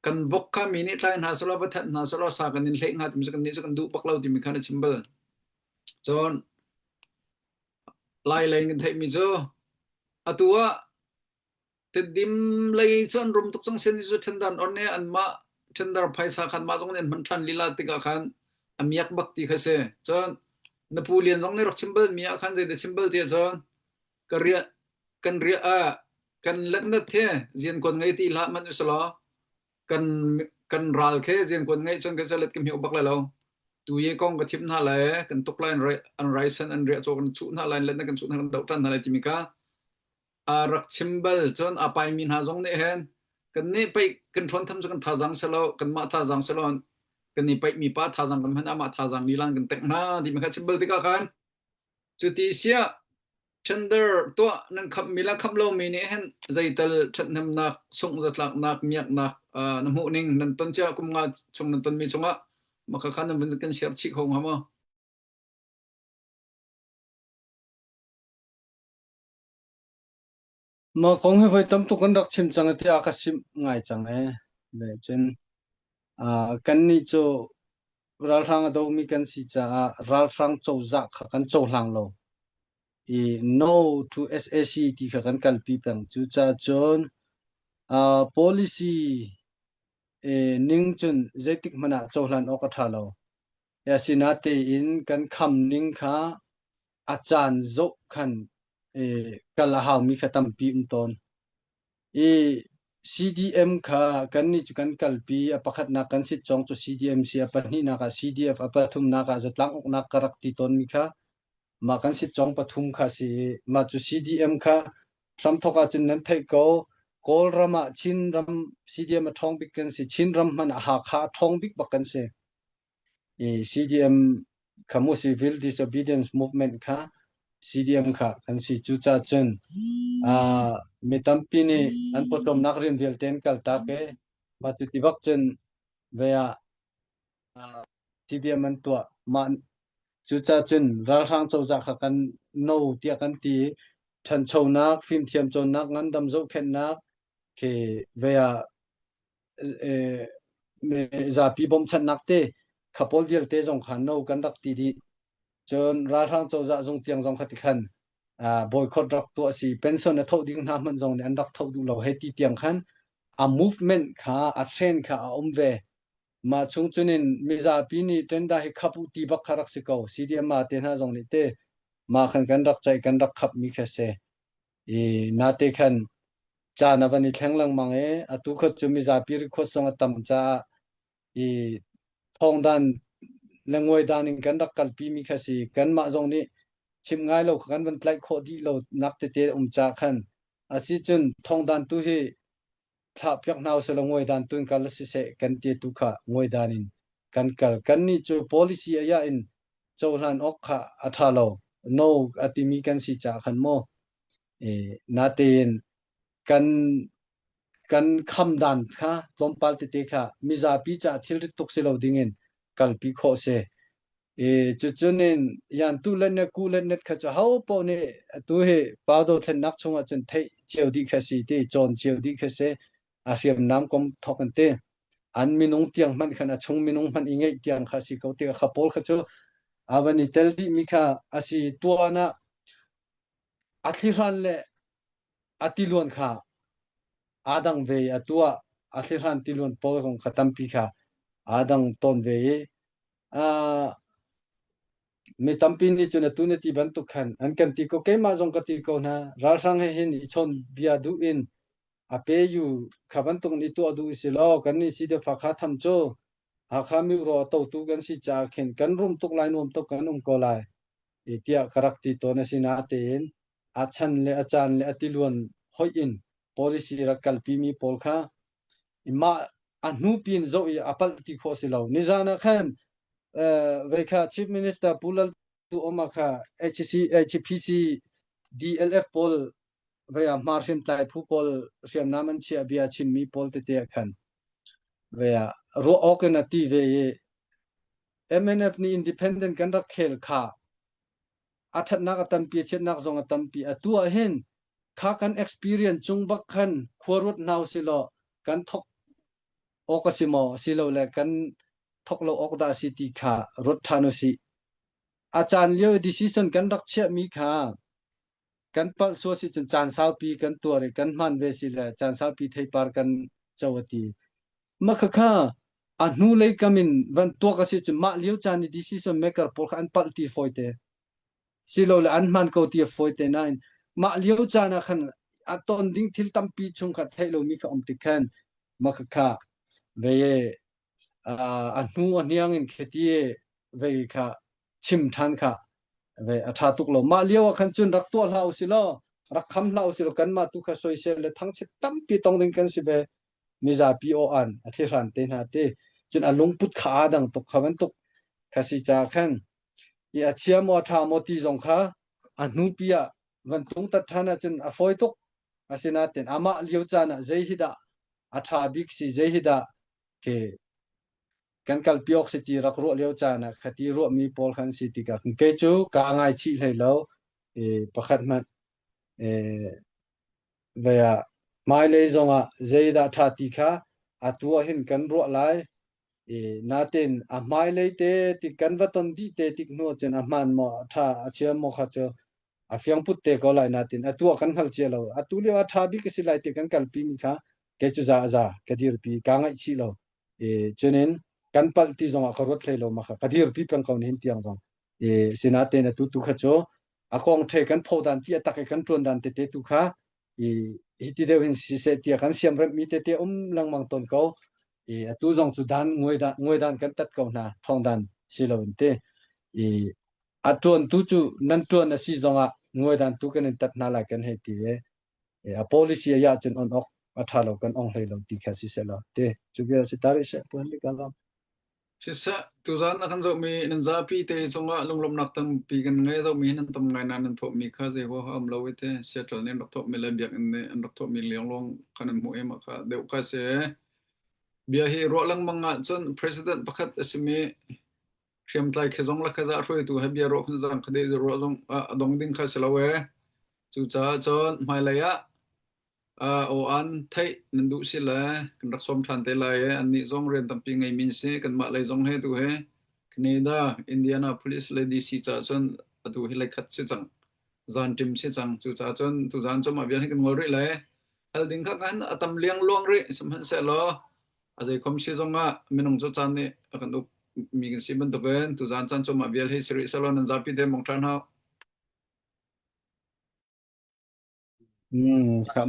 kan vok kha mi nih tlai hna selaw va that hna selaw sa kan in hleh hnga timi cu kannih cu kan duh bak lo timi kha na chim bal. Cun Lai lei kan theihmi cu atu ah Tedim lei cu an rum tuk cang sin cu tender on i anmah tender phaisa khan mah zong nih an hman ṭhan lila tikah khan a miak bak ti kha si. Cun na pu Lian zong nih rak chim bal mi ah khan zeidah chim bal ti ahcun ka riah kan riah ah kan letnat he ziankuan ngei ti hlah hmanh usalaw kan kan ral khe ziankuan ngeih cun kan salet ka hmiu bak lai lo. Tu ye kong ka thim hna lai kan tuk lai an raisen an riah caw kan chuh hna lai letna kan chuh hna kan doh ṭhan hna lai timi kha a rak chim bal. Cun a paimi hna zong nih hin kannih paih kan ṭhawn tham cu kan thazaang si lo, kanmah thazaang si lo, kan i paihmi pa thazaang kan hman amah thazaang lilang kan tengh hna timi kha chim bal tikah khan cuti siah tender tuah nan khammi le khamh lomi nih hin zeital ṭhathnemnak sungh zatlaknak miaknak na hmuh ning nan ton cia kum nga chung nan tonmi chungah mah kha nan vun kan share chih kho hnga maw? Mah kong hi voi tam tuk kan rak chim cang i tiah ka simh ngai cang ee. Le cun uh, kannih cu ralhrang a domi kan si caah ralhrang cozah kha kan cohlang lo. I no to SAC ti kha kan kalpi peng. Cucaah cun uh, policy eh, ning cun zeitik hmanh ah cohlan awk a ṭha lo. Asinatein kan kham ning kha a caan zoh khan kal a haumi kha tampi um tawn. I CDM kha kannih cu kan kalpi. A pakhatnak kan sit cawng cu CDM si, a pahnihnak ah CDF, a pathumnak ah zatlang uknak ka rak ti tawnmi kha mah kan sit cawng pathum kha si i mah cu CDM kha. Hramthawk ahcun nan theih ko Kawlram ah Chinram CDM a ṭhawng bik kan si. Chinram hmanh ah Hakha a ṭhawng bik bak kan si. I CDM kha mu Civil Disobedience Movement kha CDM kha kan si. Cucaah cun uh, mi tampi nih an pawcawmnak rian vialte an kaltak i mah cuti bak cun ve ah CDM an tuah. Mah cucaah cun ralhrang cozah kha kan no tiah kan ti i ṭhanchonak, fimthiam cawnnak, ngandam zohkhenhnak khi ve ah zapi bawmchanhnak te kha pawl vialte zong kha no kan rak ti dih. Cun ralhrang cozah zung tiang zong kha ti khan boycott rak tuah si pension a thoh ding hna hmanh zong nih an rak thoh duh lo hei ti tiang khan a movement kha a trend kha a um ve. Mah chung cunin mizapi nih tender hi khap u ti bak kha rak si ko. CDMA te hna zong nih te mah khan kan rak ceih kan rak khap mi kha si. I nate khan caan a van i thleng lengmang i atu kha cu mizapi request zong a tam caah i thawngdan le nguaidan in kan rak kalpi mi kha si. Kanmah zong nih chimh ngai lo kha kan van tlaih khawh dih lo nak tete um ca khan asicun thawngdan tu hi thlahpiak hna usih law nguaidan tu in kal siseh kan ti tu kha nguaidan in kan kal. Kannih cu policy aya in cohlan awk kha a ṭha lo. No a timi kan si caah khan maw e, natein kan kan kham dan kha tlawmpal tete kha mizapi caah thilrit tuk si lo dingin kalpi khawh si. E cucun in yan tu le ne ku le net kha cu ho paoh nih atu hi pau dothlennak chungah cun theih cio dih kha si ti cawn cio dih kha si a hriamnam kom thok an ti an minung tiang hmanh khan a chung minung hmanh i ngeih tiang kha si ko tikah kha pawl kha cu a van i tel dih mi kha a si tuan ah a thlihran le a tiluan kha aa dang ve i atu ah a thlihran tiluan pawl kong kha tampi kha aa dang tawn ve i uh, mi tampi nih cun atu na ti bantuk khan an kan ti ko keimah zong ka ti ko hna ralhrang he hin i chawn bia duh in a pe yu kha bantuk nih tuah duh si law kan nih si de fa kha tham cu Hakha mi ro totu kan si caah khin kan rum tuk lai nuam tuk kan um ko lai i tiah ka rak ti tawn a si natein a chan le a caan le a tiluan hoih in policy rak kalpi mi pawl kha mah a hnu pin zoh i a palh ti khawh si lo nizan ah khan vei kha chief minister Pu Lal Tu Oma kha HC HPC DLF pawl vei ah hmar hriamtlai phu pawl hriamnam an chiah bia chimmi pawl tete ah khan vei ah ruah awk in a ti ve i MNF nih independent kan rak khel kha a ṭhatnak a tampi a chiatnak zong a tampi atu ah hin kha kan experience cung bak khan khua ruat hna usilaw kan thok awk a si maw silole kan thok lo awk dah a si ti kha ruat ṭhan usih a caan lio i decision kan rak chiahmi kha kan palh sual si cun caan saupi kan tuar i kan hman ve si le caan saupi theipar kan co a ti mah khakha a hnu lei kam in van tuak a si cun mah lio caan i decision maker pawl kha an palh ti fawi te silole an hman ko ti a fawi te nain mah lio caan ah khan a ton ding thil tampi chung kha theih lomi kha um tik khan mah khakha ve a hnu a hniang in khiti vei kha chim ṭhan kha ve a ṭha tuk lo mah lio ah khan cun rak tuah hlah usih law rak kham hlah usih law kanmah tu kha soisel le thangchiat tampi tong ding kan si ve mizapi aw an a thlihran te hna te cun a lungput kha aa dang tuk kha bantuk kha si ca khan i a chia maw a ṭha maw ti zong kha a hnupi ah van tung tat ṭhan ahcun a fawi tuk asinain amah lio caan ah zei hi dah a ṭha bik si zei hi dah ke kan kalpi awk si ti rak ruah lio caan ah khati ruahmi pawl khan si tikah kei cu kaa ngaichih hlei lo i pakhat hmanh vei ah hmailei zongah zeidah ṭha ti kha atu ah hin kan ruah lai i natin a hmailei te ti kan va ton dih te tik hnu cun a hmaan maw a ṭha a chia maw kha cu a fiang put te ko lai natin atu ah kan hngal cia lo atu lio a ṭha bik a si lai ti kan kalpi mi kha kei cu za a za ka dirpi kaa ngaihchih lo i cunin kan palh ti zongah ka ruat hlei lo ma kha ka dirpi peng ko nihin tiang zong i sinatein atu tu kha cu a kong the kan pho dan ti a tak i kan ṭuan dan tete tu kha i hi ti deuh hin siseh tiah kan siamremh mi tete um lengmang tawn ko i atu zong cu dan nguai dan nguai dan kan tat ko hna thong dan si lo in te i a ṭuan tu cu nan ṭuan a si zongah nguai dan tu kan in tat hna lai kan hei ti e. A policy a ya cun on ok a tha lo kan ong hlei lo ti kha si sela te cu bia si tari se puan ni ka lam. Siseh, tuzaan a kan zohmi nan zapi te cungah lunglawmhnak tampi kan ngei. Zohmi nan tam ngai nain nan thawhmi kha zei huaha um lo i te Seattle nih an rak thawhmi le biakinn nih an rak thawhmi liangluang kha nan hmuh i mah kha deuh kha si. Bia hi ruah lengmang ahcun president pakhat a simi hriamtlai khi zong le kha zah hruaitu he bia ruah khun zang kha deh ruah zong a dong ding kha si lo ee. Cucaah cun hmailei ah Aw-an theih nan duh si le kan rak sawm ṭhan te lai i annih zong rian tampi ngeimi an si. Kanmah lei zong he tu hi Canada, Indianapolis le DC caah cun atu hi leikhat si cang. Zanṭim si cang. Cucaah cun tuzaan cu mah vial hi kan ngol rih lai. Hal ding kha khan a tam liangluang rih. Sihmanhsehlaw a zeikhom si zongah minung cu caan nih a kan uk mi kan si bantukin tuzaan caan cu mah vial hi si rih sehlaw nan zapi te mong ṭhan hau.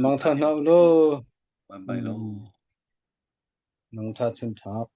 Mang tha hna u law. Bye bye lo. Mang tha chun thap.